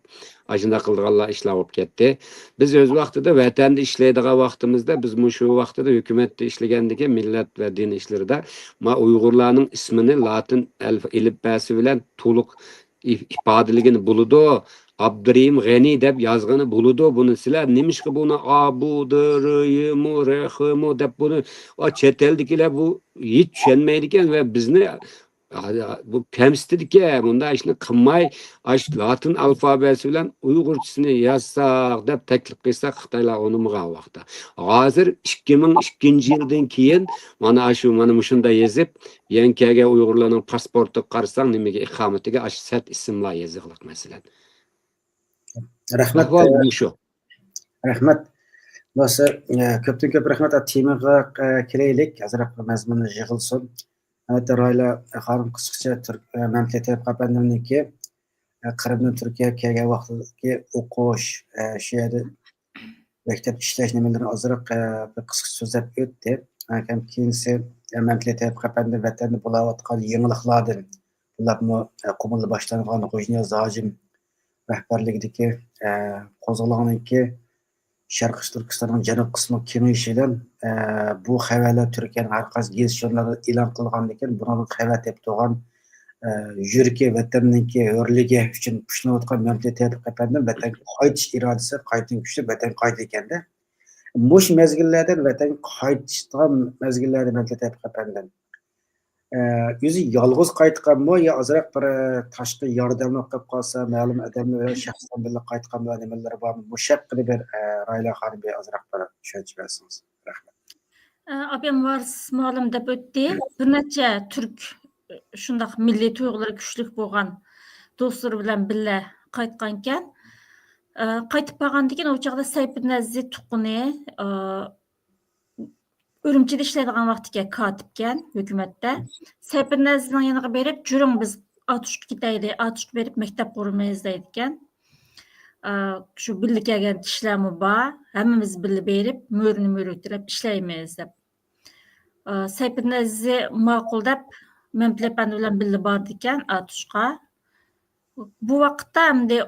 ئاشۇنداق قىلىدىغانلار ئىشلار بولۇپ كەتتى. بىز ئۆز ۋاقتىدا ۋەتەندە ئىشلەيدىغان ۋاقتىمىزدا، بىز مۇشۇ ۋاقتىدا ھۆكۈمەتتە ئىشلىگەندىكىن، مىللەت ۋە دىن ئىشلىرىدا، ما ئۇيغۇرلارنىڭ ئىسمىنى لاتىن ئەلف-، ئېلىپبەسى بىلەن تولۇق ئىپ-، ئىپادىلىگىنى بولىدۇ. ئابدۇرېھىم غەنى دەپ يازغىنى بولىدۇ. بۇنى سىلەر نېمىشقا بۇنى ئا، بۇ، د، ر، ي، مۇ، ر، خ، مۇ دەپ بۇنى، ئا، چەت ئەلدىكىلەر بۇ ھېچ چۈشەنمەيدىكەن ۋە بىزنى، ھا، بۇ كەمسىتىدىكەن، بۇنداق ئىشنى قىلماي، ئاشۇ لاتىن ئالفابېسى بىلەن ئۇيغۇرچىسىنى يازساق دەپ تەكلىپ قىلساق، خىتايلار ئۇنىمىغان ۋاقىتتا. ھازىر ئىككى مىڭ ئىككىنچى يىلدىن كېيىن مانا شۇ، مانا مۇشۇنداق يېزىپ، يېڭى كەلگەن ئۇيغۇرلارنىڭ پاسپورتىغا قارىساڭ، نېمىگە ئىقامىتىگە ئاشۇ سەت ئىسىملار يېزىقلىق، مەسىلەن. رەھمەت، ئەھۋال ئە، شۇ. رەھمەت. دوستلار، ئە، كۆپتىن كۆپ رەھمەت. ئە، تېمىغا، ئە، كىرەيلىك. ئازراق مەزمۇنى يىغىلسۇن. ئەلۋەتتە، راھىلە خانىم قىسقىچە تۈرك، ئە، مەمتىلى تەييۇپ ئەپەندىمنىڭكى، ئە، قىرىمدىن تۈركىيەگە كەلگەن ۋاقتىدىكى ئوقۇش، ئە، شۇ يەردە مەكتەپتە ئىشلەش نېمىلىرىنى ئازراق، ئە، بىر قىسقىچە سۆزلەپ ئۆتتى. ئەنكەم كېيىنسى، ئە، مەمتىلى تەييۇپ ئەپەندى ۋەتەندە بولاۋاتقان يېڭىلىقلاردىن، بولۇپمۇ، ئە، قۇمۇلدا باشلانغان غوجنىياز ھاجىم رەھبەرلىكىدىكى، ئە، قوزغىلاڭنىڭكى شەرقىي تۈركىستاننىڭ جەنۇب قىسمى كېڭىيىشىدىن، ئە، بۇ خەۋەرلەر تۈركىيەنىڭ ھەر قايسى گېزىت ژۇرناللىرىدا ئېلان قىلغاندىكىن، بۇنىڭدىن خەۋەر تېپىپ تۇرغان، ئە، يۈرىكى ۋەتەننىڭكى ھۆرلۈكى ئۈچۈن پۇشلىنىۋاتقان مەمتىلى تەييۇپ ئەپەندىم ۋەتەنگە قايتىش ئىرادىسى قايتىدىن كۈچلىنىپ ۋەتەنگە قايتىدىكەندە. مۇشۇ مەزگىللەردىن ۋەتەنگە قايتىدىغان مەزگىللەردە مەمتىلى تەييۇپ ئەپەندىم، ئە، ئۆزى يالغۇز قايتقانمۇ يا ئازراق بىر، ئە، تاشقى ياردەملىك قىلىپ قالسا، مەلۇم ئادەملەر بىلەن شەخسەن بىللە قايتقانمۇ نېمىلىرى بارمۇ؟ مۇشۇ ھەققىدە بىر، ئە، راھىلە خانىم بىر ئازراق بىر چۈشەنچە بەرسىڭىز. رەھمەت. ئە، ئابىم ۋارىس مۇئەللىم دەپ ئۆتتى. بىر نەچچە تۈرك، ئە، شۇنداق مىللىي تۇيغۇلىرى كۈچلۈك بولغان دوستلىرى بىلەن بىللە قايتقانىكەن. ئە، قايتىپ بارغاندىن كېيىن ئۇ چاغدا سەيپىنەززى تۇقۇنى، ئە، ئۈرۈمچىدە ئىشلەيدىغان ۋاقتىكەن، كاتىپكەن ھۆكۈمەتتە. سەيپىنەززىنىڭ يېنىغا بېرىپ، «جۈرۈڭ، بىز ئاتۇشقا كېتەيلى، ئاتۇشقا بېرىپ مەكتەپ قۇرىمىز» دەيدىكەن. ئا، شۇ بىللە كەلگەن كىشىلەرمۇ بار، ھەممىمىز بىللە بېرىپ، مۈرىنى مۈرە تىرەپ ئىشلەيمىز دەپ. ئا، سەيپىنەززى ماقۇل دەپ، مەمتىلى ئەپەندى بىلەن بىللە بارىدىكەن ئاتۇشقا. بۇ ۋاقىتتا ئەمدى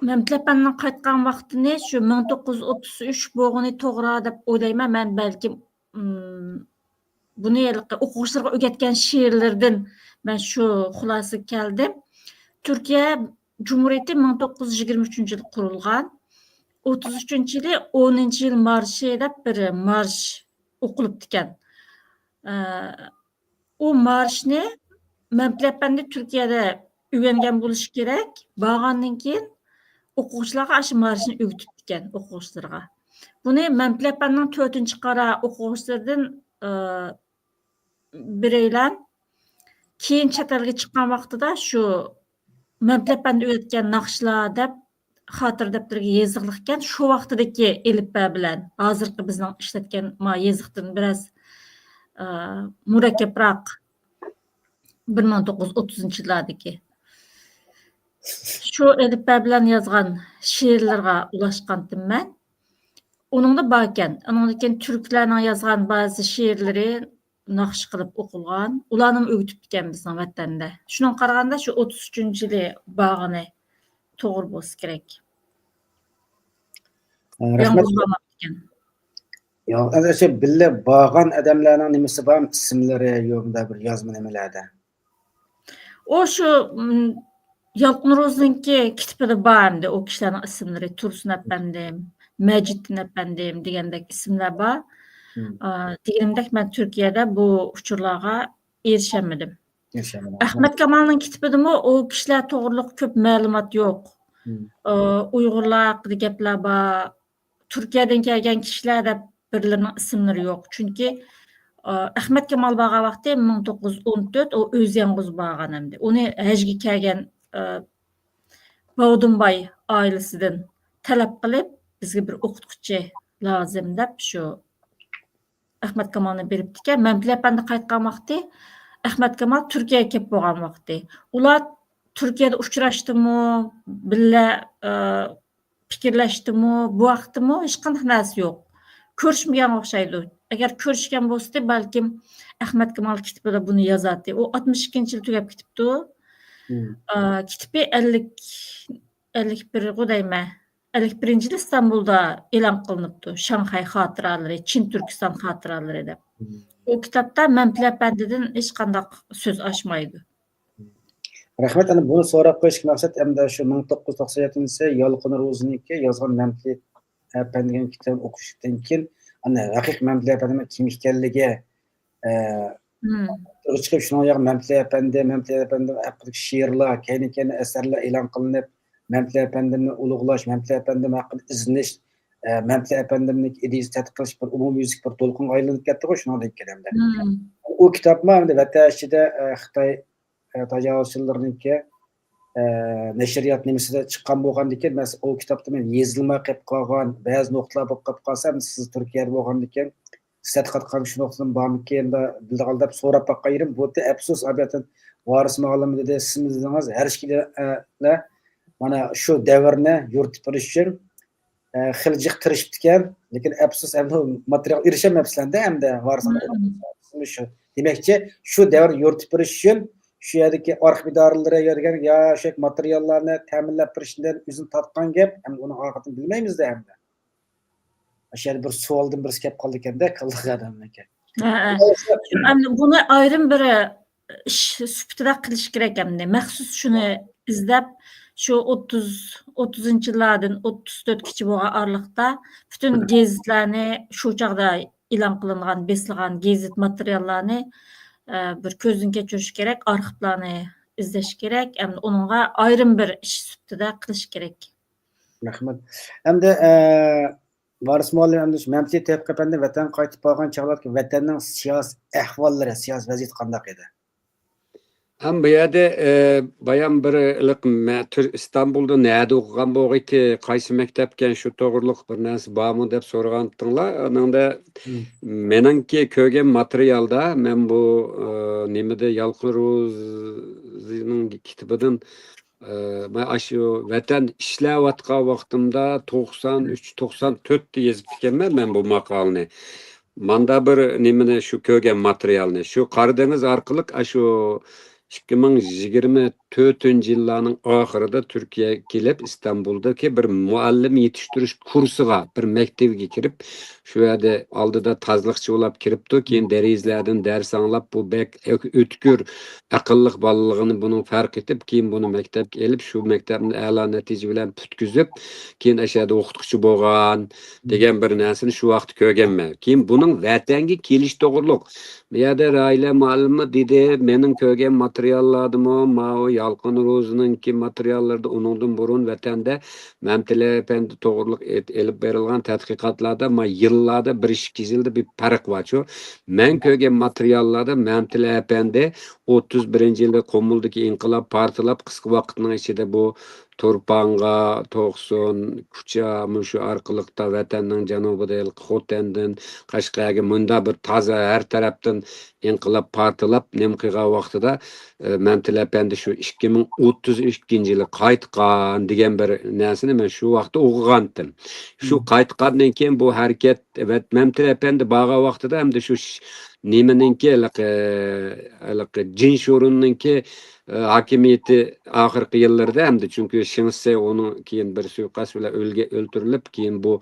مەمتىلى ئەپەندىنىڭ قايتقان ۋاقتىنى شۇ مىڭ توققۇز يۈز ئوتتۇز ئۈچ بولغىنى توغرا دەپ ئويلايمەن. مەن بەلكىم، ئىم، بۇنى ھېلىقى ئوقۇغۇچىلارغا ئۆگەتكەن شېئىرلىرىدىن مەن شۇ خۇلاسىگە كەلدىم. تۈركىيە جۇمھۇرىيىتى مىڭ توققۇز يۈز يىگىرمە ئۈچىنچى يىلى قۇرۇلغان. ئوتتۇز ئۈچىنچى يىلى ئونىنچى يىل مارشى دەپ بىر مارش ئوقۇلۇپتىكەن. ئە، ئۇ مارشنى مەمتىلى ئەپەندى تۈركىيەدە ئۆگەنگەن بولۇشى كېرەك. بارغاندىن كېيىن ئوقۇغۇچىلارغا ئاشۇ مارشنى ئۆگىتىپتىكەن، ئوقۇغۇچىلىرىغا. بۇنى مەمتىلى ئەپەندىنىڭ تۆتىنچى قارا ئوقۇغۇچىلىرىدىن، ئى، بىرەيلەن كېيىن چەت ئەلگە چىققان ۋاقتىدا شۇ مەمتىلى ئەپەندى ئۆگەتكەن ناخشىلار دەپ خاتىرە دەپتىرىگە يېزىقلىقكەن. شۇ ۋاقتىدىكى ئېلىپبە بىلەن ھازىرقى بىزنىڭ ئىشلەتكەن ما يېزىقتىن بىراز، ئا، مۇرەككەپراق، بىر مىڭ توققۇز يۈز ئوتتۇزىنچى يىللاردىكى. شۇ ئېلىپبە بىلەن يازغان شېئىرلىرىغا ئۇلاشقانتىم مەن. ئۇنىڭدا باركەن. ئۇنىڭدىن كېيىن تۈركلەرنىڭ يازغان بەزى شېئىرلىرى ناخشا قىلىپ ئوقۇلغان. ئۇلارنىمۇ ئۆگىتىپتىكەن بىزنىڭ ۋەتەندە. شۇنىڭغا قارىغاندا شۇ ئوتتۇز ئۈچىنچى يىلى بارغىنى توغرا بولسا كېرەك. ئە، رەھمەت. يالغۇز بارماپتىكەن. يا، ئەنە شۇ بىللە بارغان ئادەملەرنىڭ نېمىسى بار؟ ئىسىملىرى يولدا بىر يازما نېمىلەردە؟ ئۇ شۇ، م، يالقۇن روزىنىڭكى كىتابىدا بار ئەمدى ئۇ كىشىلەرنىڭ ئىسىملىرى، تۇرسۇن ئەپەندىم، مەجىتتىن ئەپەندىم دېگەندەك ئىسىملەر بار. مم. ئا، دېگىنىمدەك، مەن تۈركىيەدە بۇ ئۇچۇرلارغا ئېرىشەلمىدىم. ئېرىشەلمىدىم. ئەخمەت كامالنىڭ كىتابىدىمۇ ئۇ كىشىلەر توغرۇلۇق كۆپ مەلۇمات يوق. مم. ئا، ئۇيغۇرلار ھەققىدە گەپلەر بار. تۈركىيەدىن كەلگەن كىشىلەر دەپ بىرلىرىنىڭ ئىسىملىرى يوق. چۈنكى، ئە، ئەخمەت كامال بارغان ۋاقتى مىڭ توققۇز يۈز ئون تۆت، ئۇ ئۆزى يالغۇز بارغان ئەمدى. ئۇنى ھەجگە كەلگەن، ئە، باۋدۇنباي ئائىلىسىدىن تەلەپ قىلىپ، بىزگە بىر ئوقۇتقۇچى لازىم دەپ شۇ ئەخمەت كامالنى بېرىپتىكەن. مەمتىلى ئەپەندى قايتقان ۋاقتى ئەخمەت كامال تۈركىيەگە كېلىپ بولغان ۋاقتى. ئۇلار تۈركىيەدە ئۇچراشتىمۇ، بىللە، ئە، پىكىرلەشتىمۇ، بۇ ھەقتىمۇ ھېچقانداق نەرسە يوق. كۆرۈشمىگەنگە ئوخشايدۇ. ئەگەر كۆرۈشكەن بولسىدى، بەلكىم ئەخمەت كامال كىتابىدا بۇنى يازاتتى. ئۇ ئاتمىش ئىككىنچى يىلى تۈگەپ كېتىپتۇ. مم. ئا، كىتابى ئەللىك، ئەللىك بىرغۇ دەيمەن. ئەللىك بىرىنچى يىلى ئىستانبۇلدا ئېلان قىلىنىپتۇ. شاڭخەي خاتىرىلىرى، چىن تۈركىستان خاتىرىلىرى دەپ. مم. ئۇ كىتابتا مەمتىلى ئەپەندىدىن ھېچقانداق سۆز ئاچمايدۇ. رەھمەت. ئەنە بۇنى سوراپ قويۇشتىكى مەقسەت، ئەمدى شۇ مىڭ توققۇز يۈز توقسان يەتتىنچى يىلى يالقۇن روزىنىڭكى يازغان مەمتىلى ئەپەندى دېگەن كىتابىنى ئوقۇشتىن كېيىن، ئەنە ھەقىقىي مەمتىلى ئەپەندىنىڭ كىم ئىكەنلىكى، ئە، مم. چىقىپ، شۇنىڭ ياق مەمتىلى ئەپەندى، مەمتىلى ئەپەندى ھەققىدىكى شېئىرلار، كەينى-كەينى ئەسەرلەر ئېلان قىلىنىپ، مەمتىلى ئەپەندىمنى ئۇلۇغلاش، مەمتىلى ئەپەندىم ھەققىدە ئىزدىنىش، ئە، مەمتىلى ئەپەندىمنىڭ ئىدىيىسىنى تەتقىق قىلىش بىر ئومۇميۈزلۈك بىر دولقۇنغا ئايلىنىپ كەتتىغۇ، شۇنىڭدىن كېيىن ئەمدى. مم. ئۇ كىتابمۇ ئەمدى ۋەتەن ئىچىدە، ئە، خىتاي ئە، تاجاۋۇزچىلىرىنىڭكى، ئە، نەشرىيات نېمىسىدە چىققان بولغاندىكىن، مەسىلەن، ئۇ كىتابتا مەن يېزىلماي قېلىپ قالغان بەزى نۇقتىلار بولۇپ قېلىپ قالسا، سىز تۈركىيەدە بولغاندىكىن، سىز تەتقىقات قىلغان شۇ نۇقتىدىن بارمىكىن، بىلىدىغان دەپ سوراپ باققان يېرىم بۇ يەردە ئەپسۇس، ئابىيەتەن ۋارىس مۇئەللىم دېدى، سىز دېدىڭىز، ھەر ئىككىلەن مانا شۇ دەۋرنى يورۇتۇپ بېرىش ئۈچۈن، ئە، خېلى جىق تىرىشىپتىكەن، لېكىن ئەپسۇس، ئەمدى ئۇ ماتېرىيال ئېرىشەلمەپسىلەندە، ئەمدى ۋارىس مۇئەللىم شۇ. دېمەكچى، شۇ دەۋرنى يورۇتۇپ بېرىش ئۈچۈن شۇ يەردىكى ئارخىپ ئىدارىلىرى يا دېگەن يا شۇ ماتېرىياللارنى تەمىنلەپ بېرىشتىن ئۆزىنى تارتقان گەپ، ئەمدى ئۇنىڭ ئاقىۋىتىنى بىلمەيمىز-دە ئەمدى. ئاشۇ يەردە بىر سوئالدىن بىرسى كەپ قالىدىكەن-دە، كاللىغا ئادەمنىڭكى. ھە، ھە. ئەمدى بۇنى ئايرىم بىر ئىش سۈپىتىدە قىلىش كېرەك ئەمدى. مەخسۇس شۇنى ئىزدەپ، شۇ ئوتتۇز، ئوتتۇزىنچى يىللاردىن ئوتتۇز تۆتكىچە بولغان ئارىلىقتا پۈتۈن گېزىتلەرنى، شۇ چاغدا ئېلان قىلىنغان، بېسىلغان گېزىت ماتېرىياللارنى، ئە، بىر كۆزدىن كەچۈرۈش كېرەك، ئارخىپلارنى ئىزدەش كېرەك، ئەمدى ئۇنىڭغا ئايرىم بىر ئىش سۈپىتىدە قىلىش كېرەك. رەھمەت. ئەمدى، ئە، ۋارىس مۇئەللىم ئەمدى شۇ مەمتىلى تەۋپىق ئەپەندى ۋەتەنگە قايتىپ بارغان چاغلاردىكى ۋەتەننىڭ سىياسىي ئەھۋاللىرى، سىياسىي ۋەزىيىتى قانداق ئىدى؟ ھەم بۇ يەردە، ئە، بايام بىر ئىللىق مە-، تۈر-، ئىستانبۇلدا نەدە ئوقۇغان بولغىيتى، قايسى مەكتەپكەن، شۇ توغرۇلۇق بىر نەرسە بارمۇ دەپ سورىغانتىڭلار. ئانىڭدا مېنىڭكى كۆرگەن ماتېرىيالدا مەن بۇ، ئە، نېمىدە، يالقۇن روزىنىڭ كىتابىدىن، ئە، مەن ئاشۇ ۋەتەن ئىشلەۋاتقان ۋاقتىمدا توقسان ئۈچ، توقسان تۆتتە يېزىپتىكەنمەن مەن بۇ ماقالىنى. ماندا بىر نېمىنى، شۇ كۆرگەن ماتېرىيالنى، شۇ قارا دېڭىز ئارقىلىق ئاشۇ ئىككى مىڭ يىگىرمە تۆتىنچى يىللارنىڭ ئاخىرىدا تۈركىيەگە كېلىپ، ئىستانبۇلدىكى بىر مۇئەللىم يېتىشتۈرۈش كۇرسىغا، بىر مەكتىۋىگە كىرىپ، شۇ يەردە ئالدىدا تازىلىقچى بولاپ كىرىپتۇ، كېيىن دېرىزىلەردىن دەرس ئاڭلاپ، بۇ بەك ئۆ-، ئۆتكۈر، ئەقىللىق بالىلىقىنى بۇنىڭ پەرق ئېتىپ، كېيىن بۇنى مەكتەپكە ئېلىپ، شۇ مەكتەپنى ئەلا نەتىجە بىلەن پۈتكۈزۈپ، كېيىن ئەشەدە ئوقۇتقۇچى بولغان دېگەن بىر نەرسىنى شۇ ۋاقىتتا كۆرگەنمەن. كېيىن بۇنىڭ ۋەتەنگە كېلىش توغرۇلۇق. بۇ يەردە راھىلە مۇئەللىممۇ دېدى، مېنىڭ كۆرگەن ماتېرىياللاردىمۇ، ماۋۇ يالقۇن روزىنىڭكى ماتېرىياللىرىدا ئۇنىڭدىن بۇرۇن ۋەتەندە مەمتىلى ئەپەندى توغرۇلۇق ئېت-، ئېلىپ بېرىلغان تەتقىقاتلاردا، ما، يىللاردا بىر ئىككى يىلدا بىر پەرق بارچۇ. مەن كۆرگەن ماتېرىياللاردا مەمتىلى ئەپەندى ئوتتۇز بىرىنچى يىلى قۇمۇلدىكى ئىنقىلاب پارتلاپ، قىسقا ۋاقىتنىڭ ئىچىدە بۇ تۇرپانغا، توقسۇن، كۇچا، مۇشۇ ئارقىلىقتا ۋەتەننىڭ جەنۇبىدا ھېلىقى خوتەندىن قەشقەرگە مۇنداق بىر تازا ھەر تەرەپتىن ئىنقىلاب پارتلاپ، نېمە قىلغان ۋاقتىدا، ئە، مەمتىلى ئەپەندى شۇ ئىككى مىڭ ئوتتۇز ئىككىنچى يىلى قايتقان دېگەن بىر نەرسىنى مەن شۇ ۋاقىتتا ئوقۇغانتىم. شۇ قايتقاندىن كېيىن بۇ ھەرىكەت، ۋەت-، مەمتىلى ئەپەندى بارغان ۋاقتىدا ئەمدى شۇ ش-، نېمىنىڭكى، ھېلىقى، ھېلىقى جىن شورۇننىڭكى، ئە، ھاكىمىيىتى ئاخىرقى يىللىرىدا ئەمدى، چۈنكى شېڭ شىسەي ئۇنىڭ كېيىن بىر سۇيىقەست بىلەن ئۆلگە-، ئۆلتۈرۈلۈپ، كېيىن بۇ،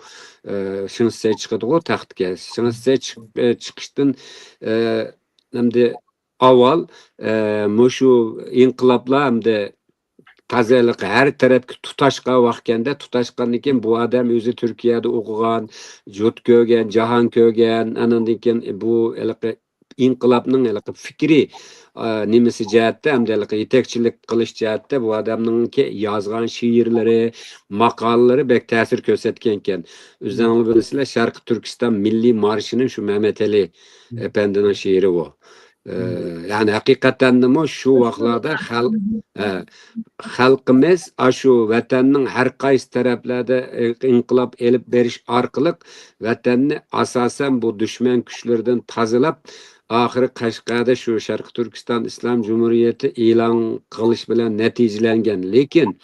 ئە، شېڭ شىسەي چىقىدىغۇ تەختكە. شېڭ شىسەي چىق-، ئە، چىقىشتىن، ئە، ئەمدى ئاۋۋال، ئە، مۇشۇ ئىنقىلابلار ئەمدى تازىلىق ھەر تەرەپكە تۇتاشقان ۋاقىتكەندە، تۇتاشقاندىن كېيىن بۇ ئادەم ئۆزى تۈركىيەدە ئوقۇغان، يۇرت كۆرگەن، جاھان كۆرگەن، ئانىڭدىن كېيىن بۇ ھېلىقى ئىنقىلابنىڭ ھېلىقى پىكرى، ئا، نېمىسى جەھەتتە، ھەمدە ھېلىقى يېتەكچىلىك قىلىش جەھەتتە بۇ ئادەمنىڭكى يازغان شېئىرلىرى، ماقالىلىرى بەك تەسىر كۆرسەتكەنىكەن. ئۆزۈڭلار بىلىسىلەر، شەرقىي تۈركىستان مىللىي مارشىنى شۇ مەمەتئېلى ئەپەندىنىڭ شېئىرى ئۇ. ئە، يەنى ھەقىقەتەندىمۇ شۇ ۋاقىتلاردا خەلق، ئە، خەلقىمىز ئاشۇ ۋەتەننىڭ ھەر قايسى تەرەپلەردە ئىنقىلاب ئېلىپ بېرىش ئارقىلىق ۋەتەننى ئاساسەن بۇ دۈشمەن كۈچلىرىدىن تازىلاپ، ئاخىرى قەشقەردە شۇ شەرقىي تۈركىستان ئىسلام جۇمھۇرىيىتى ئېلان قىلىش بىلەن نەتىجىلەنگەن. لېكىن،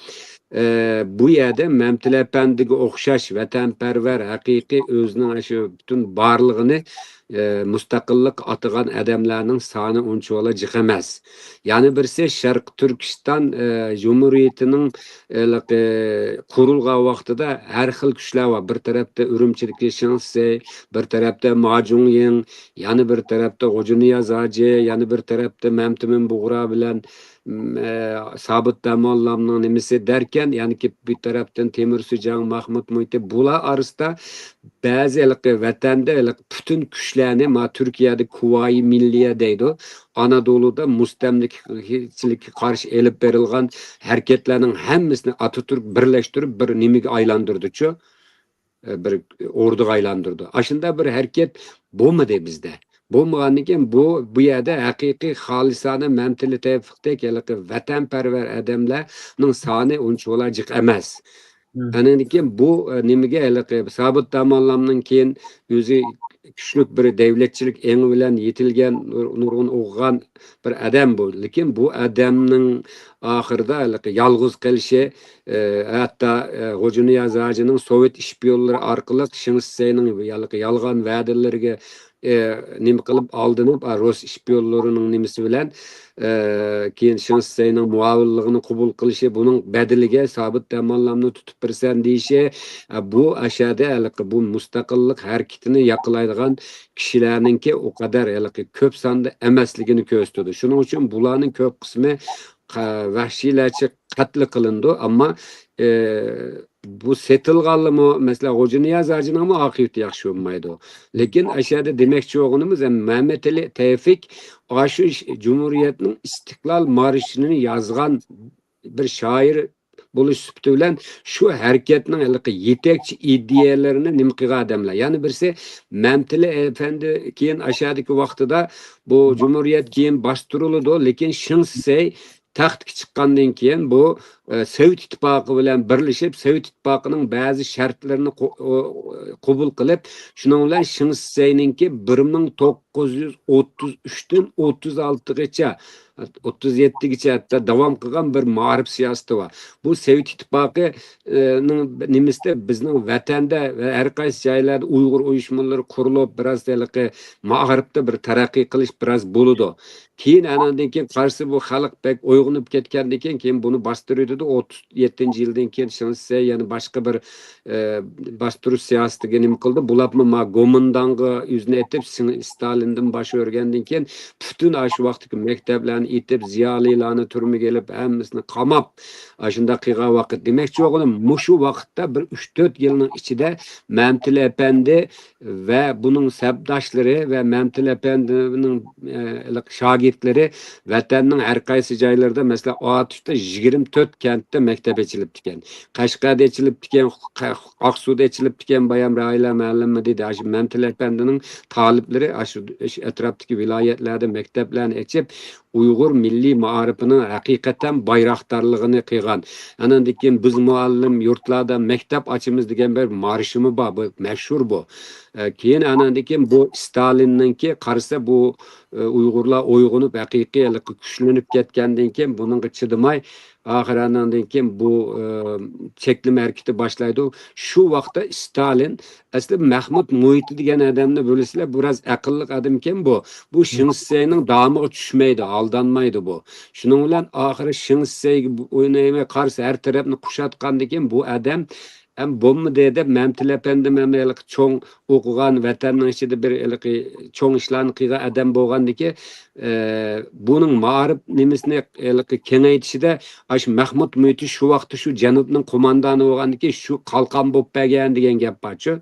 ئە، بۇ يەردە مەمتىلى ئەپەندىگە ئوخشاش ۋەتەنپەرۋەر، ھەقىقىي ئۆزىنىڭ شۇ پۈتۈن بارلىقىنى، ئە، مۇستەقىللىققا ئاتىغان ئادەملەرنىڭ سانى ئۇنچىۋالا جىق ئەمەس. يەنە بىرسى، شەرقىي تۈركىستان، ئە، جۇمھۇرىيىتىنىڭ ھېلىقى قۇرۇلغان ۋاقتىدا ھەر خىل كۈچلەر بار. بىر تەرەپتە ئۈرۈمچىدىكى شېڭ شىسەي، بىر تەرەپتە ما جۇڭيىڭ، يەنە بىر تەرەپتە غوجانىياز ھاجى، يەنە بىر تەرەپتە مەمتىمىن بۇغرا بىلەن، م، ئە، سابىت داموللامنىڭ نېمىسى دەركەن، يەنىكى بىر تەرەپتىن تېمۇر سىجاڭ، مەخمۇت مۇھىتى. بۇلار ئارىسىدا بەزى ھېلىقى ۋەتەندە ھېلىقى پۈتۈن كۈچلەرنى، ما تۈركىيەدە كۇۋايى مىللىيە دەيدۇ، ئانادولۇدا مۇستەملىكىچىلىككە قارشى ئېلىپ بېرىلغان ھەرىكەتلەرنىڭ ھەممىسىنى ئاتاتۈرك بىرلەشتۈرۈپ بىر نېمىگە ئايلاندۇردىچۇ، بىر ئوردىغا ئايلاندۇردى. ئاشۇنداق بىر ھەرىكەت بولمىدى بىزدە. بولمىغاندىن كېيىن بۇ، بۇ يەردە ھەقىقىي خالىسانە مەمتىلى تەۋپىقتەك ھېلىقى ۋەتەنپەرۋەر ئادەملەرنىڭ سانى ئۇنچىۋالا جىق ئەمەس. ئانىڭدىن كېيىن بۇ، ئە، نېمىگە ھېلىقى سابىت داموللامنىڭ كېيىن ئۆزى كۈچلۈك بىر دەۋلەتچىلىك ئېڭى بىلەن يېتىلگەن، نۇر-، نۇرغۇن ئوقۇغان بىر ئادەم بۇ. لېكىن بۇ ئادەمنىڭ ئاخىرىدا ھېلىقى يالغۇز قېلىشى، ئە، ھەتتا، ئە، غوجىنىياز ھاجىنىڭ سوۋېت ئىشپىيونلىرى ئارقىلىق شېڭ شىسەينىڭ ھېلىقى يالغان ۋەدىلىرىگە، ئە، نېمە قىلىپ ئالدىنىپ، ئا، رۇس ئىشپىيونلىرىنىڭ نېمىسى بىلەن، ئە، كېيىن شېڭ شىسەينىڭ مۇئاۋىنلىقىنى قوبۇل قىلىشى، بۇنىڭ بەدىلىگە سابىت دەماللامنى تۇتۇپ بېرىسەن دېيىشى، ئە، بۇ ئەشەدە ھېلىقى بۇ مۇستەقىللىق ھەرىكىتىنى ياقلايدىغان كىشىلەرنىڭكى ئۇ قەدەر ھېلىقى كۆپ ساندا ئەمەسلىكىنى كۆرسىتىدۇ. شۇنىڭ ئۈچۈن بۇلارنىڭ كۆپ قىسمى قا-، ۋەھشىيلەرچە قەتل قىلىنىدۇ. ئەمما، ئى، بۇ سېتىلغانلىمۇ، مەسىلەن، غوجىنىياز ھاجىنىڭمۇ ئاقىۋىتى ياخشى بولمايدۇ. لېكىن ئەشەدە دېمەكچى بولغىنىمىز، ھەم مەمەتئېلى تەۋپىق ئاشۇ ش-، جۇمھۇرىيەتنىڭ ئىستىقلال مارشىنى يازغان بىر شائىر بولۇش سۈپىتى بىلەن شۇ ھەرىكەتنىڭ ھېلىقى يېتەكچى ئىدىيەلىرىنى نېمە قىلغان ئادەملەر. يەنە بىرسى، مەمتىلى ئەپەندى كېيىن ئاشەدىكى ۋاقتىدا بۇ جۇمھۇرىيەت كېيىن باستۇرۇلىدۇ، لېكىن شېڭ شىسەي تەختكە چىققاندىن كېيىن بۇ، ئە، سوۋېت ئىتتىپاقى بىلەن بىرلىشىپ، سوۋېت ئىتتىپاقىنىڭ بەزى شەرتلىرىنى قو-، ئو-، قوبۇل قىلىپ، شۇنىڭ بىلەن شېڭ شىسەينىڭكى بىر مىڭ توققۇز يۈز ئوتتۇز ئۈچتىن ئوتتۇز ئالتىغىچە، ئوتتۇز يەتتىگىچە ھەتتا داۋام قىلغان بىر مائارىپ سىياسىتى بار. بۇ سوۋېت ئىتتىپاقى، ئە، نىڭ نېمىسىدە بىزنىڭ ۋەتەندە ۋە ھەر قايسى جايلاردا ئۇيغۇر ئۇيۇشمىلىرى قۇرۇلۇپ، بىراز ھېلىقى مائارىپتا بىر تەرەققىي قىلىش بىراز بولىدۇ. كېيىن ئاناندىن كېيىن قارىسا بۇ خەلق بەك ئويغىنىپ كەتكەندىن كېيىن، كېيىن بۇنى باستۇرۇۋېتىدۇ. ئوتتۇز يەتتىنچى يىلدىن كېيىن شېڭ شىسەي يەنە باشقا بىر، ئە، باستۇرۇش سىياسىتىگە نېمە قىلدى. بۇلارمۇ ما گومىنداڭغا يۈزنى ئېتىپ، شېڭ-، ستالىندىن باش ئۆرگەندىن كېيىن پۈتۈن ئاشۇ ۋاقىتتىكى مەكتەپلەرنى ئېتىپ، زىيالىيلارنى تۈرمىگە ئېلىپ، ھەممىسىنى قاماپ، ئاشۇنداق قىلغان ۋاقىت. دېمەكچى بولغىنىم، مۇشۇ ۋاقىتتا بىر ئۈچ تۆت يىلنىڭ ئىچىدە مەمتىلى ئەپەندى ۋە بۇنىڭ سەپداشلىرى ۋە مەمتىلى ئەپەندىنىڭ، ئە، شاگىرتلىرى ۋەتەننىڭ ھەر قايسى جايلىرىدا، مەسىلەن، ئاتۇشتا يىگىرمە تۆت كەنتتە مەكتەپ ئېچىلىپتىكەن. قەشقەردە ئېچىلىپتىكەن، قە-، ئاقسۇدا ئېچىلىپتىكەن، بايام راھىلە مەلۇم دېدى. ئاشۇ مەمتىلى ئەپەندىنىڭ تالىپلىرى ئاشۇ، ئاشۇ ئەتراپتىكى ۋىلايەتلەردە مەكتەپلەرنى ئېچىپ، ئۇيغۇر مىللىي مائارىپىنىڭ ھەقىقەتەن بايراقدارلىقىنى قىلغان. ئاناندىن كېيىن بىز مۇئەللىم يۇرتلاردا مەكتەپ ئاچىمىز دېگەن بىر مارشىمۇ بار، بۇ مەشھۇر بۇ. ئە، كېيىن ئاناندىن كېيىن بۇ ستالىننىڭكى قارىسا بۇ، ئە، ئۇيغۇرلار ئويغىنىپ ھەقىقىي ھېلىقى كۈچلىنىپ كەتكەندىن كېيىن بۇنىڭغا چىدىماي، ئاخىر ئاناندىن كېيىن بۇ، ئە، چەكلىمە ھەرىكىتى باشلايدۇ. شۇ ۋاقىتتا ستالىن ئەسلى مەخمۇت مۇھىتى دېگەن ئادەمنى بىلىسىلەر، بىراز ئەقىللىق ئادەمكەن بۇ. بۇ شېڭ شىسەينىڭ دامىغا چۈشمەيدۇ، ئالدانمايدۇ بۇ. شۇنىڭ بىلەن ئاخىرى شېڭ شىسەيگە بۇ ئوينايمەن، قارىسا ھەر تەرەپنى قۇشاتقاندىن كېيىن بۇ ئادەم ھەم بولمىدى دەپ مەمتىلى ئەپەندىم ھەم ھېلىقى چوڭ ئوقۇغان ۋەتەننىڭ ئىچىدە بىر ھېلىقى چوڭ ئىشلارنى قىلغان ئادەم بولغاندىكى، ئە، بۇنىڭ مائارىپ نېمىسىنى ھېلىقى كېڭەيتىشىدە ئاشۇ مەخمۇت مۇھىتى شۇ ۋاقىتتا شۇ جەنۇبنىڭ قوماندانى بولغاندىكى شۇ قالقان بولۇپ بەرگەن دېگەن گەپ بارچۇ.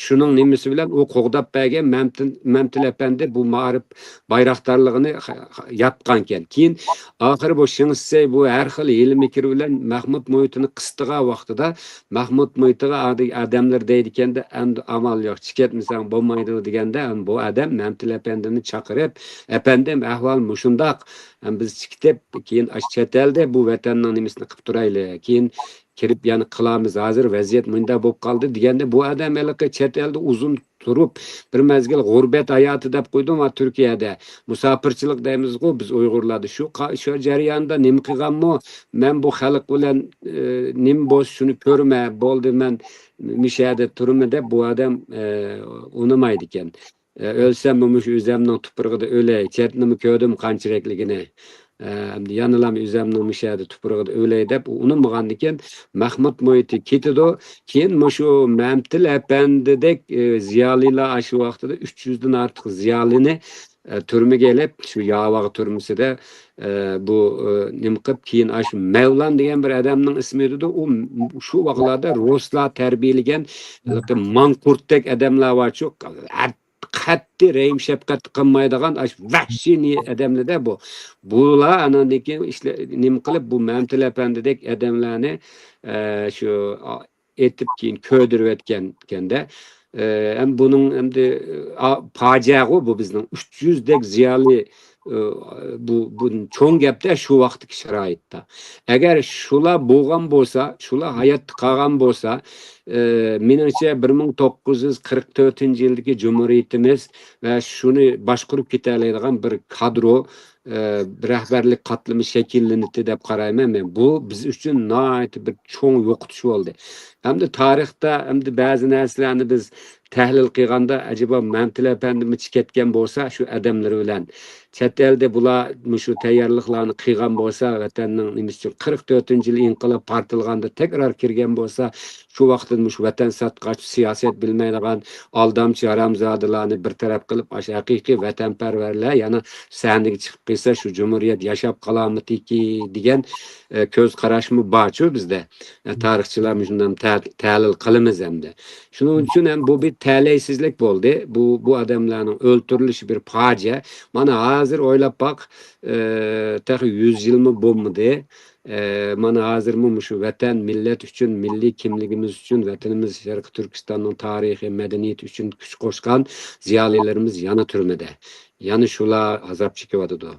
شۇنىڭ نېمىسى بىلەن ئۇ قوغداپ بەرگەن مەمتىل-، مەمتىل ئەپەندى بۇ مائارىپ بايراقدارلىقىنى خ-، خ-، ياپقانكەن. كېيىن ئاخىرى بۇ شېڭ شىسەي بۇ ھەر خىل ھىيلە-مىكىر بىلەن مەخمۇت مۇھىتىنى قىستىغان ۋاقتىدا، مەخمۇت مۇھىتىغا ئادى-، ئادەملەر دەيدىكەندە، ئەمدى ئامال يوق، چىقىۋەتمىسەڭ بولمايدۇ دېگەندە، ھەم بۇ ئادەم مەمتىل ئەپەندىنى چاقىرىپ، ئەپەندىم، ئەھۋال مۇشۇنداق، ھەم بىز چىقىپ، كېيىن ئاشۇ چەت ئەلدە بۇ ۋەتەننىڭ نېمىسىنى قىلىپ تۇرايلى، كېيىن كىرىپ يەنە قىلارمىز، ھازىر ۋەزىيەت مۇنداق بولۇپ قالدى دېگەندە، بۇ ئادەم ھېلىقى چەت ئەلدە ئۇزۇن تۇرۇپ، بىر مەزگىل غۇربەت ھاياتى دەپ قويدۇم ھە تۈركىيەدە. مۇساپىرچىلىق دەيمىزغۇ بىز ئۇيغۇرلاردا. شۇ قا-، شۇ جەرياندا نېمە قىلغانمۇ، مەن بۇ خەلق بىلەن، ئى، نېمە بولسا شۇنى كۆرمە، بولدى، مەن مۇشۇ يەردە تۇرىمەن دەپ بۇ ئادەم، ئى، ئۇنىمايدىكەن. ئى، ئۆلسەممۇ مۇشۇ ئۆزەمنىڭ تۇپرىقىدا ئۆلەي، چەتنىمۇ كۆردۈم قانچىلىكلىكىنى. ئى، يەنىلا ئۆزەمنىڭ مۇشۇ يەردە تۇپرىقىدا ئۆلەي دەپ ئۇنىمىغاندىكىن، مەخمۇت مۇھىتى كېتىدۇ. كېيىن مۇشۇ مەمتىل ئەپەندىدەك، ئى، زىيالىيلار ئاشۇ ۋاقتىدا ئۈچ يۈزدىن ئارتۇق زىيالىينى، ئى، تۈرمىگە ئېلىپ، شۇ ياۋاغ تۈرمىسىدە، ئى، بۇ، ئى، نېمە قىلىپ، كېيىن ئاشۇ مەۋلان دېگەن بىر ئادەمنىڭ ئىسمى ئېيتىلىدۇ. ئۇ م-، شۇ ۋاقىتلاردا رۇسلار تەربىيەلىگەن ھېلىقى ماڭقۇرتتەك ئادەملەر بارچۇ، قەتئىي رەھىم شەپقەت قىلمايدىغان ئاشۇ ۋەھشىي نى-، ئادەملەردە بۇ. بۇلار ئاناندىن كېيىن ئىشلە-، نېمە قىلىپ، بۇ مەمتىل ئەپەندىدەك ئادەملەرنى، ئە، شۇ، ئا، ئېتىپ كېيىن كۆيدۈرۈۋەتكەنكەندە. ئە، ھەم بۇنىڭ ئەمدى، ئا، پاجىئەغۇ بۇ بىزنىڭ. ئۈچ يۈزدەك زىيالىي ئى، بۇ، بۇ چوڭ گەپتە شۇ ۋاقىتتىكى شارائىتتا. ئەگەر شۇلار بولغان بولسا، شۇلار ھاياتتا قالغان بولسا، ئى، مېنىڭچە، بىر مىڭ توققۇز يۈز قىرىق تۆتىنچى يىلدىكى جۇمھۇرىيىتىمىز ۋە شۇنى باشقۇرۇپ كېتەلەيدىغان بىر كادرو، ئى، رەھبەرلىك قاتلىمى شەكىللىنىتتى دەپ قارايمەن مەن. بۇ بىز ئۈچۈن ناھايىتى بىر چوڭ يوقىتىش بولدى. ھەمدە تارىختا، ھەمدە بەزى نەرسىلەرنى بىز تەھلىل قىلغاندا، ئەجەبا مەمتىلى ئەپەندىمۇ چىقىپ كەتكەن بولسا، شۇ ئادەملىرى بىلەن چەت ئەلدە بۇلار مۇشۇ تەييارلىقلارنى قىلغان بولسا، ۋەتەننىڭ نېمىسى ئۈچۈن قىرىق تۆتىنچى يىلى ئىنقىلاب پارتلىغاندا تەكرار كىرگەن بولسا، شۇ ۋاقىتتا مۇشۇ ۋەتەن ساتقاچ، سىياسەت بىلمەيدىغان ئالدامچى ھارامزادىلارنى بىر تەرەپ قىلىپ، ئاشۇ ھەقىقىي ۋەتەنپەرۋەرلەر يەنە سەھنىگە چىقىپ قېلسا، شۇ جۇمھۇرىيەت ياشاپ قالارمىتىكى دېگەن، ئە، كۆز قاراشمۇ بارچۇ بىزدە. ئە، تارىخچىلار مۇشۇنداق تە-، تەھلىل قىلىمىز ئەمدى. شۇنىڭ ئۈچۈن ھەم بۇ بىر تەلەيسىزلىك بولدى. بۇ، بۇ ئادەملەرنىڭ ئۆلتۈرۈلۈشى بىر پاجىئە. مانا ھازىر ئويلاپ باق، ئە، تېخى يۈز يىلمۇ بولمىدى. ئە، مانا ھازىرمۇ مۇشۇ ۋەتەن، مىللەت ئۈچۈن، مىللىي كىملىكىمىز ئۈچۈن، ۋەتىنىمىز شەرقىي تۈركىستاننىڭ تارىخى، مەدەنىيىتى ئۈچۈن كۈچ قوشقان زىيالىيلىرىمىز يەنە تۈرمىدە. يەنە شۇلار ئازاب چېكىۋاتىدۇ.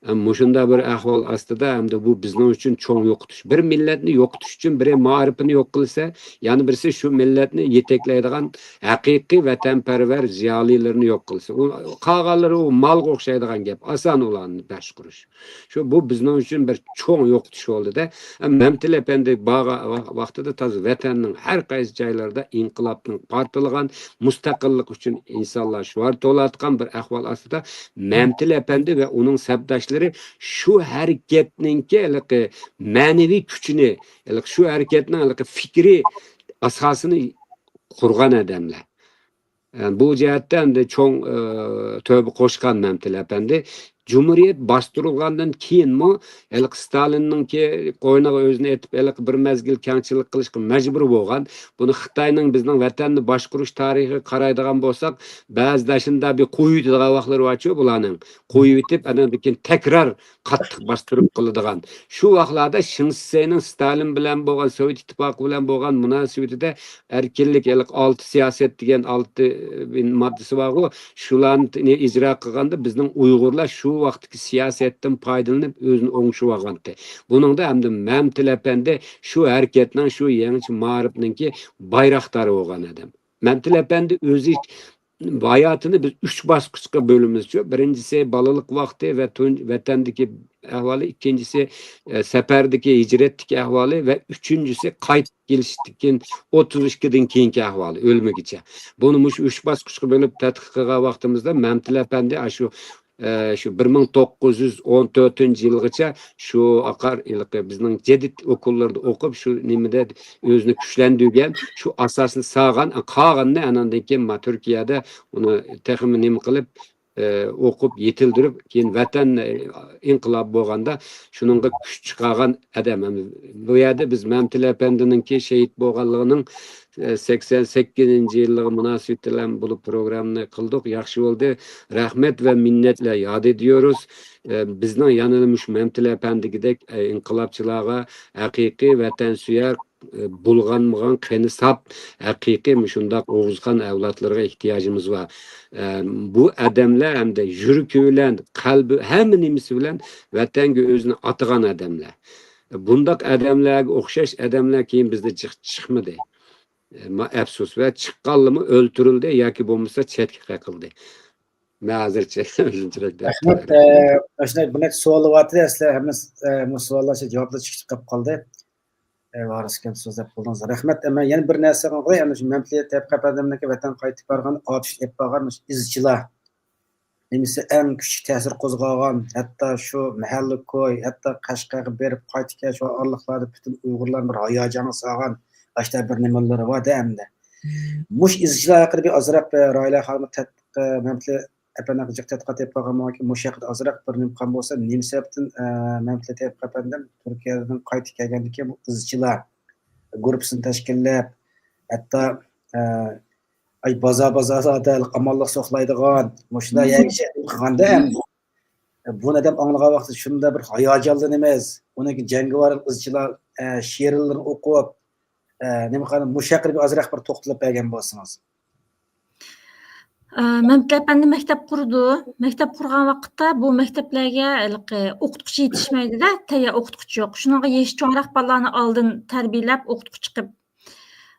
ئە، مۇشۇنداق بىر ئەھۋال ئاستىدا ھەمدە بۇ بىزنىڭ ئۈچۈن چوڭ يوقىتىش. بىر مىللەتنى يوقىتىش ئۈچۈن بىرى مائارىپىنى يوق قىلسا، يەنە بىرسى شۇ مىللەتنى يېتەكلەيدىغان ھەقىقىي ۋەتەنپەرۋەر زىيالىيلىرىنى يوق قىلسا. ئۇ، قالغانلىرى ئۇ مالغا ئوخشايدىغان گەپ. ئاسان ئۇلارنى باشقۇرۇش. شۇ، بۇ بىزنىڭ ئۈچۈن بىر چوڭ يوقىتىش بولدى-دە. مەمتىلى ئەپەندى بارغان ۋاقتىدا تازا ۋەتەننىڭ ھەر قايسى جايلىرىدا ئىنقىلابنىڭ پارتلىغان، مۇستەقىللىق ئۈچۈن ئىنسانلار شوئار توۋلاۋاتقان بىر ئەھۋال ئاستىدا مەمتىلى ئەپەندى ۋە ئۇنىڭ سەپداشلىرى شۇ ھەرىكەتنىڭكى ھېلىقى مەنىۋى كۈچىنى، ھېلىقى شۇ ھەرىكەتنىڭ ھېلىقى پىكرىي ئاساسىنى قۇرغان ئادەملەر. ئە، بۇ جەھەتتە ئەمدى چوڭ، ئە، تۆھپە قوشقان مەمتىلى ئەپەندى. جۇمھۇرىيەت باستۇرۇلغاندىن كېيىنمۇ ھېلىقى ستالىننىڭكى قوينىغا ئۆزىنى ئېتىپ، ھېلىقى بىر مەزگىل كەڭچىلىك قىلىشقا مەجبۇر بولغان. بۇنى خىتاينىڭ بىزنىڭ ۋەتەننى باشقۇرۇش تارىخىغا قارايدىغان بولساق، بەزىدە شۇنداق بىر قويۇۋېتىدىغان ۋاقىتلىرى بارچۇ بۇلارنىڭ. قويۇۋېتىپ، ئاندىن كېيىن تەكرار قاتتىق باستۇرۇپ قىلىدىغان. شۇ ۋاقىتلاردا شېڭ شىسەينىڭ ستالىن بىلەن بولغان، سوۋېت ئىتتىپاقى بىلەن بولغان مۇناسىۋىتىدە ئەركىنلىك، ھېلىقى ئالتە سىياسەت دېگەن ئالتە، ئى، ماددىسى بارغۇ، شۇلارنى ئىجرا قىلغاندا بىزنىڭ ئۇيغۇرلار شۇ ۋاقىتتىكى سىياسەتتىن پايدىلىنىپ ئۆزىنى ئوڭشىۋالغانتى. بۇنىڭدا ھەمدە مەمتىلى ئەپەندى شۇ ھەرىكەتنىڭ، شۇ يېڭىچە مائارىپنىڭكى بايراقدارى بولغان ئادەم. مەمتىلى ئەپەندى ئۆزى ھاياتىنى بىز ئۈچ باسقۇچقا بۆلىمىزچۇ. بىرىنچىسى بالىلىق ۋاقتى ۋە تۇنج-، ۋەتەندىكى ئەھۋالى، ئىككىنچىسى، ئە، سەپەردىكى، ھىجرەتتىكى ئەھۋالى ۋە ئۈچىنچىسى قايتىپ كېلىشتىن كېيىن، ئوتتۇز ئىككىدىن كېيىنكى ئەھۋالى، ئۆلمىگىچە. بۇنى مۇشۇ ئۈچ باسقۇچقا بۆلۈپ تەتقىق قىلغان ۋاقتىمىزدا مەمتىلى ئەپەندى ئاشۇ، ئە، شۇ بىر مىڭ توققۇز يۈز ئون تۆتىنچى يىلغىچە شۇ ئاقار ھېلىقى بىزنىڭ جەدىد ئوكۇللىرىدا ئوقۇپ، شۇ نېمىدە ئۆزىنى كۈچلەندۈرگەن، شۇ ئاساسنى سالغان، قالغىنىنى ئاناندىن كېيىن ما تۈركىيەدە ئۇنى تېخىمۇ نېمە قىلىپ، ئى، ئوقۇپ يېتىلدۈرۈپ، كېيىن ۋەتەن، ئى، ئىنقىلابى بولغاندا شۇنىڭغا كۈچ چىقارغان ئادەم. بۇ يەردە بىز مەمتىلى ئەپەندىنىڭكى شېھىت بولغانلىقىنىڭ، ئى، سەكسەن سەككىزىنچى يىللىقى مۇناسىۋىتى بىلەن بولۇپ پروگراممىنى قىلدۇق. ياخشى بولدى. رەھمەت ۋە مىننەتلەر ياد ئېدىيورۇز. ئى، بىزنىڭ يەنىلا مۇشۇ مەمتىلى ئەپەندىكىدەك، ئى، ئىنقىلابچىلارغا ھەقىقىي ۋەتەنسۆيەر، ئى، بۇلغانمىغان قېنى ساپ، ھەقىقىي مۇشۇنداق ئوغۇزخان ئەۋلادلىرىغا ئېھتىياجىمىز بار. ئە، بۇ ئادەملەر ھەمدە يۈرىكى بىلەن، قەلبى، ھەممە نېمىسى بىلەن ۋەتەنگە ئۆزىنى ئاتىغان ئادەملەر. بۇنداق ئادەملەرگە ئوخشاش ئادەملەر كېيىن بىزدە جىق چىقمىدى. ئە، ما-، ئەپسۇس، ۋە چىققانلىرىمۇ ئۆلتۈرۈلدى ياكى بولمىسا چەتكە قېقىلدى. مەن ھازىرچە ئۆزۈمچىلىك دەپ رەھمەت، قوياي. ئە، ئاشۇنداق بىر نەچچە سوئال بارتى، ئەسلى ھەممە، ئە، بۇ سوئاللار شۇ جاۋابلار چىقىپ قالدى. ئە، ۋارىس ئىكەن، سۆزلەپ بولدىڭىز. رەھمەت. ئەمما يەنە بىر نەرسە قالدى، يەنى شۇ مەمتىلى تەۋپىق ئەپەندىمنىڭكى ۋەتەن قايتىپ بارغان، ئاتۇش ئېلىپ بارغان مۇشۇ ئىزچىلار نېمىسى ئەڭ كۈچلۈك تەسىر قوزغىغان، ھەتتا شۇ مەھەللىكوي، ھەتتا قەشقەرگە بېرىپ قايتىپ كەلگەن شۇ ئارىلىقلاردا پۈتۈن ئۇيغۇرلارنى بىر ھاياجانغا سالغان، ئاشۇنداق بىر نېمىلىرى بار-دە ئەمدى. مۇشۇ ئىزچىلار ھەققىدە بىر ئازراق، ئە، راھىلە خانىم تەتقىق، ئە، مەمتىلى ئەپەندى جىق تەتقىقات ئېلىپ بارغان بولغانكىن، مۇشۇ ھەققىدە ئازراق بىر نېمە قىلغان بولسا، نېمە سەۋەبتىن، ئە، مەمتىلى تەييەپ ئەپەندىم تۈركىيەدىن قايتىپ كەلگەندىن كېيىن بۇ ئىزچىلار گۇرۇپپىسىنى تەشكىللەپ، ھەتتا، ئە، ئاي، بازار-بازارلاردا ئامانلىق ساقلايدىغان، مۇشۇنداق يەرگىچە قىلغاندا ھەم بۇنى ئادەم ئاڭلىغان ۋاقتىدا شۇنداق بىر ھاياجانلىنىمىز. ئۇنىڭ جەڭگىۋار ئىزچىلار، ئە، شېئىرلىرىنى ئوقۇپ، ئە، نېمە قىلغان، مۇشۇ ھەققىدە بىر ئازراق بىر توختىلىپ بەرگەن بولسىڭىز. ئە، مەمتىلى ئەپەندى مەكتەپ قۇرىدۇ. مەكتەپ قۇرغان ۋاقىتتا بۇ مەكتەپلەرگە ھېلىقى ئوقۇتقۇچى يېتىشمەيدۇ-دە، تەييار ئوقۇتقۇچى يوق. شۇنىڭغا يېشى چوڭراق بالىلارنى ئالدىن تەربىيەلەپ، ئوقۇتقۇچى چىقىپ،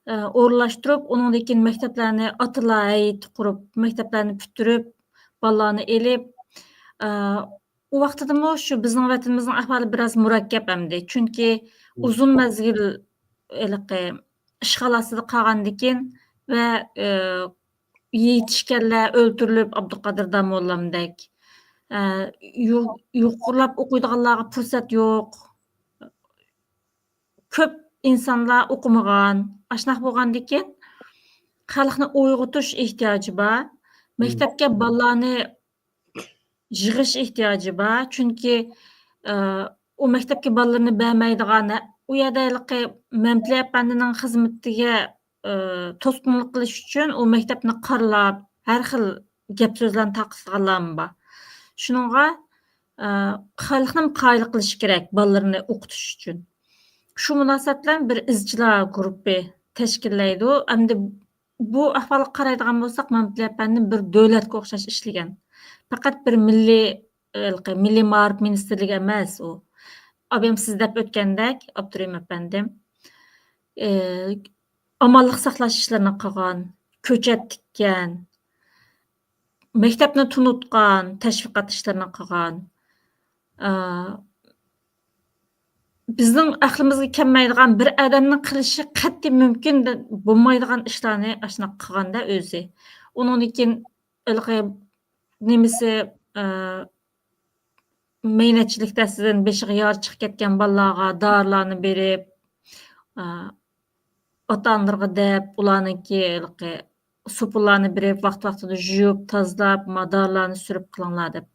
ئە، ئورۇنلاشتۇرۇپ، ئۇنىڭدىن كېيىن مەكتەپلەرنى ئاتىلار ھەيئىتى قۇرۇپ، مەكتەپلەرنى پۈتتۈرۈپ، بالىلارنى ئېلىپ، ئە، ئۇ ۋاقتىدىمۇ شۇ بىزنىڭ ۋەتىنىمىزنىڭ ئەھۋالى بىراز مۇرەككەپ ئەمدى. چۈنكى ئۇزۇن مەزگىل ھېلىقى ئىشغال ئاستىدا قالغاندىكىن ۋە، ئە، يېتىشكەنلەر ئۆلتۈرۈلۈپ، ئابدۇقادىر داموللامدەك، ئە، يۇ-، يۇقىرىلاپ ئوقۇيدىغانلارغا پۇرسەت يوق. كۆپ ئىنسانلار ئوقۇمىغان. ئاشۇنداق بولغاندىكىن، خەلقنى ئويغىتىش ئېھتىياجى بار. مەكتەپكە بالىلارنى يىغىش ئېھتىياجى بار. چۈنكى، ئە، ئۇ مەكتەپكە بالىلىرىنى بەرمەيدىغان، ئۇ يەردە ھېلىقى مەمتىلى ئەپەندىنىڭ خىزمىتىگە، ئە، توسقۇنلۇق قىلىش ئۈچۈن ئۇ مەكتەپنى قارىلاپ، ھەر خىل گەپ سۆزلەرنى تارقىتىدىغانلارمۇ بار. شۇنىڭغا، ئە، خەلقنىمۇ قايىل قىلىش كېرەك بالىلىرىنى ئوقۇتۇش ئۈچۈن. شۇ مۇناسىۋەت بىلەن بىر ئىزچىلار گۇرۇپپا تەشكىللەيدۇ. ئەمدى بۇ ئەھۋالغا قارايدىغان بولساق، مەمتىلى ئەپەندى بىر دۆلەتكە ئوخشاش ئىشلىگەن. پەقەت بىر مىللىي، ھېلىقى مىللىي مائارىپ مىنىستىرلىكى ئەمەس ئۇ. ئابايام سىز دەپ ئۆتكەندەك، ئابدۇرېھىم ئەپەندىم، ئى، ئامانلىق ساقلاش ئىشلىرىنى قىلغان، كۆچەت تىككەن، مەكتەپنى تونۇتقان، تەشۋىقات ئىشلىرىنى قىلغان، ئا، بىزنىڭ ئەقلىمىزگە كەلمەيدىغان، بىر ئادەمنىڭ قىلىشى قەتئىي مۇمكىن بولمايدىغان ئىشلارنى ئاشۇنداق قىلغاندا ئۆزى. ئۇنىڭدىن كېيىن ھېلىقى نېمىسى، ئا، مەينەتچىلىك دەستىدىن بېشىغا يارا چىقىپ كەتكەن بالىلارغا دارىلارنى بېرىپ، ئا، ئاتا-ئانىلىرىغا دەپ، ئۇلارنىڭكى ھېلىقى سوپۇنلارنى بېرىپ، ۋاقتى-ۋاقتىدا يۇيۇپ، تازىلاپ، ما دارىلارنى سۈرۈپ قىلىڭلار دەپ.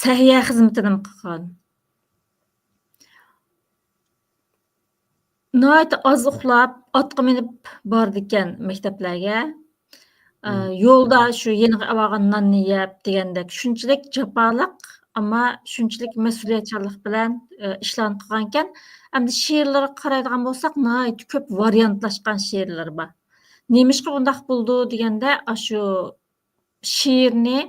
سەھىيە خىزمىتىنىمۇ قىلغان. ناھايىتى ئاز ئۇخلاپ، ئاتقا مىنىپ بارىدىكەن مەكتەپلەرگە. ئە، يولدا شۇ يېنىغا ئېلىۋالغان ناننى يەپ دېگەندەك، شۇنچىلىك جاپالىق، ئەمما شۇنچىلىك مەسئۇلىيەتچانلىق بىلەن، ئە، ئىشلارنى قىلغانىكەن. ئەمدى شېئىرلىرىغا قارايدىغان بولساق، ناھايىتى كۆپ ۋارىيانتلاشقان شېئىرلىرى بار. نېمىشقا بۇنداق بولىدۇ دېگەندە، ئاشۇ شېئىرنى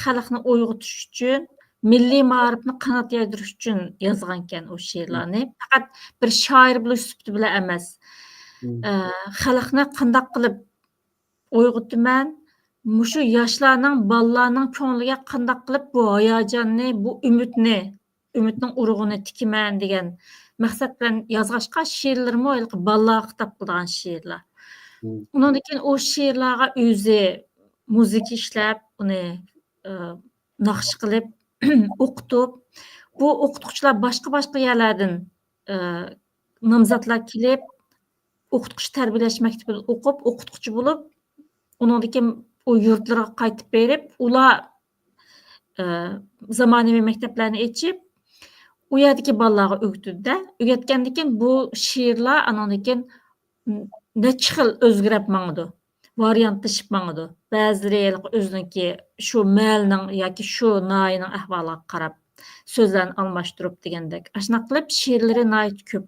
خەلقنى ئويغىتىش ئۈچۈن، مىللىي مائارىپنى قانات يايدۇرۇش ئۈچۈن يازغانىكەن ئۇ شېئىرلارنى. پەقەت بىر شائىر بولۇش سۈپىتى بىلەن ئەمەس. ئە، خەلقنى قانداق قىلىپ ئويغىتىمەن، مۇشۇ ياشلارنىڭ، بالىلارنىڭ كۆڭلىگە قانداق قىلىپ بۇ ھاياجاننى، بۇ ئۈمىدنى، ئۈمىدنىڭ ئۇرۇغىنى تىكىمەن دېگەن مەقسەت بىلەن يازغاچقا، شېئىرلىرىمۇ ھېلىقى بالىلارغا خىتاب قىلىدىغان شېئىرلار. ئۇنىڭدىن كېيىن ئۇ شېئىرلارغا ئۆزى مۇزىكا ئىشلەپ، ئۇنى، ئى، ناخشا قىلىپ، ئوقۇتۇپ، بۇ ئوقۇتقۇچىلار باشقا-باشقا يەرلەردىن، ئى، نامزاتلار كېلىپ، ئوقۇتقۇچى تەربىيەلەش مەكتىپىدە ئوقۇپ، ئوقۇتقۇچى بولۇپ، ئۇنىڭدىن كېيىن ئۇ يۇرتلىرىغا قايتىپ بېرىپ، ئۇلار، ئى، زامانىۋى مەكتەپلەرنى ئېچىپ، ئۇ يەردىكى بالىلارغا ئۆگىتىدۇ-دە. ئۆگەتكەندىن كېيىن بۇ شېئىرلار ئانىڭدىن كېيىن نەچچە خىل ئۆزگىرەپ ماڭىدۇ، ۋارىيانتلىشىپ ماڭىدۇ. بەزىلىرى ھېلىقى ئۆزىنىڭكى شۇ مەھەللىنىڭ ياكى شۇ ناھىيەنىڭ ئەھۋالىغا قاراپ سۆزلەرنى ئالماشتۇرۇپ دېگەندەك. ئاشۇنداق قىلىپ شېئىرلىرى ناھايىتى كۆپ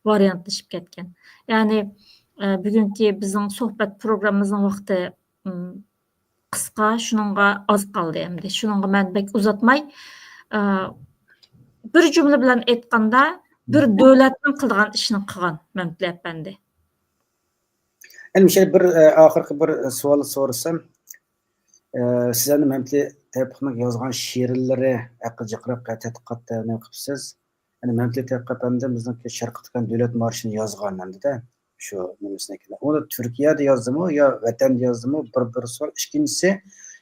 ۋارىيانتلىشىپ كەتكەن. يەنى، ئە، بۈگۈنكى بىزنىڭ سۆھبەت پروگراممىمىزنىڭ ۋاقتى، ئىم، قىسقا، شۇنىڭغا ئاز قالدى ئەمدى. شۇنىڭغا مەن بەك ئۇزاتماي، ئە، بىر جۈملە بىلەن ئېيتقاندا، بىر دۆلەتنىڭ قىلىدىغان ئىشىنى قىلغان مەمتىلى ئەپەندى. ئەمدى مۇشۇ بىر، ئە، ئاخىرقى بىر سوئال سورىسام، ئە، سىز ئەمدى مەمتىلى تەۋپىقنىڭ يازغان شېئىرلىرى ھەققىدە جىقراق تەتقىقات نېمە قىپسىز؟ يەنى مەمتىلى تەۋپىق ئەپەندى بىزنىڭكى شەرقىي تۈركىستان دۆلەت مارشىنى يازغان ئەمدىدە، شۇ نېمىسىنى. ئۇنى تۈركىيەدە يازدىمۇ يا ۋەتەندە يازدىمۇ، بىر، بىر سوئال. ئىككىنچىسى،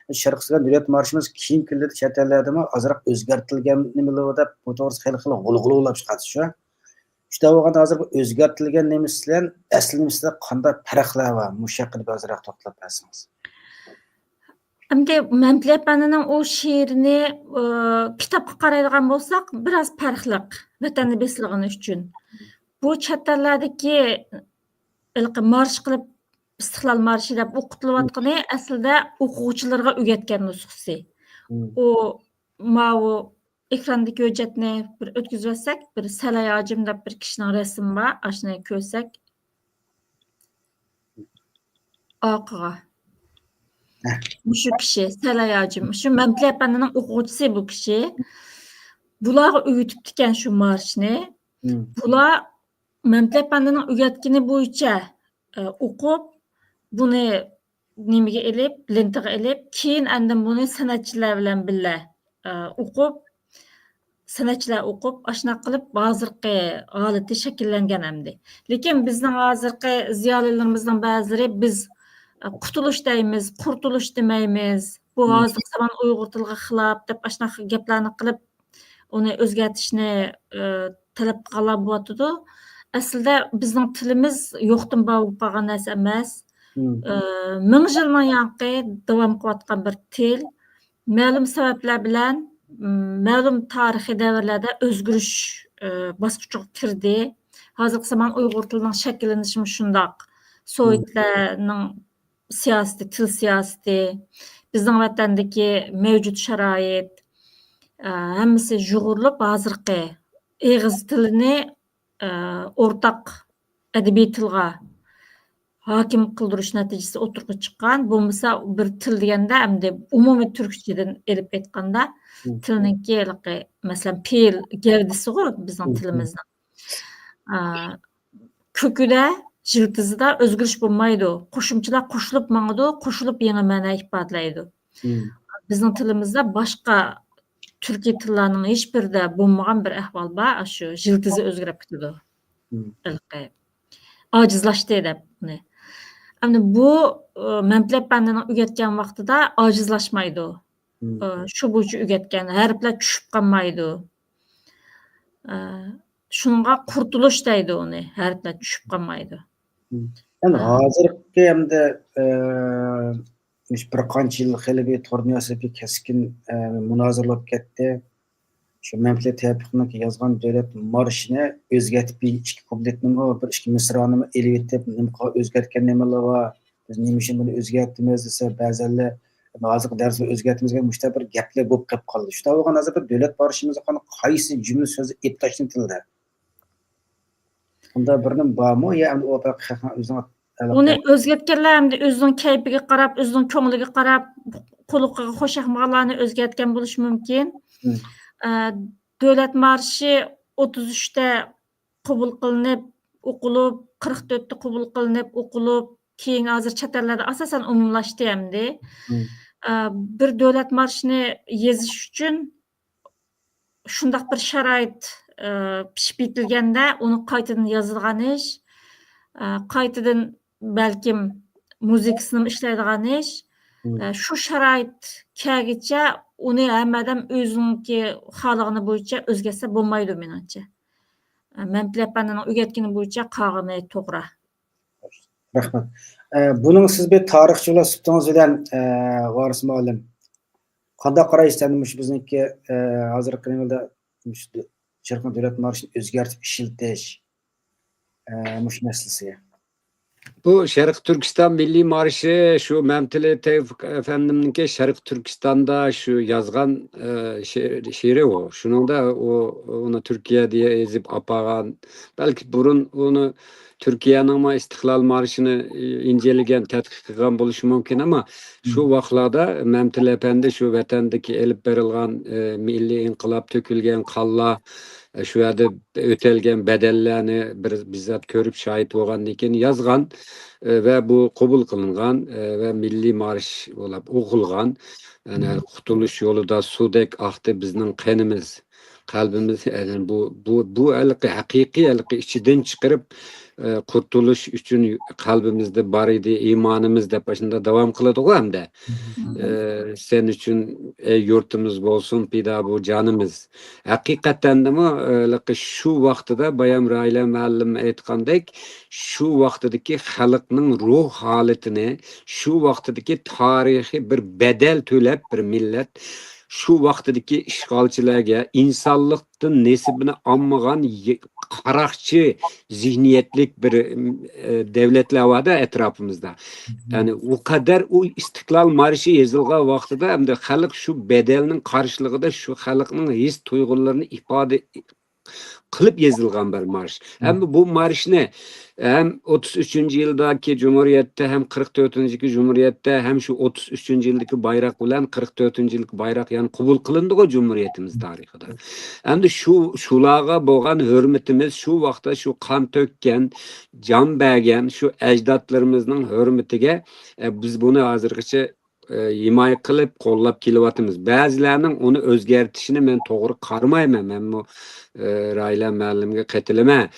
شەرقىي تۈركىستان دۆلەت مارشىمىز كېيىنكى يىللاردا چەت ئەللەردىمۇ ئازراق ئۆزگەرتىلگەن نېمىلىرى دەپ، بۇ توغرىسىدا خېلى، خېلى غۇلغۇلا بولۇپ چىقاتتى شۇ. شۇنداق بولغاندا ھازىر بۇ ئۆزگەرتىلگەن نېمىسى بىلەن ئەسلى نېمىسىدە قانداق پەرقلەر بار؟ مۇشۇ ھەققىدە بىر ئازراق توختىلىپ بەرسىڭىز. ئەمدى مەمتىلى ئەپەندىنىڭ ئۇ شېئىرىنى، ئى، كىتابقا قارايدىغان بولساق، بىراز پەرقلىق، ۋەتەندە بېسىلغىنى ئۈچۈن. بۇ چەت ئەللەردىكى ھېلىقى مارش قىلىپ، ئىستىقلال مارشى دەپ ئوقۇتۇلۇۋاتقىنى ئەسلىدە ئوقۇغۇچىلىرىغا ئۆگەتكەن نۇسخىسى. ئۇ ماۋۇ ئېكراندىكى ھۆججەتنى بىر ئۆتكۈزۈۋەتسەك، بىر سەلەي ھاجىم دەپ بىر كىشىنىڭ رەسىمى بار، ئاشۇنى كۆرسەك. ئارقىغا. مۇشۇ كىشى، سەلەي ھاجىم، شۇ مەمتىلى ئەپەندىنىڭ ئوقۇغۇچىسى بۇ كىشى. بۇلارغا ئۆگىتىپتىكەن شۇ مارشنى. بۇلار مەمتىلى ئەپەندىنىڭ ئۆگەتكىنى بويىچە، ئە، ئوقۇپ، بۇنى نېمىگە ئېلىپ، لېنتىغا ئېلىپ، كېيىن ئاندىن بۇنى سەنئەتچىلەر بىلەن بىللە، ئە، ئوقۇپ، سەنئەتچىلەر ئوقۇپ، ئاشۇنداق قىلىپ ھازىرقى ھالىتى شەكىللەنگەن ئەمدى. لېكىن بىزنىڭ ھازىرقى زىيالىيلىرىمىزنىڭ بەزىلىرى بىز، ئە، قۇتۇلۇش دەيمىز، قۇرتۇلۇش دېمەيمىز، بۇ ھازىرقى زامان ئۇيغۇر تىلىغا خىلاپ دەپ ئاشۇنداق گەپلەرنى قىلىپ، ئۇنى ئۆزگەرتىشنى، ئە، تەلەپ قىلغانلار بولۇۋاتىدۇ. ئەسلىدە بىزنىڭ تىلىمىز يوقتىن بار بولۇپ قالغان نەرسە ئەمەس. ئە، مىڭ يىلنىڭ ياقى داۋام قىلىۋاتقان بىر تىل. مەلۇم سەۋەبلەر بىلەن، م، مەلۇم تارىخىي دەۋرلەردە ئۆزگىرىش، ئە، باسقۇچىغا كىردى. ھازىرقى زامان ئۇيغۇر تىلىنىڭ شەكىللىنىشىمۇ شۇنداق. سوۋېتلارنىڭ سىياسىتى، تىل سىياسىتى، بىزنىڭ ۋەتەندىكى مەۋجۇت شارائىت، ئە، ھەممىسى يۇغۇرۇلۇپ، ھازىرقى ئېغىز تىلىنى، ئە، ئورتاق ئەدەبىي تىلغا ھاكىم قىلدۇرۇش نەتىجىسى ئوتتۇرىغا چىققان. بولمىسا بىر تىل دېگەندە، ئەمدى ئومۇمىي تۈركچىدىن ئېلىپ ئېيتقاندا، تىلنىڭكى ھېلىقى، مەسىلەن، پېئىل گەۋدىسىغۇ بىزنىڭ تىلىمىزنىڭ. ئە، كۆكىدە، يىلتىزىدا ئۆزگىرىش بولمايدۇ. قوشۇمچىلار قوشۇلۇپ ماڭىدۇ، قوشۇلۇپ يېڭى مەنە ئىپادىلەيدۇ. بىزنىڭ تىلىمىزدا باشقا تۈركىي تىللارنىڭ ھېچبىرىدە بولمىغان بىر ئەھۋال بار، ئاشۇ يىلتىزى ئۆزگىرىپ كېتىدۇ. ھېلىقى ئاجىزلاشتى دەپ ئۇنى. ئەمدى بۇ، ئە، مەمتىلى ئەپەندىنىڭ ئۆگەتكەن ۋاقتىدا ئاجىزلاشمايدۇ. ئە، شۇ بويىچە ئۆگەتكەن، ھەرپلەر چۈشۈپ قالمايدۇ. ئە، شۇنىڭغا قۇرتۇلۇش دەيدۇ ئۇنى، ھەرپلەر چۈشۈپ قالمايدۇ. ئەمدى ھازىرقى ئەمدى، ئە، مۇشۇ بىر قانچە يىل خېلى بىر تور دۇنياسىدا بىر كەسكىن، ئە، مۇنازىرە بولۇپ كەتتى. شۇ مەمتىلى تەۋپىقنىڭ يازغان دۆلەت مارشىنى ئۆزگەرتىپ بىر ئىككى كۇپلېتنىمۇ بىر ئىككى مىسرانىمۇ ئېلىۋېتىپ، نېمىقا ئۆزگەرتكەن نېمىلەر بار؟ بىز نېمە ئۈچۈن بۇنى ئۆزگەرتىمىز دېسە، بەزەنلەر ھازىرقى دەرسنى ئۆزگەرتىمىز دېگەن مۇشۇنداق بىر گەپلەر بولۇپ قېلىپ قالدى. شۇنداق بولغان ھازىر بىر دۆلەت مارشىمىزغا قايسى جۈملە سۆزنى ئېلىپ تاشلىدى تىلدا؟ ئۇنداق بىر نېمە بارمۇ؟ يا ئەمدى ئۇ بىر خەقنىڭ ئۆزىنىڭ ئۇنى ئۆزگەرتكەنلەر ئەمدى ئۆزىنىڭ كەيپىگە قاراپ، ئۆزىنىڭ كۆڭلىگە قاراپ، قۇلىقىغا خۇش ياقمىغانلارنى ئۆزگەرتكەن بولۇشى مۇمكىن. ئە، دۆلەت مارشى ئوتتۇز ئۈچتە قوبۇل قىلىنىپ ئوقۇلۇپ، قىرىق تۆتتە قوبۇل قىلىنىپ ئوقۇلۇپ، كېيىن ھازىر چەت ئەللەردە ئاساسەن ئومۇملاشتى ئەمدى. ئە، بىر دۆلەت مارشىنى يېزىش ئۈچۈن شۇنداق بىر شارائىت، ئە، پىشىپ يېتىلگەندە، ئۇنى قايتىدىن يازىدىغان ئىش، ئە، قايتىدىن بەلكىم مۇزىكىسىنىمۇ ئىشلەيدىغان ئىش. ئە، شۇ شارائىت كەلگىچە ئۇنى ھەممە ئادەم ئۆزىنىڭكى خالىغىنى بويىچە ئۆزگەرتسە بولمايدۇ، مېنىڭچە. ئە، مەمتىلى ئەپەندىنىڭ ئۆگەتكىنى بويىچە قالغىنى توغرا. رەھمەت. ئە، بۇنىڭ سىز بىر تارىخچى بولۇپ سۈپىتىڭىز بىلەن، ئە، ۋارىس مۇئەللىم، قانداق قارايسىز ئەمدى مۇشۇ بىزنىڭكى، ئە، ھازىرقى نېمىدە مۇشۇ دۆ-، شەرقنىڭ دۆلەت مارشىنى ئۆزگەرتىپ ئىشلىتىش، ئە، مۇشۇ مەسىلىسىگە؟ بۇ شەرقىي تۈركىستان مىللىي مارشى شۇ مەمتىلى تەۋپىق ئەپەندىمنىڭكى شەرقىي تۈركىستاندا شۇ يازغان، ئە، شېئىر-، شېئىرى ئۇ. شۇنىڭدا ئۇ، ئۇنى تۈركىيەدە يېزىپ ئاپارغان. بەلكى بۇرۇن ئۇنى تۈركىيەنىڭمۇ ئىستىقلال مارشىنى ئىنچىلىگەن تەتقىق قىلغان بولۇشى مۇمكىن، ئەمما شۇ ۋاقىتلاردا مەمتىلى ئەپەندى شۇ ۋەتەندىكى ئېلىپ بېرىلغان، ئە، مىللىي ئىنقىلاب، تۆكۈلگەن قانلار، ئە، شۇ يەردە ئۆتەلگەن بەدەللەرنى بىر بىززات كۆرۈپ شاھىت بولغاندىن كېيىن يازغان، ئە، ۋە بۇ قوبۇل قىلىنغان، ئە، ۋە مىللىي مارش بولۇپ ئوقۇلغان. يەنى قۇتۇلۇش يولىدا سۇدەك ئاقتى بىزنىڭ قېنىمىز. قەلبىمىز، يەنى بۇ، بۇ، بۇ ھېلىقى ھەقىقىي، ھېلىقى ئىچىدىن چىقىرىپ، ئە، قۇتۇلۇش ئۈچۈن قەلبىمىزدە بار ئىدى، ئىمانىمىز دەپ ئاشۇنداق داۋام قىلىدىغۇ ھەمدە. ئە، سەن ئۈچۈن، ئەي يۇرتىمىز بولسۇن پىدا بۇ جانىمىز. ھەقىقەتەندىمۇ، ئە، ھېلىقى شۇ ۋاقتىدا بايام راھىلە مۇئەللىم ئېيتقاندەك، شۇ ۋاقتىدىكى خەلقنىڭ روھ ھالىتىنى، شۇ ۋاقتىدىكى تارىخىي بىر بەدەل تۆلەپ بىر مىللەت، شۇ ۋاقتىدىكى ئىشغالچىلارغا ئىنسانلىقتىن نېسىبىنى ئالمىغان ي-، قاراقچى زېھنىيەتلىك بىر، ئە، دەۋلەتلەر بار-دە ئەتراپىمىزدا. يەنى ئۇ قەدەر ئۇ ئىستىقلال مارشى يېزىلغان ۋاقتىدا ئەمدى خەلق شۇ بەدەلنىڭ قارشىلىقىدا شۇ خەلقنىڭ ھېس تۇيغۇلىرىنى ئىپادە قىلىپ يېزىلغان بىر مارش. ھەم بۇ مارشنى ھەم ئوتتۇز ئۈچىنچى يىلدىكى جۇمھۇرىيەتتە، ھەم قىرىق تۆتىنچى جۇمھۇرىيەتتە، ھەم شۇ ئوتتۇز ئۈچىنچى يىلدىكى بايراق بىلەن قىرىق تۆتىنچى يىلدىكى بايراق يەنە قوبۇل قىلىندىغۇ جۇمھۇرىيىتىمىز تارىخىدا. ئەمدى شۇ، شۇلارغا بولغان ھۆرمىتىمىز، شۇ ۋاقىتتا شۇ قان تۆككەن، جان بەرگەن شۇ ئەجدادلىرىمىزنىڭ ھۆرمىتىگە، ئە، بىز بۇنى ھازىرغىچە، ئە، ھىمايە قىلىپ، قوللاپ كېلىۋاتىمىز. بەزىلەرنىڭ ئۇنى ئۆزگەرتىشىنى مەن توغرا قارىمايمەن. مەنمۇ، ئە، راھىلە مۇئەللىمگە قېتىلىمەن.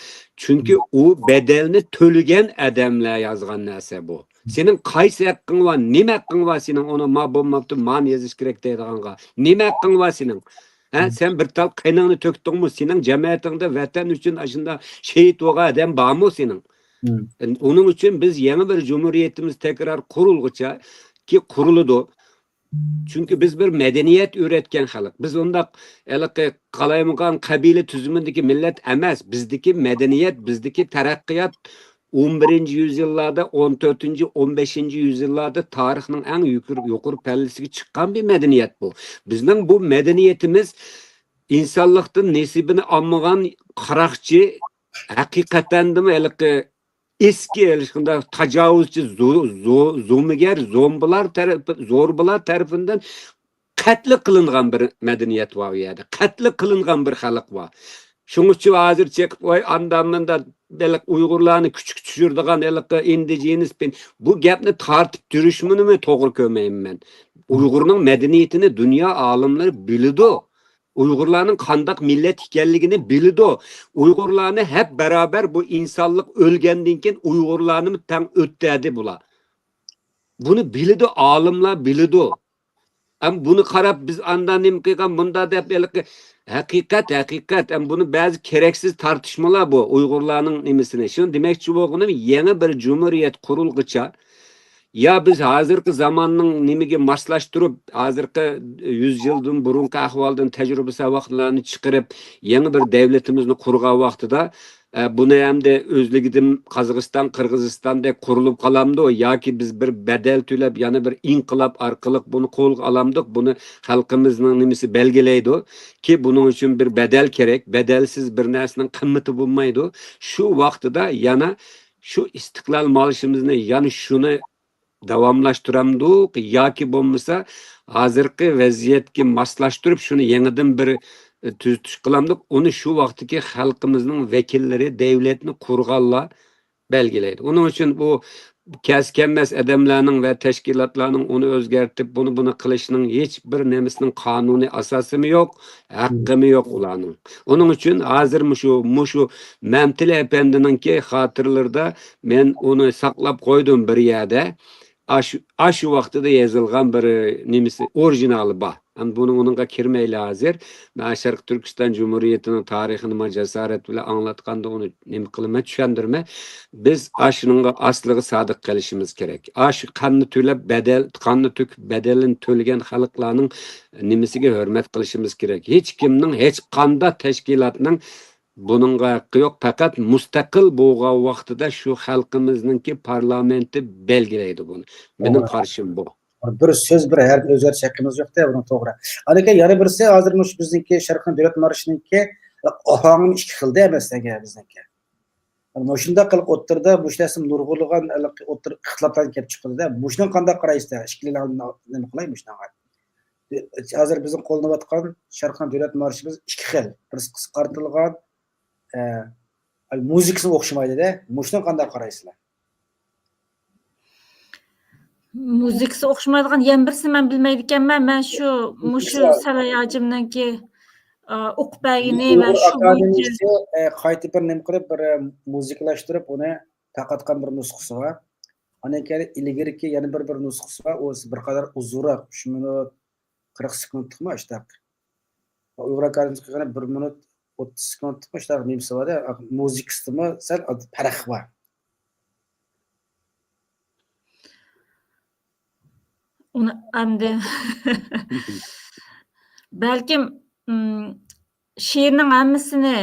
چۈنكى ئۇ بەدەلنى تۆلىگەن ئادەملەر يازغان نەرسە بۇ. سېنىڭ قايسى ھەققىڭ بار؟ نېمە ھەققىڭ بار سېنىڭ ئۇنى ما بولماپتۇ، مانى يېزىش كېرەك دەيدىغانغا؟ نېمە ھەققىڭ بار سېنىڭ؟ ھە، سەن بىر تال قېنىڭنى تۆكتۈڭمۇ؟ سېنىڭ جەمەتىڭدە ۋەتەن ئۈچۈن ئاشۇنداق شېھىت بولغان ئادەم بارمۇ سېنىڭ؟ ئۇنىڭ ئۈچۈن بىز يېڭى بىر جۇمھۇرىيىتىمىز تەكرار قۇرۇلغۇچە، كى قۇرۇلىدۇ. چۈنكى بىز بىر مەدەنىيەت ئۆرەتكەن خەلق. بىز ئۇنداق ھېلىقى قالايمىقان قەبىلە تۈزۈمىدىكى مىللەت ئەمەس. بىزدىكى مەدەنىيەت، بىزدىكى تەرەققىيات ئون بىرىنچى يۈزيىللاردا، ئون تۆتىنچى، ئون بەشىنچى يۈزيىللاردا تارىخنىڭ ئەڭ يۇقىرى، يۇقىرى پەللىسىگە چىققان بىر مەدەنىيەت بۇ. بىزنىڭ بۇ مەدەنىيىتىمىز ئىنسانلىقتىن نېسىبىنى ئالمىغان قاراقچى، ھەقىقەتەندىمۇ ھېلىقى ئېسكى، ھېلىقىنداق تاجاۋۇزچى، زو-، زو-، زومىگەر، زومبىلار تەرەپ-، زوربىلار تەرىپىدىن قەتلى قىلىنغان بىر مەدەنىيەت بار ئۇ يەردە. قەتلى قىلىنغان بىر خەلق بار. شۇڭىچۇ ھازىر چىقىپ، ۋاي، ئاندا مۇندا ھېلىقى ئۇيغۇرلارنى كۈچكە چۈشۈرىدىغان ھېلىقى ئىندىجېنىس پېن-، بۇ گەپنى تارتىپ يۈرۈشنىمۇ توغرا كۆرمەيمەن مەن. ئۇيغۇرنىڭ مەدەنىيىتىنى دۇنيا ئالىملىرى بىلىدۇ. ئۇيغۇرلارنىڭ قانداق مىللەت ئىكەنلىكىنى بىلىدۇ. ئۇيغۇرلارنى ھەپ بەرابەر بۇ ئىنسانلىق ئۆلگەندىن كېيىن ئۇيغۇرلارنىمۇ تەڭ ئۆتتەردى بۇلار. بۇنى بىلىدۇ، ئالىملار بىلىدۇ. ئەم بۇنى قاراپ بىز ئاندا نېمە قىلغان، مۇندا دەپ ھېلىقى ھەقىقەت، ھەقىقەت. ئەم بۇنى بەزى كېرەكسىز تارتىشمىلار بۇ ئۇيغۇرلارنىڭ نېمىسىنى. شۇنى دېمەكچى بولغىنىم، يېڭى بىر جۇمھۇرىيەت قۇرۇلغۇچە يا بىز ھازىرقى زاماننىڭ نېمىگە ماسلاشتۇرۇپ، ھازىرقى يۈز يىلدىن بۇرۇنقى ئەھۋالدىن تەجرىبە ساۋاقلارنى چىقىرىپ، يېڭى بىر دەۋلىتىمىزنى قۇرغان ۋاقتىدا، ئە، بۇنى ئەمدى ئۆزلۈكىدىن قازاقىستان، قىرغىزىستاندەك قۇرۇلۇپ قالامدۇ ياكى بىز بىر بەدەل تۆلەپ، يەنە بىر ئىنقىلاب ئارقىلىق بۇنى قولغا ئالامدۇق؟ بۇنى خەلقىمىزنىڭ نېمىسى بەلگىلەيدۇ. كى بۇنىڭ ئۈچۈن بىر بەدەل كېرەك. بەدەلسىز بىر نەرسىنىڭ قىممىتى بولمايدۇ. شۇ ۋاقتىدا يەنە شۇ ئىستىقلال مارشىمىزنى، يەنە شۇنى داۋاملاشتۇرامدۇق ياكى بولمىسا ھازىرقى ۋەزىيەتكە ماسلاشتۇرۇپ شۇنى يېڭىدىن بىر، ئە، تۈزىتىش قىلامدۇق؟ ئۇنى شۇ ۋاقىتتىكى خەلقىمىزنىڭ ۋەكىللىرى، دەۋلەتنى قۇرغانلار بەلگىلەيدۇ. ئۇنىڭ ئۈچۈن بۇ كەس كەلمەس ئادەملەرنىڭ ۋە تەشكىلاتلارنىڭ ئۇنى ئۆزگەرتىپ، بۇنى، بۇنى قىلىشنىڭ ھېچ بىر نېمىسىنىڭ قانۇنىي ئاساسىمۇ يوق، ھەققىمۇ يوق ئۇلارنىڭ. ئۇنىڭ ئۈچۈن ھازىر مۇشۇ، مۇشۇ مەمتىلى ئەپەندىنىڭكى خاتىرىلىرىدە مەن ئۇنى ساقلاپ قويدۇم بىر يەردە. ئاشۇ، ئاشۇ ۋاقتىدا يېزىلغان بىر نېمىسى، ئورىگىنالى بار. ئەمدى بۇنى، ئۇنىڭغا كىرمەيلى ھازىر. مەن شەرقىي تۈركىستان جۇمھۇرىيىتىنىڭ تارىخىنى ما جاسارەت بىلەن ئاڭلاتقاندا ئۇنى نېمە قىلىمەن، چۈشەندۈرمەن. بىز ئاشۇنىڭغا ئاسلىغا سادىق قېلىشىمىز كېرەك. ئاشۇ قاننى تۆلەپ بەدەل، قاننى تۆكۈپ بەدىلىنى تۆلىگەن خەلقلەرنىڭ نېمىسىگە ھۆرمەت قىلىشىمىز كېرەك. ھېچ كىمنىڭ، ھېچ قانداق تەشكىلاتنىڭ بۇنىڭغا ھەققى يوق، پەقەت مۇستەقىل بولغان ۋاقتىدا شۇ خەلقىمىزنىڭكى پارلامېنتى بەلگىلەيدۇ بۇنى. مېنىڭ قارىشىم بۇ. بىر سۆز، بىر ھەرپ ئۆزگەرتىش ھەققىمىز يوق-دە، بۇنىڭ توغرا. ئانىكەن يەنە بىرسى، ھازىر مۇشۇ بىزنىڭكى شەرقىي دۆلەت مارشىنىڭكى ئاھاڭى ئىككى خىلدە ئەمەس، ئەگەر بىزنىڭكى. مۇشۇنداق قىلىپ ئوتتۇرىدا مۇشۇ نەرسە نۇرغۇنلىغان ئوتتۇرا ئىختىلاپلار كېلىپ چىقىدۇ-دە. مۇشۇنىڭ قانداق قارايسىز-دە؟ ئىككىلىنى نېمە قىلاي مۇشۇنىڭغا؟ ھازىر بىزنىڭ قوللىنىۋاتقان شەرقىي دۆلەت مارشىمىز ئىككى خىل. بىرسى قىسقارتىلغان، ئە، مۇزىكىسى ئوخشىمايدۇ-دە. مۇشۇنىڭ قانداق قارايسىلەر؟ مۇزىكىسى ئوخشىمايدىغان يەنە بىرسىنى مەن بىلمەيدىكەنمەن. مەن شۇ، مۇشۇ سەلەي ھاجىمنىڭكى، ئە، ئوقۇپ بەرگىنى ۋە شۇ بويىچە ئاكادېمىيىسى، ئە، قايتا بىر نېمە قىلىپ، بىر، ئە، مۇزىكىلاشتۇرۇپ، ئۇنى تارقاتقان بىر نۇسخىسى بار. ئاندىن كېيىن ئىلگىرىكى يەنە بىر، بىر نۇسخىسى بار. ئۇ بىر قەدەر ئۇزۇنراق، ئۈچ مىنۇت قىرىق سېكۇنتلۇقمۇ ئاشتاق. ئۇيغۇر ئاكادېمىيىسى قىلغىنى بىر مىنۇت ئوتتۇز سېكۇنتلۇق ئاشتاق نېمىسى بار-دە، مۇزىكىسىدىمۇ سەل پەرق بار. ئۇنى ئەمدى بەلكىم، ئىم، شېئىرنىڭ ھەممىسىنى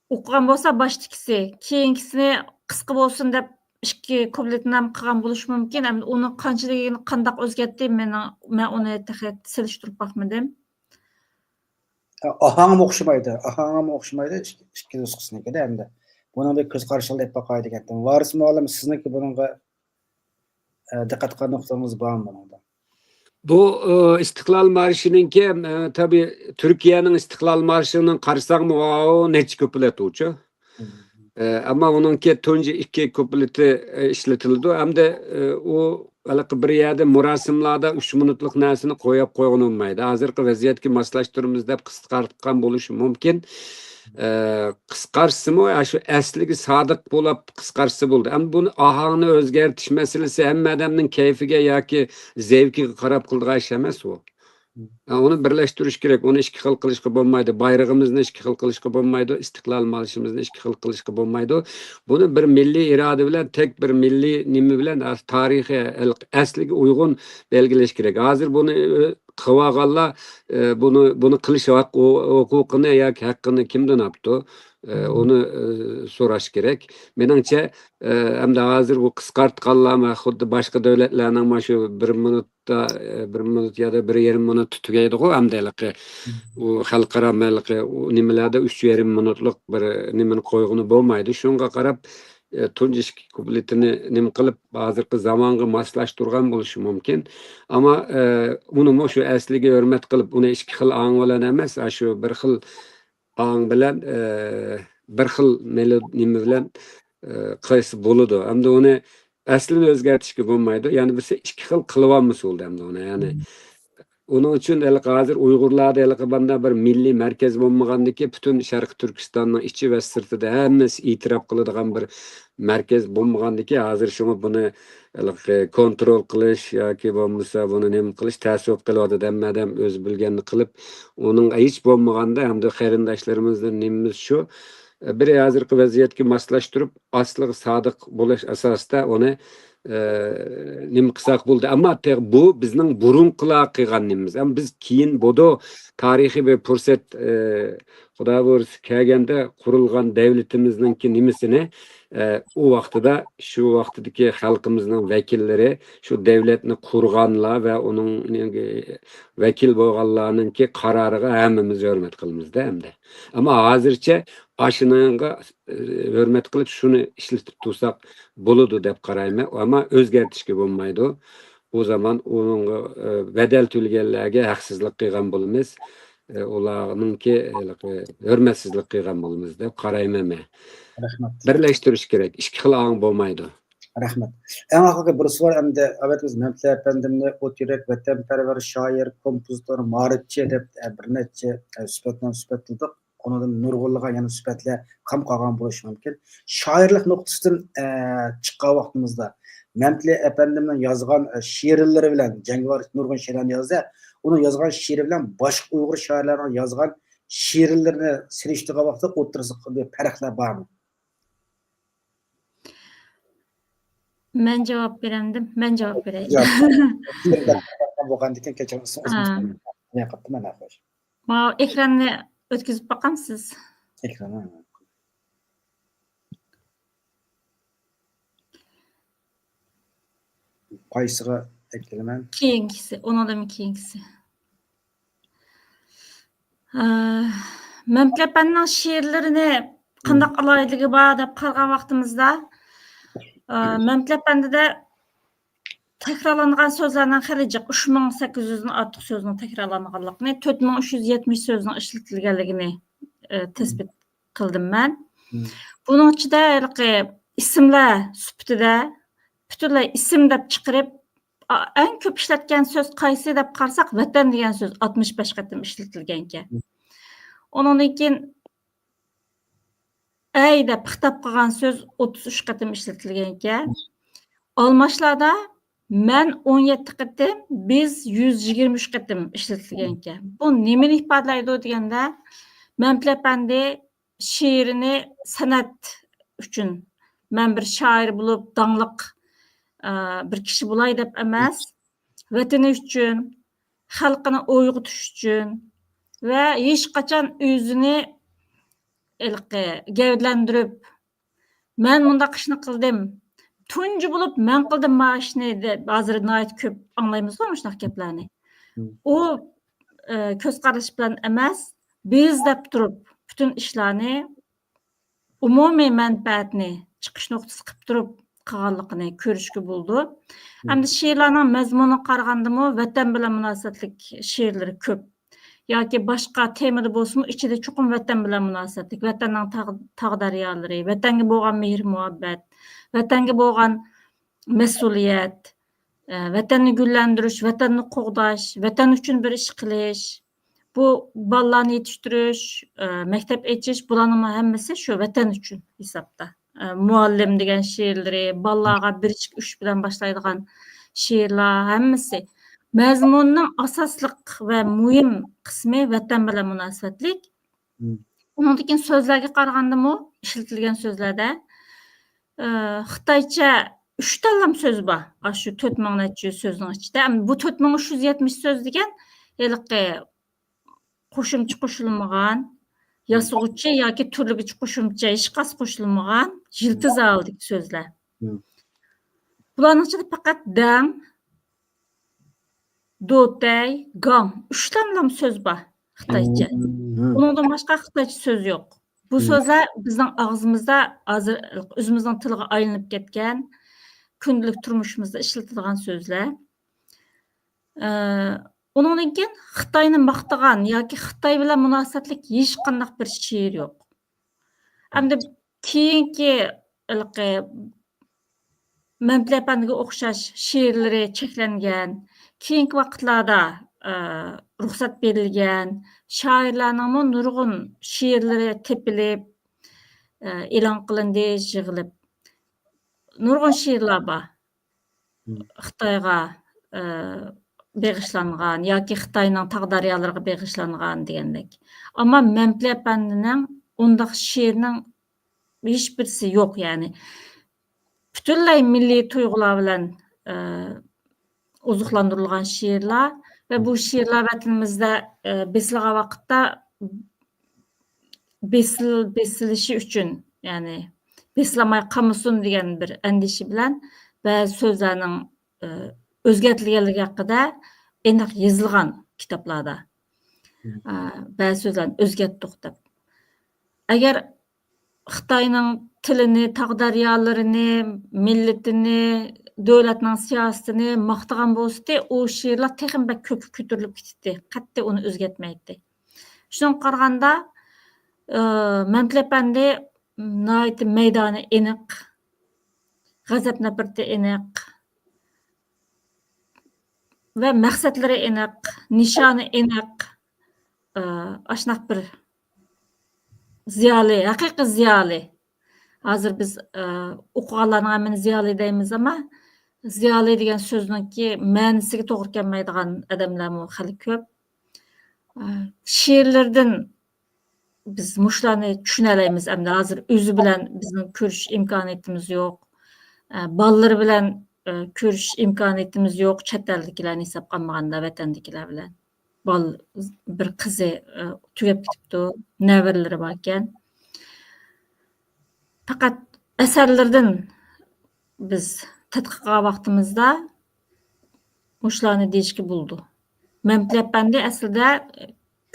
ئوقۇغان بولسا باشتىكىسى، كېيىنكىسىنى قىسقا بولسۇن دەپ ئىككى كۇپلېتنى ھەم قىلغان بولۇشى مۇمكىن. ئەمدى ئۇنىڭ قانچىلىكىنى قانداق ئۆزگەرتتى، مېنىڭ، مەن ئۇنى تېخى سېلىشتۇرۇپ باقمىدىم. ئاھاڭىمۇ ئوخشىمايدۇ. ئاھاڭىمۇ ئوخشىمايدۇ ئىككى، ئىككى نۇسخىسىنىڭكىدە ئەمدى. بۇنىڭ بىر كۆز قارىشىڭلار دەپ باقاي دېگەنتىم. ۋارىس مۇئەللىم، سىزنىڭكى بۇنىڭغا، ئە، دىققەت قىلغان نۇقتىڭىز بارمۇ بۇنىڭدا؟ بۇ، ئە، ئىستىقلال مارشىنىڭكى، ئە، تەبىئىي، تۈركىيەنىڭ ئىستىقلال مارشىنىڭ قارىساڭمۇ، ئاۋۇ نەچچە كۇپلېت ئۇچۇ. مم. ئە، ئەمما ئۇنىڭكى تۇنجى ئىككى كۇپلېتى، ئە، ئىشلىتىلىدۇ. ھەمدە، ئە، ئۇ ھېلىقى بىر يەردە مۇراسىملاردا ئۈچ مىنۇتلۇق نەرسىنى قويۇپ قويغىنى بولمايدۇ. ھازىرقى ۋەزىيەتكە ماسلاشتۇرىمىز دەپ قىسقارتقان بولۇشى مۇمكىن. ئە، قىسقارتسىمۇ، ئاشۇ ئەسلىگە سادىق بولۇپ قىسقارتسا بولدى. ئەمما بۇنى ئاھاڭنى ئۆزگەرتىش مەسىلىسى ھەممە ئادەمنىڭ كەيپىگە ياكى زەۋقىگە قاراپ قىلىدىغان ئىش ئەمەس ئۇ. ھە، ئۇنى بىرلەشتۈرۈش كېرەك. ئۇنى ئىككى خىل قىلىشقا بولمايدۇ. بايرىقىمىزنى ئىككى خىل قىلىشقا بولمايدۇ. ئىستىقلال مارشىمىزنى ئىككى خىل قىلىشقا بولمايدۇ. بۇنى بىر مىللىي ئىرادە بىلەن، تەك بىر مىللىي نېمە بىلەن، تارىخىي ئەسلىگە ئۇيغۇن بەلگىلەش كېرەك. ھازىر بۇنى، ئە، قىلىۋالغانلار، ئە، بۇنى، بۇنى قىلىش ھەق-، ھوقۇقىنى ياكى ھەققىنى كىمدىن ئاپتۇ؟ ئە، ئۇنى، ئە، سوراش كېرەك. مېنىڭچە، ئە، ئەمدى ھازىر بۇ قىسقارتقانلار، مە-، خۇددى باشقا دۆلەتلەرنىڭ مانا شۇ بىر مىنۇتتا، ئە، بىر مىنۇت يا بىر يېرىم مىنۇت تۈگەيدىغۇ، ئەمدى ھېلىقى ئۇ خەلقئارا مەلىقى ئۇ نېمىلەردە ئۈچ يېرىم مىنۇتلۇق بىر نېمىنى قويغىنى بولمايدۇ. شۇنىڭغا قاراپ، ئە، تۇنجى ئىككى كۇپلېتىنى نېمە قىلىپ، ھازىرقى زامانغا ماسلاشتۇرغان بولۇشى مۇمكىن. ئەمما، ئە، ئۇنىمۇ شۇ ئەسلىگە ھۆرمەت قىلىپ، ئۇنى ئىككى خىل ئاڭ بىلەن ئەمەس، ئاشۇ بىر خىل ئاڭ بىلەن، ئە، بىر خىل مېلو-، نېمە بىلەن، ئە، قىلسا بولىدۇ. ئەمدى ئۇنى ئەسلىنى ئۆزگەرتىشكە بولمايدۇ. يەنە بىرسى ئىككى خىل قىلىۋالمىسا بولدى ئەمدى ئۇنى. يەنى ئۇنىڭ ئۈچۈن ھېلىقى ھازىر ئۇيغۇرلاردا ھېلىقى مانداق بىر مىللىي مەركەز بولمىغاندىكى پۈتۈن شەرقىي تۈركىستاننىڭ ئىچى ۋە سىرتىدا ھەممىسى ئېتىراپ قىلىدىغان بىر مەركەز بولمىغاندىكى ھازىر شۇڭا بۇنى ھېلىقى كونترول قىلىش ياكى بولمىسا بۇنى نېمە قىلىش تەس بولۇپ قېلىۋاتىدۇ. ھەممە ئادەم ئۆزى بىلگەننى قىلىپ، ئۇنىڭ ھېچ بولمىغاندا ھەمدە قېرىنداشلىرىمىزنىڭ نېمىمىز شۇ، بىر ھازىرقى ۋەزىيەتكە ماسلاشتۇرۇپ، ئەسلىگە سادىق بولۇش ئاساسىدا ئۇنى، ئە، نېمە قىلساق بولدى. ئەمما تېخى بۇ بىزنىڭ بۇرۇنقىلار قىلغان نېمىمىز. ئەمما بىز كېيىن بۇدۇ تارىخىي بىر پۇرسەت، ئە، خۇدا بۇيرۇسا كەلگەندە قۇرۇلغان دەۋلىتىمىزنىڭكى نېمىسىنى، ئە، ئۇ ۋاقتىدا شۇ ۋاقتىدىكى خەلقىمىزنىڭ ۋەكىللىرى، شۇ دەۋلەتنى قۇرغانلار ۋە ئۇنىڭ ۋەكىل بولغانلارنىڭكى قارارىغا ھەممىمىز ھۆرمەت قىلىمىزدە ئەمدى. ئەمما ھازىرچە ئاشۇنىڭغا، ئە، ھۆرمەت قىلىپ شۇنى ئىشلىتىپ تۇرساق بولىدۇ دەپ قارايمەن. ئەمما ئۆزگەرتىشكە بولمايدۇ. ئۇ زامان ئۇنىڭغا، ئە، بەدەل تۆلىگەنلەرگە ھەقسىزلىق قىلغان بولىمىز. ئە، ئۇلارنىڭكى، ئە، ھۆرمەتسىزلىك قىلغان بولىمىز دەپ قارايمەن مەن. رەھمەت. بىرلەشتۈرۈش كېرەك. ئىككى خىل ئاڭ بولمايدۇ. رەھمەت. ئەڭ ئاخىرقى بىر سوئال ئەمدى، ئەۋەتىمىز مەمتىلە ئەپەندىمنى ئوت يۈرەك، ۋەتەنپەرۋەر شائىر، كومپوزىتور، مائارىپچى دەپ، ئە، بىر نەچچە، ئە، سۈپەت بىلەن سۈپەتلىدۇق. ئۇنىڭدىن نۇرغۇنلىغان يەنە سۈپەتلەر قام قالغان بولۇشى مۇمكىن. شائىرلىق نۇقتىسىدىن، ئە، چىققان ۋاقتىمىزدا مەمتىلى ئەپەندىمنىڭ يازغان، ئە، شېئىرلىرى بىلەن، جەڭگىۋار نۇرغۇن شېئىرلارنى يازدى. ئۇنىڭ يازغان شېئىرى بىلەن باشقا ئۇيغۇر شائىرلارنىڭ يازغان شېئىرلىرىنى سېلىشتۇرغان ۋاقىتتا ئوتتۇرىسىدا بىر پەرقلەر بارمۇ؟ مەن جاۋاب بېرەمدىم؟ مەن جاۋاب بېرەي. بولغاندىكىن كەچۈرۈڭ. ئا. ماۋۇ ئېكراننى ئۆتكۈزۈپ باقامسىز؟ ئېكران. قايسىغا ئەكېلىمەن؟ كېيىنكىسى، ئۇنىڭدىن كېيىنكىسى. ئا، مەمتىلى ئەپەندىنىڭ شېئىرلىرىنى قانداق ئالاھىدىلىكى بار دەپ قارىغان ۋاقتىمىزدا، ئا، مەمتىلى ئەپەندىدە تەكرارلانغان سۆزلەرنىڭ خېلى جىق، ئۈچ مىڭ سەككىز يۈزدىن ئارتۇق سۆزنىڭ تەكرارلانغانلىقىنى، تۆت مىڭ ئۈچ يۈز يەتمىش سۆزنىڭ ئىشلىتىلگەنلىكىنى، ئە، تەسبىت قىلدىم مەن. بۇنىڭ ئىچىدە ھېلىقى ئىسىملار سۈپىتىدە پۈتۈنلەي ئىسىم دەپ چىقىرىپ، ئا-، ئەڭ كۆپ ئىشلەتكەن سۆز قايسى دەپ قارىساق، ۋەتەن دېگەن سۆز ئاتمىش بەش قېتىم ئىشلىتىلگەنىكەن. ئۇنىڭدىن كېيىن ئەي دەپ خىتاب قىلغان سۆز ئوتتۇز ئۈچ قېتىم ئىشلىتىلگەنىكەن. ئالماشلاردا مەن ئون يەتتە قېتىم، بىز يۈز يىگىرمە ئۈچ قېتىم ئىشلىتىلگەنىكەن. بۇ نېمىنى ئىپادىلەيدۇ دېگەندە، مەمتىلى ئەپەندى شېئىرىنى سەنئەت ئۈچۈن، مەن بىر شائىر بولۇپ داڭلىق، ئە، بىر كىشى بولاي دەپ ئەمەس، ۋەتىنى ئۈچۈن، خەلقىنى ئويغىتىش ئۈچۈن ۋە ھېچقاچان ئۆزىنى ھېلىقى گەۋدىلەندۈرۈپ، مەن مۇنداق ئىشنى قىلدىم، تۇنجى بولۇپ مەن قىلدىم ما ئىشنى دەپ، ھازىر ناھايىتى كۆپ ئاڭلايمىزغۇ مۇشۇنداق گەپلەرنى. ئۇ، ئە، كۆز قارىشى بىلەن ئەمەس، بىز دەپ تۇرۇپ پۈتۈن ئىشلارنى ئومۇمىي مەنپەئەتنى چىقىش نۇقتىسى قىلىپ تۇرۇپ قىلغانلىقىنى كۆرۈشكە بولىدۇ. ھەمدە شېئىرلارنىڭ مەزمۇنىغا قارىغاندىمۇ ۋەتەن بىلەن مۇناسىۋەتلىك شېئىرلىرى كۆپ. ياكى باشقا تېمىدا بولسىمۇ، ئىچىدە چوقۇم ۋەتەن بىلەن مۇناسىۋەتلىك، ۋەتەننىڭ تاغ-، تاغ-دەريالىرى، ۋەتەنگە بولغان مېھىر-مۇھەببەت، ۋەتەنگە بولغان مەسئۇلىيەت، ئە، ۋەتەننى گۈللەندۈرۈش، ۋەتەننى قوغداش، ۋەتەن ئۈچۈن بىر ئىش قىلىش، بۇ بالىلارنى يېتىشتۈرۈش، ئە، مەكتەپ ئېچىش، بۇلارنىڭ ھەممىسى شۇ ۋەتەن ئۈچۈن ھېسابتا. ئە، مۇئەللىم دېگەن شېئىرلىرى، بالىلارغا بىر، ئىككى، ئۈچ بىلەن باشلايدىغان شېئىرلار ھەممىسى. مەزمۇننىڭ ئاساسلىق ۋە مۇھىم قىسمى ۋەتەن بىلەن مۇناسىۋەتلىك. مم. ئۇنىڭدىن كېيىن سۆزلەرگە قارىغاندىمۇ، ئىشلىتىلگەن سۆزلەردە، ئە، خىتايچە ئۈچ تاللام سۆز بار. ئاشۇ تۆت مىڭ نەچچە يۈز سۆزنىڭ ئىچىدە. ئەمما بۇ تۆت مىڭ ئۈچ يۈز يەتمىش سۆز دېگەن ھېلىقى قوشۇمچە قوشۇلمىغان، ياسىغۇچى ياكى تۈرلىگۈچى قوشۇمچە ھېچقايسى قوشۇلمىغان يىلتىز ھالىتىدىكى سۆزلەر. مم. بۇلارنىڭ ئىچىدە پەقەت دەڭ، دوتەي، گاڭ، ئۈچ تاللام سۆز بار خىتايچە. مم. ئۇنىڭدىن باشقا خىتايچە سۆز يوق. بۇ مم. سۆزلەر بىزنىڭ ئاغزىمىزدا ھازىر ئۆزىمىزنىڭ تىلىغا ئايلىنىپ كەتكەن، كۈندىلىك تۇرمۇشىمىزدا ئىشلىتىدىغان سۆزلەر. ئە، ئۇنىڭدىن كېيىن خىتاينى ماختىغان ياكى خىتاي بىلەن مۇناسىۋەتلىك ھېچقانداق بىر شېئىر يوق. ئەمدى كېيىنكى ھېلىقى مەمتىلى ئەپەندىگە ئوخشاش شېئىرلىرى چەكلەنگەن، كېيىنكى ۋاقىتلاردا، ئە، رۇخسەت بېرىلگەن شائىرلارنىڭمۇ نۇرغۇن شېئىرلىرى تېپىلىپ، ئە، ئېلان قىلىندى، يىغىلىپ. نۇرغۇن شېئىرلار بار. مم. خىتايغا، ئە، بېغىشلانغان ياكى خىتاينىڭ تاغ دەريالىرىغا بېغىشلانغان دېگەندەك. ئەمما مەمتىلى ئەپەندىنىڭ ئۇنداق شېئىرنىڭ ھېچبىرسى يوق، يەنى. پۈتۈنلەي مىللىي تۇيغۇلار بىلەن، ئە، ئوزۇقلاندۇرۇلغان شېئىرلار ۋە بۇ شېئىرلار ۋەتىنىمىزدە، ئە، بېسىلغان ۋاقىتتا بېسىل-، بېسىلىشى ئۈچۈن، يەنى بېسىلماي قالمىسۇن دېگەن بىر ئەندىشە بىلەن بەزى سۆزلەرنىڭ، ئە، ئۆزگەرتىلگەنلىكى ھەققىدە ئېنىق يېزىلغان كىتابلاردا. مم. ئە، بەزى سۆزلەرنى ئۆزگەرتتۇق دەپ. ئەگەر خىتاينىڭ تىلىنى، تاغ دەريالىرىنى، مىللىتىنى، دۆلەتنىڭ سىياسىتىنى ماختىغان بولسىتى، ئۇ شېئىرلار تېخىمۇ بەك كۆككە كۆتۈرۈلۈپ كېتىتتى. قەتئىي ئۇنى ئۆزگەرتمەيتتى. شۇنىڭغا قارىغاندا، ئى، مەمتىلى ئەپەندى ناھايىتى مەيدانى ئېنىق، غەزەپ نەپرىتى ئېنىق ۋە مەقسەتلىرى ئېنىق، نىشانى ئېنىق، ئى، ئاشۇنداق بىر زىيالىي، ھەقىقىي زىيالىي. ھازىر بىز، ئى، ئوقۇغانلارنىڭ ھەممىنى زىيالىي دەيمىز، ئەمما زىيالىي دېگەن سۆزنىڭكى مەنىسىگە توغرا كەلمەيدىغان ئادەملەرمۇ خېلى كۆپ. ئى، شېئىرلىرىدىن بىز مۇشۇلارنى چۈشىنەلەيمىز ئەمدى. ھازىر ئۆزى بىلەن بىزنىڭ كۆرۈشۈش ئىمكانىيىتىمىز يوق. ئە، بالىلىرى بىلەن، ئە، كۆرۈشۈش ئىمكانىيىتىمىز يوق، چەت ئەلدىكىلەرنى ھېسابقا ئالمىغاندا، ۋەتەندىكىلەر بىلەن. بال-، بىر قىزى، ئە، تۈگەپ كېتىپتۇ، نەۋرىلىرى باركەن. پەقەت ئەسەرلىرىدىن بىز تەتقىق قىلغان ۋاقتىمىزدا مۇشۇلارنى دېيىشكە بولىدۇ. مەمتىلى ئەپەندى ئەسلىدە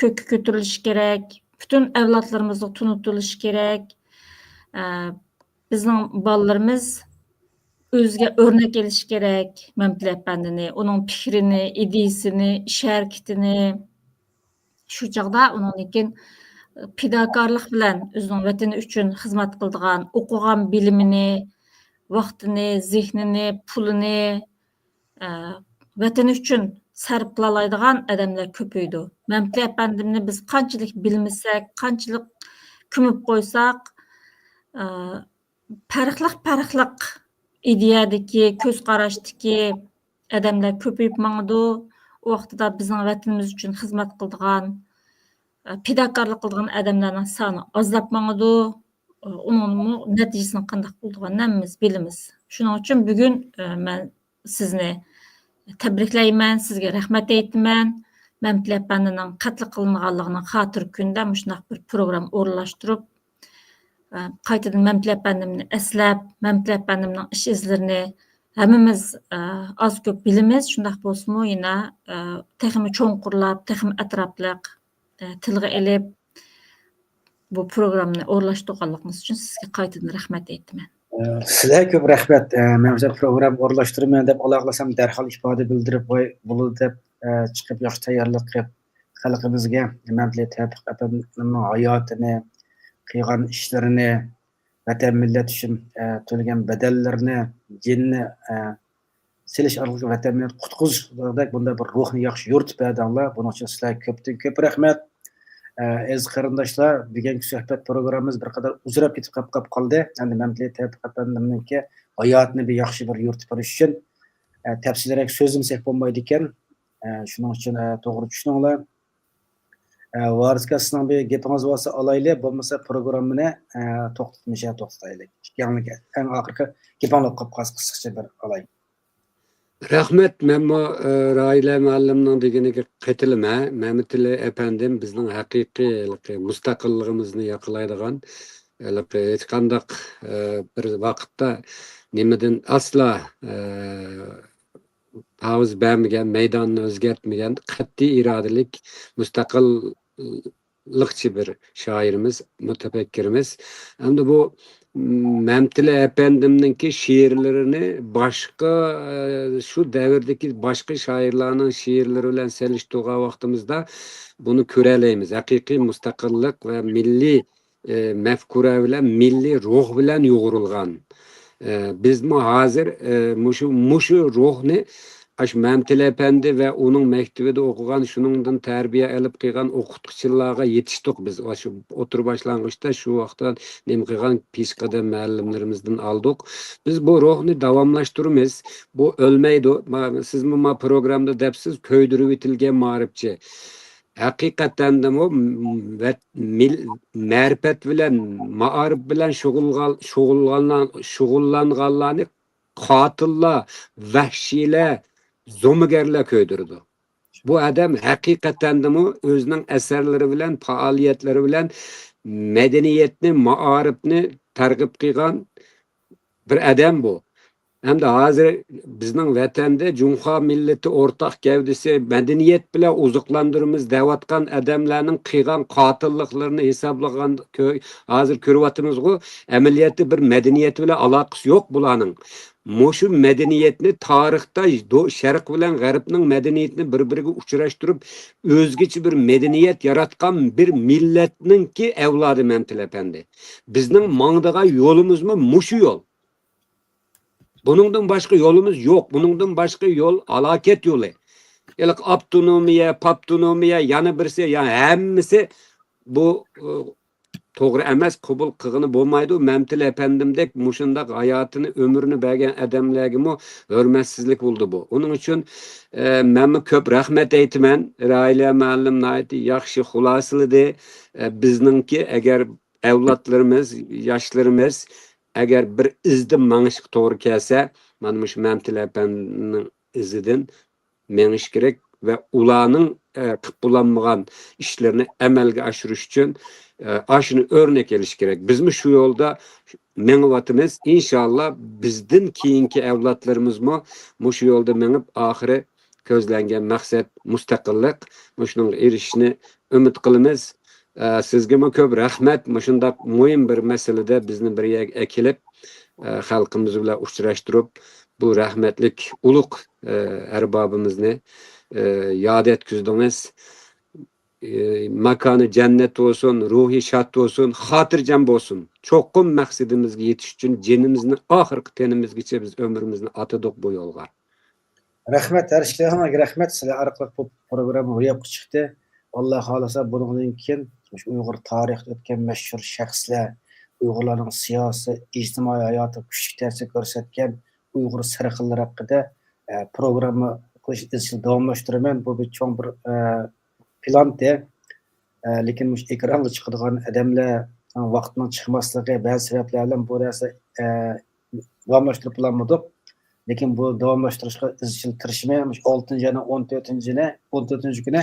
كۆككە كۆتۈرۈلۈشى كېرەك، پۈتۈن ئەۋلادلىرىمىزغا تونۇتۇلۇشى كېرەك. ئە، بىزنىڭ بالىلىرىمىز ئۆزىگە ئۆرنەك ئېلىشى كېرەك مەمتىلى ئەپەندىنى، ئۇنىڭ پىكرىنى، ئىدىيىسىنى، ئىش ھەرىكىتىنى. شۇ چاغدا ئۇنىڭدىن كېيىن پىداكارلىق بىلەن ئۆزىنىڭ ۋەتىنى ئۈچۈن خىزمەت قىلىدىغان، ئوقۇغان بىلىمىنى، ۋاقتىنى، زېھنىنى، پۇلىنى، ئە، ۋەتىنى ئۈچۈن سەرپ قىلالايدىغان ئادەملەر كۆپىيىدۇ. مەمتىلى ئەپەندىمنى بىز قانچىلىك بىلمىسەك، قانچىلىك كۆمۈپ قويساق، ئە، پەرقلىق-پەرقلىق ئىدىيەدىكى، كۆز قاراشتىكى ئادەملەر كۆپىيىپ ماڭىدۇ. ئۇ ۋاقتىدا بىزنىڭ ۋەتىنىمىز ئۈچۈن خىزمەت قىلىدىغان، ئە، پىداكارلىق قىلىدىغان ئادەملەرنىڭ سانى ئازلاپ ماڭىدۇ. ئۇنىڭمۇ نەتىجىسىنىڭ قانداق بولىدىغانىنى ھەممىمىز بىلىمىز. شۇنىڭ ئۈچۈن بۈگۈن، ئە، مەن سىزنى تەبرىكلەيمەن، سىزگە رەھمەت ئېيتىمەن. مەمتىلى ئەپەندىنىڭ قەتل قىلىنغانلىقىنىڭ خاتىرە كۈنىدە مۇشۇنداق بىر پروگرامما ئورۇنلاشتۇرۇپ، ئە، قايتىدىن مەمتىلى ئەپەندىمنى ئەسلەپ، مەمتىلى ئەپەندىمنىڭ ئىش ئىزلىرىنى ھەممىمىز، ئە، ئاز كۆپ بىلىمىز. شۇنداق بولسىمۇ يەنە، ئە، تېخىمۇ چوڭقۇرلاپ، تېخىمۇ ئەتراپلىق، ئە، تىلغا ئېلىپ، بۇ پروگراممىنى ئورۇنلاشتۇرغانلىقىڭىز ئۈچۈن سىزگە قايتىدىن رەھمەت ئېيتىمەن. سىلەرگە كۆپ رەھمەت. مەن بىر پروگرامما ئورۇنلاشتۇرىمەن دەپ ئالاقىلەشسەم، دەرھال ئىپادە بىلدۈرۈپ، ۋاي بولىدۇ دەپ چىقىپ، ياخشى تەييارلىق قىلىپ، خەلقىمىزگە مەمتىلى تەۋپىق ئەپەندىمنىڭ ھاياتىنى، قىلغان ئىشلىرىنى، ۋەتەن مىللەت ئۈچۈن تۆلىگەن بەدەللىرىنى، جېنىنى سېلىش ئارقىلىق ۋەتەن مىللەت قۇتقۇزۇشدەك بۇنداق بىر روھنى ياخشى يورۇتۇپ بەردىڭلار. بۇنىڭ ئۈچۈن سىلەرگە كۆپتىن كۆپ رەھمەت. ئەزىز قېرىنداشلار، بۈگۈنكى سۆھبەت پروگراممىمىز بىر قەدەر ئۇزىراپ كېتىپ قاپ قالدى. ئەمدى مەمتىلى تەۋپىق ئەپەندىمنىڭكى ھاياتىنى بىر ياخشى بىر يورۇتۇپ بېرىش ئۈچۈن تەپسىلىيرەك سۆزلىمىسەك بولمايدىكەن. شۇنىڭ ئۈچۈن توغرا چۈشىنىڭلار. ۋارىسكا، سىزنىڭ بىر گېپىڭىز بولسا ئالايلى، بولمىسا پروگراممىنى توختىتىمىز، توختىتايلى. ئىككىڭلارنىڭ ئەڭ ئاخىرقى گېپىڭلار بولۇپ قالسا قىسقىچە بىر ئالاي. رەھمەت، مەنمۇ ئە، راھىلە مۇئەللىمنىڭ دېگىنىگە قېتىلىمەن. مەمتىلى ئەپەندىم بىزنىڭ ھەقىقىي ھېلىقى مۇستەقىللىقىمىزنى ياقلايدىغان، ھېلىقى ھېچقانداق ئە، بىر ۋاقىتتا نېمىدىن ئاسلا ئە، پاۋىز بەرمىگەن، مەيداننى ئۆزگەرتمىگەن، قەتئىي ئىرادىلىك، مۇستەقىللىقچى بىر شائىرىمىز، مۇتەپەككىرىمىز. ئەمدى بۇ مەمتىلى ئەپەندىمنىڭكى شېئىرلىرىنى باشقا، ئە، شۇ دەۋردىكى باشقا شائىرلارنىڭ شېئىرلىرى بىلەن سېلىشتۇرغان ۋاقتىمىزدا بۇنى كۆرەلەيمىز. ھەقىقىي مۇستەقىللىق ۋە مىللىي ئە، مەفكۇرە بىلەن، مىللىي روھ بىلەن يۇغۇرۇلغان. ئە، بىزمۇ ھازىر ئە، مۇشۇ مۇشۇ روھنى ئاشۇ مەمتىلى ئەپەندى ۋە ئۇنىڭ مەكتىۋىدە ئوقۇغان، شۇنىڭدىن تەربىيە ئېلىپ قىلغان ئوقۇتقۇچىلارغا يېتىشتۇق بىز. ئاشۇ ئوتتۇرا باشلانغۇچتا شۇ ۋاقىتتا نېمە قىلغان پېشقەدەم مۇئەللىملىرىمىزدىن ئالدۇق. بىز بۇ روھنى داۋاملاشتۇرىمىز. بۇ ئۆلمەيدۇ. ما-، سىزمۇ ما پروگراممىدا دەپسىز، كۆيدۈرۈۋېتىلگەن مائارىپچى. ھەقىقەتەندىمۇ م-، ۋەت-، مىل-، مەرىپەت بىلەن، مائارىپ بىلەن شۇغۇلغان-، شۇغۇلغانلار-، شۇغۇللانغانلارنى قاتىللار، ۋەھشىيلەر، زومىگەرلەر كۆيدۈرىدۇ. بۇ ئادەم ھەقىقەتەندىمۇ ئۆزىنىڭ ئەسەرلىرى بىلەن، پائالىيەتلىرى بىلەن مەدەنىيەتنى، مائارىپنى تەرغىب قىلغان بىر ئادەم بۇ. ھەمدە ھازىر بىزنىڭ ۋەتەندە جۇڭخۇا مىللىتى ئورتاق گەۋدىسى، مەدەنىيەت بىلەن ئوزۇقلاندۇرىمىز دەۋاتقان ئادەملەرنىڭ قىلغان قاتىللىقلىرىنى ھېسابلىغان، كۆ-، ھازىر كۆرۈۋاتىمىزغۇ، ئەمەلىيەتتە بىر مەدەنىيەت بىلەن ئالاقىسى يوق بۇلارنىڭ. مۇشۇ مەدەنىيەتنى تارىختا دو-، شەرق بىلەن غەربنىڭ مەدەنىيىتىنى بىر-بىرىگە ئۇچراشتۇرۇپ، ئۆزگىچە بىر مەدەنىيەت ياراتقان بىر مىللەتنىڭكى ئەۋلادى مەمتىلى ئەپەندى. بىزنىڭ ماڭىدىغان يولىمىزمۇ مۇشۇ يول. بۇنىڭدىن باشقا يولىمىز يوق. بۇنىڭدىن باشقا يول ھالاكەت يولى. ھېلىقى ئاپتونومىيە، پاپتونومىيە، يەنە بىرسى، يا ھەممىسى بۇ، ئۇ، توغرا ئەمەس، قوبۇل قىلغىلى بولمايدۇ. مەمتىلى ئەپەندىمدەك مۇشۇنداق ھاياتىنى، ئۆمرىنى بەرگەن ئادەملەرگىمۇ ھۆرمەتسىزلىك بولىدۇ بۇ. ئۇنىڭ ئۈچۈن، ئە، مەنمۇ كۆپ رەھمەت ئېيتىمەن. راھىلە مۇئەللىم ناھايىتى ياخشى خۇلاسىلىدى. ئە، بىزنىڭكى ئەگەر ئەۋلادلىرىمىز، ياشلىرىمىز ئەگەر بىر ئىزدا ماڭىشقا توغرا كەلسە، مانا مۇشۇ مەمتىلى ئەپەندىنىڭ ئىزىدىن مېڭىش كېرەك ۋە ئۇلارنىڭ، ئە، قىلىپ بولالمىغان ئىشلىرىنى ئەمەلگە ئاشۇرۇش ئۈچۈن، ئە، ئاشۇنى ئۆرنەك ئېلىش كېرەك. بىزمۇ شۇ يولدا مېڭىۋاتىمىز. ئىنشاللا بىزدىن كېيىنكى ئەۋلادلىرىمىزمۇ مۇشۇ يولدا مېڭىپ، ئاخىرى كۆزلەنگەن مەقسەت مۇستەقىللىق. مۇشۇنىڭغا ئېرىشىشنى ئۈمىد قىلىمىز. ئە، سىزگىمۇ كۆپ رەھمەت، مۇشۇنداق مۇھىم بىر مەسىلىدە بىزنى بىر يەرگە ئەكېلىپ، ئە، خەلقىمىز بىلەن ئۇچراشتۇرۇپ، بۇ رەھمەتلىك ئۇلۇغ، ئە، ئەربابىمىزنى، ئە، ياد ئەتكۈزدىڭىز. ئە، ماكانى جەننەت بولسۇن، روھى شاد بولسۇن، خاتىرجەم بولسۇن. چوقۇم مەقسىتىمىزگە يېتىش ئۈچۈن جېنىمىزنى ئاخىرقى تېنىمىزگىچە بىز ئۆمرىمىزنى ئاتىدۇق بۇ يولغا. رەھمەت، ھەر ئىككىلىڭلارغا رەھمەت، سىلەر ئارقىلىق بۇ پروگرامما روياپقا چىقتى. ئاللا خالىسا بۇنىڭدىن كېيىن مۇشۇ ئۇيغۇر تارىخىدا ئۆتكەن مەشھۇر شەخسلەر، ئۇيغۇرلارنىڭ سىياسىي، ئىجتىمائىي ھاياتىغا كۈچلۈك تەسىر كۆرسەتكەن ئۇيغۇر سەرخىللىرى ھەققىدە، ئە، پروگرامما قىلىشنى ئىزچىل داۋاملاشتۇرىمەن. بۇ بىر چوڭ بىر، ئە، پىلانتى. ئە، لېكىن مۇشۇ ئېكرانغا چىقىدىغان ئادەملەر ۋاقىتنىڭ چىقماسلىقى، بەزى سەۋەبلەر بىلەن بۇ نەرسە، ئە، داۋاملاشتۇرۇپ بولالمىدۇق. لېكىن بۇ داۋاملاشتۇرۇشقا ئىزچىل تىرىشىمەن. مۇشۇ ئالتىنچى ئاينىڭ ئون تۆتىنچىنى، ئون تۆتىنچى كۈنى،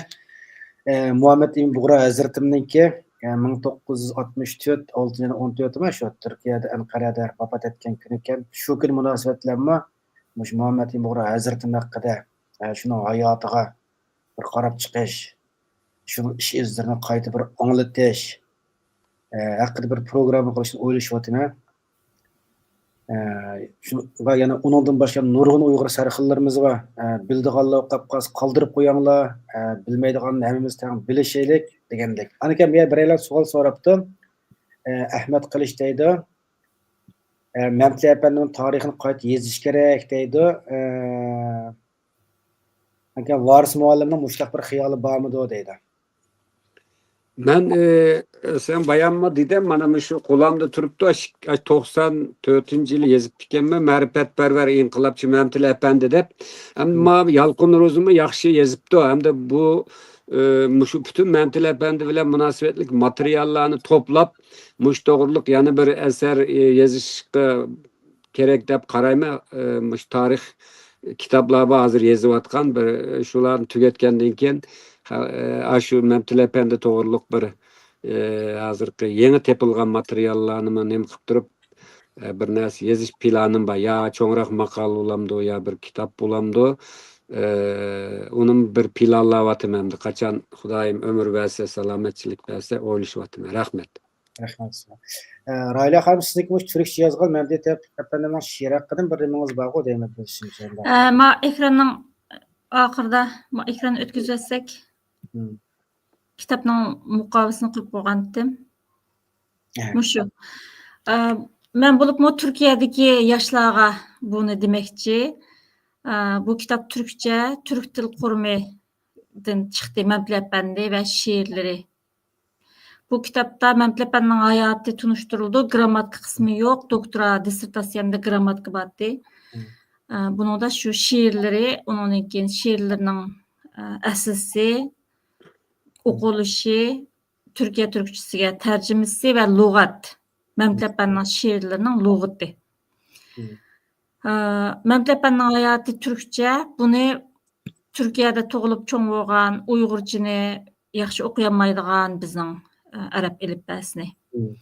ئە، مۇھەممەد ئىمىن بۇغرا ھەزرىتىمنىڭكى، ئە، مىڭ توققۇز يۈز ئاتمىش تۆت، ئالتىنچى ئاينىڭ ئون تۆتىمۇ شۇ تۈركىيەدە ئەنقەرەدە ۋاپات ئەتكەن كۈنى ئىكەن. شۇ كۈن مۇناسىۋەت بىلەنمۇ مۇشۇ مۇھەممەد ئىمىن بۇغرا ھەزرىتىم ھەققىدە، ئە، شۇنىڭ ھاياتىغا بىر قاراپ چىقىش، شۇنىڭ ئىش ئىزلىرىنى قايتا بىر ئاڭلىتىش، ئە، ھەققىدە بىر پروگرامما قىلىشنى ئويلىشىۋاتىمەن. ئە، شۇ، ۋە يەنە ئۇنىڭدىن باشقا نۇرغۇن ئۇيغۇر سەرخىللىرىمىز بار. ئە، بىلىدىغانلار قاپ قالسا قالدۇرۇپ قويۇڭلار. ئە، بىلمەيدىغاننى ھەممىمىز تەڭ بىلىشەيلىك دېگەندەك. ئانىكەم يەنە بىرەيلەن سوئال سوراپتۇ. ئە، ئەھمەت قىلىچ دەيدۇ. ئە، مەمتىلى ئەپەندىنىڭ تارىخىنى قايتا يېزىش كېرەك دەيدۇ. ئە، ئانىكەم ۋارىس مۇئەللىمنىڭ مۇشۇنداق بىر خىيالى بارمىدۇ دەيدۇ. مەن، ئى، سەن باياممۇ دېدىم، مانا مۇشۇ قولامدا تۇرۇپتۇ، ئاش-، ئاش-، توقسان تۆتىنچى يىلى يېزىپتىكەنمەن، مەرىپەتپەرۋەر ئىنقىلابچى مەمتىلى ئەپەندى دەپ. ئەمما يالقۇن روزىمۇ ياخشى يېزىپتۇ. ھەمدە بۇ، ئى، مۇشۇ پۈتۈن مەمتىلى ئەپەندى بىلەن مۇناسىۋەتلىك ماتېرىياللارنى توپلاپ، مۇشۇ توغرۇلۇق يەنە بىر ئەسەر، ئى، يېزىشقا كېرەك دەپ قارايمەن. ئى، مۇشۇ تارىخ كىتابلار بار، ھازىر يېزىۋاتقان بىر، شۇلارنى تۈگەتكەندىن كېيىن، ھە، ئاشۇ مەمتىلى ئەپەندى توغرۇلۇق بىر، ئى، ھازىرقى يېڭى تېپىلغان ماتېرىياللارنىمۇ نېمە قىلىپ تۇرۇپ، ئى، بىر نەرسە يېزىش پىلانىم بار. يا چوڭراق ماقالە بولامدۇ، يا بىر كىتاب بولامدۇ، ئى، ئۇنىمۇ بىر پىلانلاۋاتىمەن. ئەمدى قاچان خۇدايىم ئۆمۈر بەرسە، سالامەتچىلىك بەرسە، ئويلىشىۋاتىمەن. رەھمەت. رەھمەت سىزگە. ئە، راھىلە خانىم، سىزنىڭكى مۇشۇ تۈركچە يازغان مەمتىلى ئەپەندىمنىڭ شېئىرى ھەققىدىن بىر نېمىڭىز بارغۇ دەيمەن، بىلىشىمچە. ئە، ما ئېكراننىڭ ئاخىرىدا، ما ئېكراننى ئۆتكۈزۈۋەتسەك، مم. كىتابنىڭ مۇقاۋىسىنى قىلىپ قويغانتىم. ئە. مۇشۇ. ئە، مەن بولۇپمۇ تۈركىيەدىكى ياشلارغا بۇنى دېمەكچى. ئە، بۇ كىتاب تۈركچە، تۈرك تىل قۇرۇمىدىن چىقتى، مەمتىلى ئەپەندى ۋە شېئىرلىرى. بۇ كىتابتا مەمتىلى ئەپەندىنىڭ ھاياتى تونۇشتۇرۇلىدۇ. گىرامماتىكا قىسمى يوق. دوكتورا دىسسېرتاتسىيەمدە گىرامماتىكا بارتى. مم. ئە، بۇنىڭدا شۇ شېئىرلىرى، ئۇنىڭدىن كېيىن شېئىرلىرىنىڭ، ئە، ئەسلىسى، ئوقۇلۇشى، تۈركىيە تۈركچىسىگە تەرجىمىسى ۋە لۇغەت. مەمتىلى ئەپەندىنىڭ شېئىرلىرىنىڭ لۇغىتى. مم. ئە، مەمتىلى ئەپەندىنىڭ ھاياتى تۈركچە. بۇنى تۈركىيەدە تۇغۇلۇپ چوڭ بولغان، ئۇيغۇرچىنى ياخشى ئوقۇيالمايدىغان بىزنىڭ، ئە، ئەرەب ئېلىپبەسىنى. مم.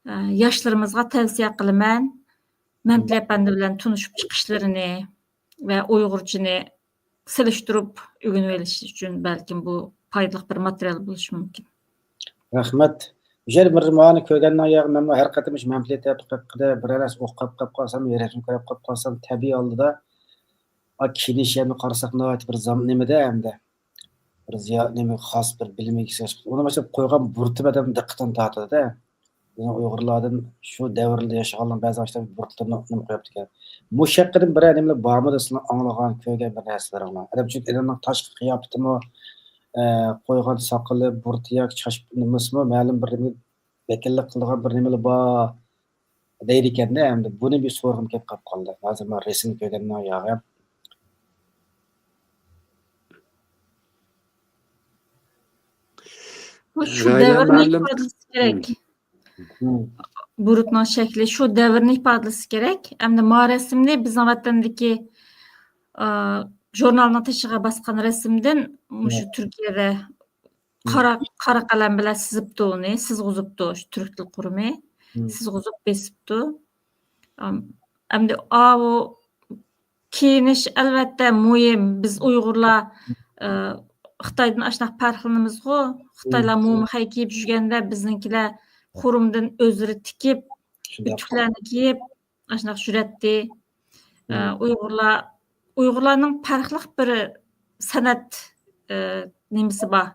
ئە، ياشلىرىمىزغا تەۋسىيە قىلىمەن، مەمتىلى ئەپەندى بىلەن تونۇشۇپ چىقىشلىرىنى ۋە ئۇيغۇرچىنى سېلىشتۇرۇپ ئۆگىنىۋېلىش ئۈچۈن بەلكىم بۇ پايدىلىق بىر ماتېرىيال بولۇشى مۇمكىن. رەھمەت. مۇشۇ يەردە بىر مانا كۆرگەندىن ياغى مەنمۇ ھەر قېتىم مۇشۇ مەمتىلى ئەپەندى ھەققىدە بىرەر نەرسە ئوقۇپ قاپ قالسام، يا رەسىم كۆرۈپ قاپ قالسام، تەبىئىي ھالدا، ئا، كىيىنىش يەرنى قارىساق ناھايىتى بىر زام-، نېمىدە ئەمدى. بىر زىيا-، نېمە خاس بىر بىلىمگە ئىگە. ئۇنى باشلاپ قويغان بۇرۇتى ئادەمنىڭ دىققىتىنى تارتىدۇ-دە. بىزنىڭ ئۇيغۇرلاردىن شۇ دەۋرلەردە ياشىغانلار بەزى ئاشۇنداق بۇرۇتلىرىنى نېمە قويۇپتىكەن. مۇشۇ ھەققىدە بىرەر نېمىلەر بارمىدى سىلەر ئاڭلىغان، كۆرگەن بىر نەرسىلىرىڭلار؟ ئادەم چۈنكى ئادەمنىڭ تاشقى قىياپىتىمۇ، ئە، قويغان ساقىلى، بۇرۇتى ياكى چاچ نېمىسىمۇ مەلۇم بىر نېمە ۋەكىللىك قىلىدىغان بىر نېمىلەر بار دەيدىكەن-دە، ئەمدى بۇنى بىر سورىغۇم كېلىپ قاپ قالدى. ھازىر مەن رەسىم كۆرگەندىن ياغى. شۇ رايلا دەۋرنى مۇئەللىم. ئىپادىلىسى كېرەك. مم. بۇرۇتنىڭ شەكلى شۇ دەۋرنى ئىپادىلىسى كېرەك. ئەمدى ما رەسىمنى بىزنىڭ ۋەتەندىكى، ئا، ژۇرنالنىڭ تېشىغا باسقان رەسىمدىن مۇشۇ مم. تۈركىيەدە مم. قارا، قارا قەلەم بىلەن سىزىپتۇ ئۇنى، سىزغۇزۇپتۇ شۇ تۈرك تىل قۇرۇمى. مم. سىزغۇزۇپ بېسىپتۇ. ئەم-، ئەمدى ئاۋۇ كىيىنىش ئەلۋەتتە مۇھىم. بىز ئۇيغۇرلار، ئە، خىتايدىن ئاشۇنداق پەرقلىنىمىزغۇ. خىتايلار مم. مومىخەي كىيىپ يۈرگەندە بىزنىڭكىلەر خۇرۇمدىن ئۆزلىرى تىكىپ، شۇنداق. ئۆتۈكلەرنى كىيىپ، ئاشۇنداق يۈرەتتى. ئە، مم. ئۇيغۇرلار، ئۇيغۇرلارنىڭ پەرقلىق بىر سەنئەت، ئە، نېمىسى بار،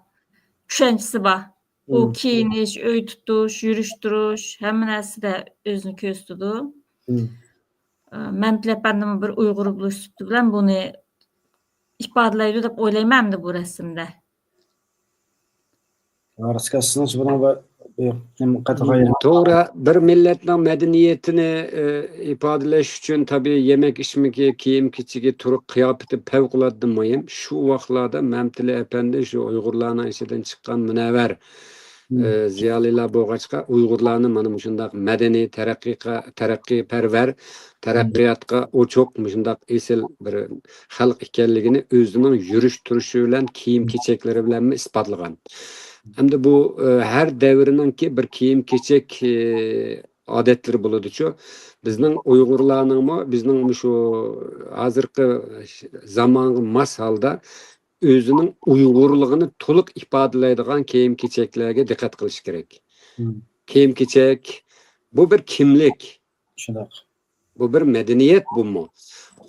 چۈشەنچىسى بار. ئۇ مم. كىيىنىش، ئۆي تۇتۇش، يۈرۈش-تۇرۇش، ھەممە نەرسىدە ئۆزىنى كۆرسىتىدۇ. مم. ئە، مەمتىلى ئەپەندىمۇ بىر ئۇيغۇر بولۇش سۈپىتى بىلەن بۇنى ئىپادىلەيدۇ دەپ ئويلايمەن ئەمدى بۇ رەسىمدە. راستكەن، سىزنىڭچە بۇنىڭغا بىر نېمە قەتئىي مم، توغرا، بىر مىللەتنىڭ مەدەنىيىتىنى، ئى، ئىپادىلەش ئۈچۈن، تەبىئىي، يېمەك-ئىچمىكى، كىيىم-كېچىكى، تۇرۇق قىياپىتى پەۋقۇلئاددە مۇھىم. شۇ ۋاقىتلاردا مەمتىلى ئەپەندى شۇ ئۇيغۇرلارنىڭ ئىچىدىن چىققان مۇنەۋۋەر، مم. ئى، زىيالىيلار بولغاچقا، ئۇيغۇرلارنى مانا مۇشۇنداق مەدەنىي، تەرەققىيقا-، تەرەققىيپەرۋەر، مم. تەرەققىياتقا ئوچۇق، مۇشۇنداق ئېسىل بىر خەلق ئىكەنلىكىنى ئۆزىنىڭ يۈرۈش-تۇرۇشى بىلەن، كىيىم-كېچەكلىرى بىلەنمۇ ئىسپاتلىغان. ئەمدى بۇ، ئى، ھەر دەۋرنىڭكى بىر كىيىم-كېچەك، ئى، ئادەتلىرى بولىدۇچۇ. بىزنىڭ ئۇيغۇرلارنىڭمۇ، بىزنىڭ مۇشۇ ھازىرقى زامانغا ماس ھالدا ئۆزىنىڭ ئۇيغۇرلۇقىنى تولۇق ئىپادىلەيدىغان كىيىم-كېچەكلەرگە دىققەت قىلىش كېرەك. مم. كىيىم-كېچەك، بۇ بىر كىملىك. شۇنداق. بۇ بىر مەدەنىيەت بۇمۇ.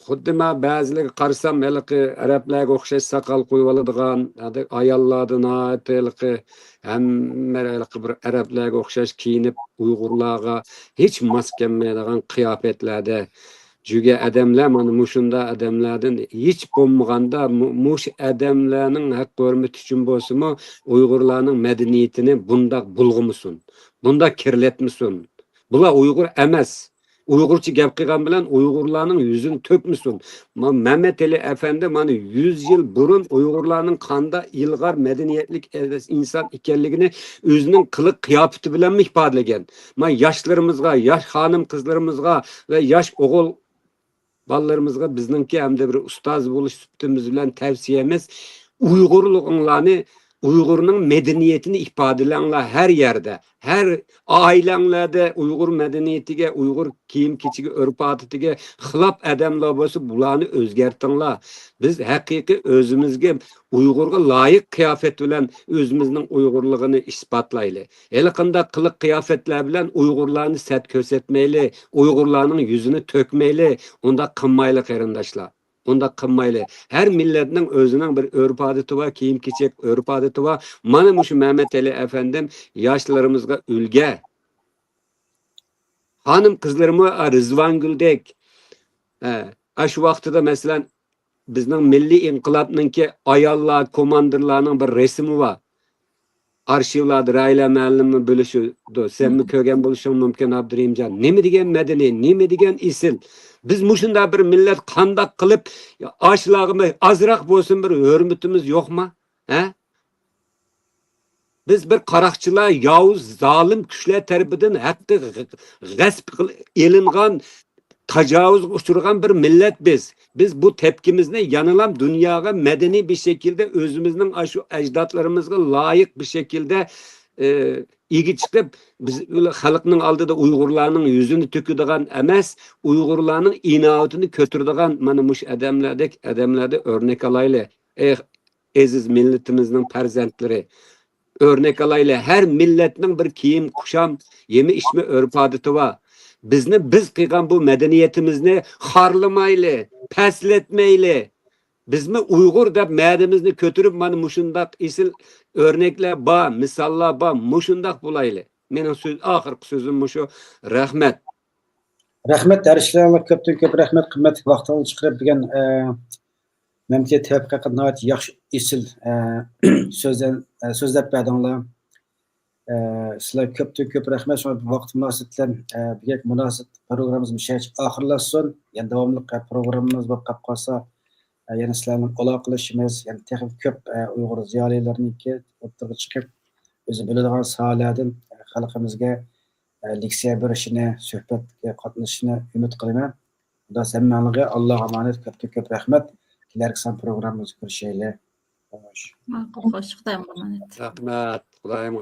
خۇددى مەن بەزىلەرگە قارىسام، ھېلىقى ئەرەبلەرگە ئوخشاش ساقال قويۇۋالىدىغان، ئاياللاردا ناھايىتى ھېلىقى ھەممە ھېلىقى بىر ئەرەبلەرگە ئوخشاش كىيىنىپ، ئۇيغۇرلارغا ھېچ ماس كەلمەيدىغان قىياپەتلەردە، جۈگە ئادەملەر، مانا مۇشۇنداق ئادەملەردىن ھېچ بولمىغاندا مۇ-، مۇشۇ ئادەملەرنىڭ ھەق ھۆرمىتى ئۈچۈن بولسىمۇ، ئۇيغۇرلارنىڭ مەدەنىيىتىنى بۇنداق بۇلغىمىسۇن، بۇنداق كىرلەتمىسۇن. بۇلار ئۇيغۇر ئەمەس. ئۇيغۇرچە گەپ قىلغان بىلەن ئۇيغۇرلارنىڭ يۈزىنى تۆكمىسۇن. ما-، مەمەت ئېلى ئەپەندى مانا يۈز يىل بۇرۇن ئۇيغۇرلارنىڭ قانداق ئىلغار مەدەنىيەتلىك ئىنسان ئىكەنلىكىنى ئۆزىنىڭ قىلىق قىياپىتى بىلەنمۇ ئىپادىلىگەن. ما ياشلىرىمىزغا، ياش خانىم قىزلىرىمىزغا ۋە ياش ئوغۇل بالىلىرىمىزغا بىزنىڭكى ھەمدە بىر ئۇستاز بولۇش سۈپىتىمىز بىلەن تەۋسىيەمىز، ئۇيغۇرلۇقۇڭلارنى، ئۇيغۇرنىڭ مەدەنىيىتىنى ئىپادىلەڭلار ھەر يەردە. ھەر ئائىلەڭلەردە ئۇيغۇر مەدەنىيىتىگە، ئۇيغۇر كىيىم-كېچىگە، ئۆرپ-ئادىتىگە خىلاپ ئادەملەر بولسا، بۇلارنى ئۆزگەرتىڭلار. بىز ھەقىقىي ئۆزىمىزگە، ئۇيغۇرغا لايىق قىياپەت بىلەن ئۆزىمىزنىڭ ئۇيغۇرلۇقىنى ئىسپاتلايلى. ھېلىقانداق قىلىق-قىياپەتلەر بىلەن ئۇيغۇرلارنى سەت كۆرسەتمەيلى، ئۇيغۇرلارنىڭ يۈزىنى تۆكمەيلى، ئۇنداق قىلمايلى قېرىنداشلار. ئۇنداق قىلمايلى. ھەر مىللەتنىڭ ئۆزىنىڭ بىر ئۆرپ-ئادىتى بار، كىيىم-كېچەك ئۆرپ-ئادىتى بار. مانا مۇشۇ مەمەت ئېلى ئەپەندىم ياشلىرىمىزغا ئۈلگە. خانىم-قىزلىرىمۇ، ئا، رىزۋانگۈلدەك، ئە، ئاشۇ ۋاقتىدا، مەسىلەن، بىزنىڭ مىللىي ئىنقىلابنىڭكى ئاياللار، كوماندىرلارنىڭ بىر رەسىمى بار. ئارشىۋلاردا راھىلە مۇئەللىممۇ بۆلۈشىدۇ. سەنمۇ كۆرگەن بولۇشۇڭ مۇمكىن، ئابدۇرېھىمجان. نېمە دېگەن مەدەنىي، نېمە دېگەن ئېسىل. بىز مۇشۇنداق بىر مىللەت قانداق قىلىپ ئاشۇلارغا ئازراق بولسۇن بىر ھۆرمىتىمىز يوقما؟ ھە؟ بىز بىر قاراقچىلار، ياۋۇز، زالىم كۈچلەر تەرىپىدىن ھەققى غ-، غەسپ قىل-، ئېلىنغان، تاجاۋۇزغا ئۇچرىغان بىر مىللەت بىز. بىز بۇ تەپكىمىزنى يەنىلام دۇنياغا مەدەنىي بىر شەكىلدە، ئۆزىمىزنىڭ ئاشۇ ئەجدادلىرىمىزغا لايىق بىر شەكىلدە، ئى، ئىگە چىقىپ، بىز خەلقنىڭ ئالدىدا ئۇيغۇرلارنىڭ يۈزىنى تۆكىدىغان ئەمەس، ئۇيغۇرلارنىڭ ئىناۋىتىنى كۆتۈرىدىغان مانا مۇشۇ ئادەملەردەك ئادەملەردە ئۆرنەك ئالايلى. ئەي ئەزىز مىللىتىمىزنىڭ پەرزەنتلىرى، ئۆرنەك ئالايلى. ھەر مىللەتنىڭ بىر كىيىم-كۇشام، يېمە-ئىچمە ئۆرپ-ئادىتى بار. بىزنى، بىز قىلغان بۇ مەدەنىيىتىمىزنى خارلىمايلى، پەسلەتمەيلى. بىزمۇ ئۇيغۇر دەپ مەدىمىزنى كۆتۈرۈپ، مانا مۇشۇنداق ئېسىل ئۆرنەكلەر بار، مىساللار بار، مۇشۇنداق بولايلى. مېنىڭ سۆز، ئاخىرقى سۆزۈم مۇشۇ. رەھمەت. رەھمەت، ھەر ئىشلىرىڭلارغا كۆپتىن كۆپ رەھمەت، قىممەتلىك ۋاقتىڭلارنى چىقىرىپ بۈگۈن، ئە، مەمتىلى تەۋپىق ھەققىدە ناھايىتى ياخشى، ئېسىل، ئە، سۆزلەن-، ئە، سۆزلەپ بەردىڭلار. ئە، سىلەرگە كۆپتىن كۆپ رەھمەت. شۇڭا ۋاقىت مۇناسىۋىتى بىلەن، ئە، بۈگۈنكى مۇناسىۋەت پروگراممىمىز مۇشۇ يەرچە ئاخىرلاشسۇن. يەنە داۋاملىق، ئە، پروگراممىمىز بولۇپ قاپ قالسا، ئە، يەنە سىلەر بىلەن ئالاقىلىشىمىز. يەنە تېخى كۆپ، ئە، ئۇيغۇر زىيالىيلىرىنىڭكى ئوتتۇرىغا چىقىپ، ئۆزى بىلىدىغان ساھەلەردىن، ئە، خەلقىمىزگە، ئە، لېكسىيە بېرىشىنى، سۆھبەتكە قاتنىشىشىنى ئۈمىد قىلىمەن. خۇدا ھەممەڭلارغا، ئاللاغا ئامانەت، كۆپتىن كۆپ رەھمەت. كېلەركى سان پروگراممىمىزدا كۆرۈشەيلى. خوش. ماقۇل، خوش، خۇدايىمغا ئامانەت. رەھمەت، خۇدايىم